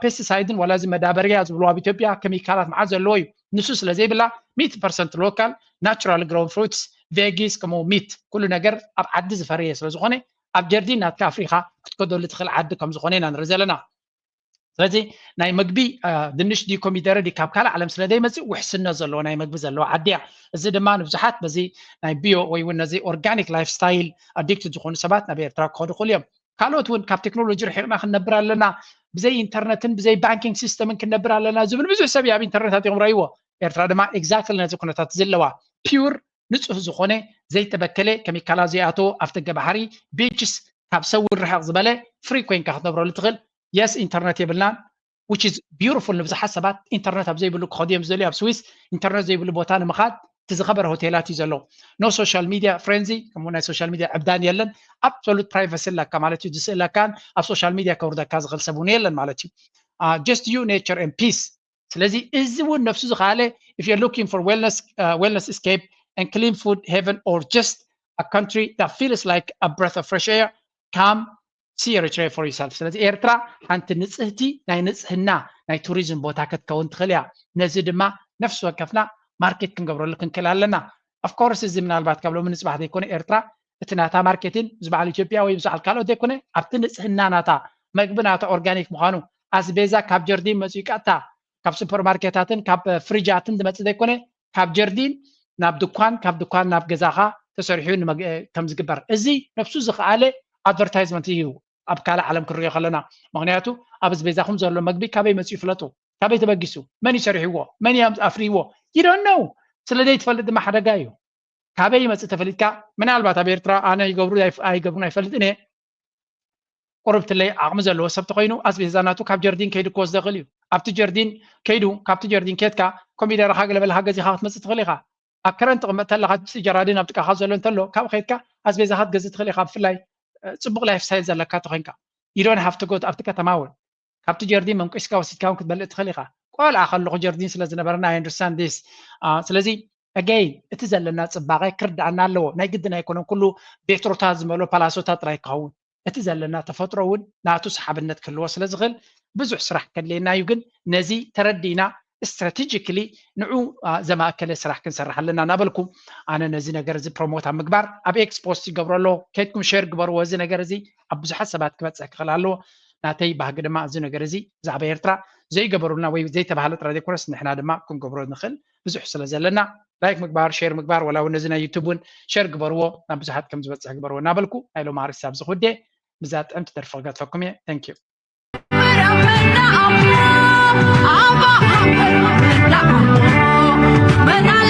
ፔስቲሳይድን ዋላ እዚ መዳበርያ ዝብሉ ኣብ ኢትዮጵያ ኬሚካላት መዓት ዘለዎ እዩ። ንሱ ስለ ዘይብላ ሚእቲ ፐርሰንት ሎካል ናቹራል ግሮን ፍሩትስ ቬጊስ ከምኡ ሚት ኩሉ ነገር ኣብ ዓዲ ዝፈረየ ስለ ዝኾነ ኣብ ጀርዲን ናትካ ኣፍሪኻ ክትከደሉ ትኽእል ዓዲ ከም ዝኾነ ኢና ንርኢ ዘለና። ስለዚ ናይ መግቢ ድንሽ ድዩ ኮሚደረ ድዩ ካብ ካልእ ዓለም ስለ ዘይመፅእ ውሕስነት ዘለዎ ናይ መግቢ ዘለዎ ዓዲ እያ። እዚ ድማ ንብዙሓት በዚ ናይ ቢዮ ወይ እውን ነዚ ኦርጋኒክ ላይፍ ስታይል ኣዲክትድ ዝኾኑ ሰባት ናብ ኤርትራ ክኸዱ ይኽእሉ እዮም። ካልኦት እውን ካብ ቴክኖሎጂ ርሒቕና ክንነብር ኣለና፣ ብዘይ ኢንተርነትን ብዘይ ባንኪንግ ሲስተምን ክንነብር ኣለና ዝብል ብዙሕ ሰብ እዩ ኣብ ኢንተርነት ኣቲኹም ረእይዎ። ኤርትራ ድማ ኤግዛክትሊ ነዚ ኩነታት ዘለዋ ፒውር ንፁህ ዝኾነ ዘይተበከለ ኬሚካላት ዘይኣተዎ ኣፍደገ ባሕሪ ቢችስ ካብ ሰብ እውን ርሕቕ ዝበለ ፍሪ ኮይንካ ክትነብረሉ ትኽእል። የስ ኢንተርነት የብልናን which is beautiful ንብዙሓት ሰባት ኢንተርነት ኣብ ዘይብሉ ክኸዱ እዮም ዝደልዩ። ኣብ ስዊስ ኢንተርነት ዘይብሉ ቦታ ንምኻድ እቲ ዝኸበረ ሆቴላት እዩ ዘሎ። ኖ ሶሻል ሚድያ ፍሬንዚ ከምኡ ናይ ሶሻል ሚድያ ዕብዳን የለን። ኣብሶሉት ፕራይቨሲ ኣለካ ማለት እዩ። ዝስእለካን ኣብ ሶሻል ሚድያ ከውርደካ ዝኽእል ሰብ እውን የለን ማለት እዩ። Just you nature and peace ስለዚ እዚ እውን ነፍሱ ዝኸኣለ if you're looking for wellness uh, wellness escape and clean food heaven or just a country that feels like a breath of fresh air come see Eritrea for yourself ስለዚ ኤርትራ ሓንቲ ንፅህቲ ናይ ንፅህና ናይ ቱሪዝም ቦታ ክትከውን ትኽእል እያ። ነዚ ድማ ነፍሲ ወከፍና ማርኬት ክንገብረሉ ክንክእል ኣለና። Of course እዚ ምናልባት ካብ ሎሚ ንፅባሕ ዘይኮነ ኤርትራ እቲ ናታ ማርኬቲን ምስ በዓል ኢትዮጵያ ወይ ምስ በዓል ካልኦት ዘይኮነ ኣብቲ ንፅህና ናታ መግቢ ናታ ኦርጋኒክ ምዃኑ ኣስቤዛ ካብ ጀርዲን መፅኡ ቀጥታ ካብ ሱፐርማርኬታትን ካብ ፍሪጃትን ዝመፅእ ዘይኮነ ካብ ጀርዲን ናብ ድኳን ካብ ድኳን ናብ ገዛኻ ተሰሪሑ ከም ዝግበር እዚ ነፍሱ ዝኸኣለ ኣድቨርታይዝመንት እዩ ኣብ ካልእ ዓለም ክንሪኦ ከለና። ምክንያቱ ኣብ ኣስቤዛኹም ዘሎ መግቢ ካበይ መፅኡ ፍለጡ። ካበይ ተበጊሱ፣ መን እዩ ሰሪሕዎ፣ መን እዩ ኣፍሪዎ you don't know። ስለ ዘይትፈልጥ ድማ ሓደጋ እዩ። ካበይ ይመፅእ ተፈሊጥካ ምናልባት ኣብ ኤርትራ ኣነ ይገብሩ ኣይገብሩን ኣይፈልጥን እየ። ቁርብትለይ ዓቕሚ ዘለዎ ሰብ ተኮይኑ ኣስቤዛ ናቱ ካብ ጀርዲን ከይዱ ክወስዶ ይኽእል እዩ። ኣብቲ ጀርዲን ከይዱ ካብቲ ጀርዲን ኬድካ ኮሚደረኻ ገለበለኻ ገዚኻ ክትመፅእ ትኽእል ኢኻ። ኣብ ከረን ትቕመጥ ተለኻ ድስቲ ጀራዲን ኣብ ጥቃኻ ዘሎ እንተሎ ካብኡ ከይድካ ኣስቤዛኻ ክትገዝእ ትኽእል ኢኻ። ብፍላይ ፅቡቕ ላይፍ ስታይል ዘለካ ተኮይንካ you don't have to go ኣብቲ ከተማ እውን ካብቲ ጀርዲን መንቁስካ ወሲድካ እውን ክትበልእ ትኽእል ኢኻ። ቆልዓ ከለኹ ጀርዲን ስለ ዝነበረና I understand this። ስለዚ ኣገይን እቲ ዘለና ፅባቐ ክርዳኣና ኣለዎ። ናይ ግድን ኣይኮነን ኩሉ ቤትሮታት ዝመልኦ ፓላሶታት ጥራይ ክኸውን እቲ ዘለና ተፈጥሮ እውን ናቱ ሰሓብነት ክህልዎ ስለ ዝኽእል ብዙሕ ስራሕ ከድልየና እዩ። ግን ነዚ ተረዲእና ስትራቴጂክሊ ንዑ ዘማእከለ ስራሕ ክንሰርሕ ኣለና እናበልኩ ኣነ ነዚ ነገር እዚ ፕሮሞት ኣብ ምግባር ኣብ ኤክስፖስት ይገብሮ ኣለዎ። ከይድኩም ሼር ግበርዎ። እዚ ነገር እዚ ኣብ ብዙሓት ሰባት ክበፅሕ ክኽእል ኣለዎ። ናተይ ባህጊ ድማ እዚ ነገር እዚ ብዛዕባ ኤርትራ ዘይገበሩልና ወይ ዘይተባህለ ጥራይ ዘይኮነስ ንሕና ድማ ክንገብሮ ንኽእል ብዙሕ ስለ ዘለና ላይክ ምግባር ሼር ምግባር ወላ እውን ነዚ ናይ ዩቱብ እውን ሼር ግበርዎ ናብ ብዙሓት ከም ዝበፅሕ ግበርዎ እናበልኩ ናይ ሎማሪ ክሳብ ዝኽውዴ ብዛ ጥዕምቲ ደርፊ ክገድፈኩም እየ። Thank you።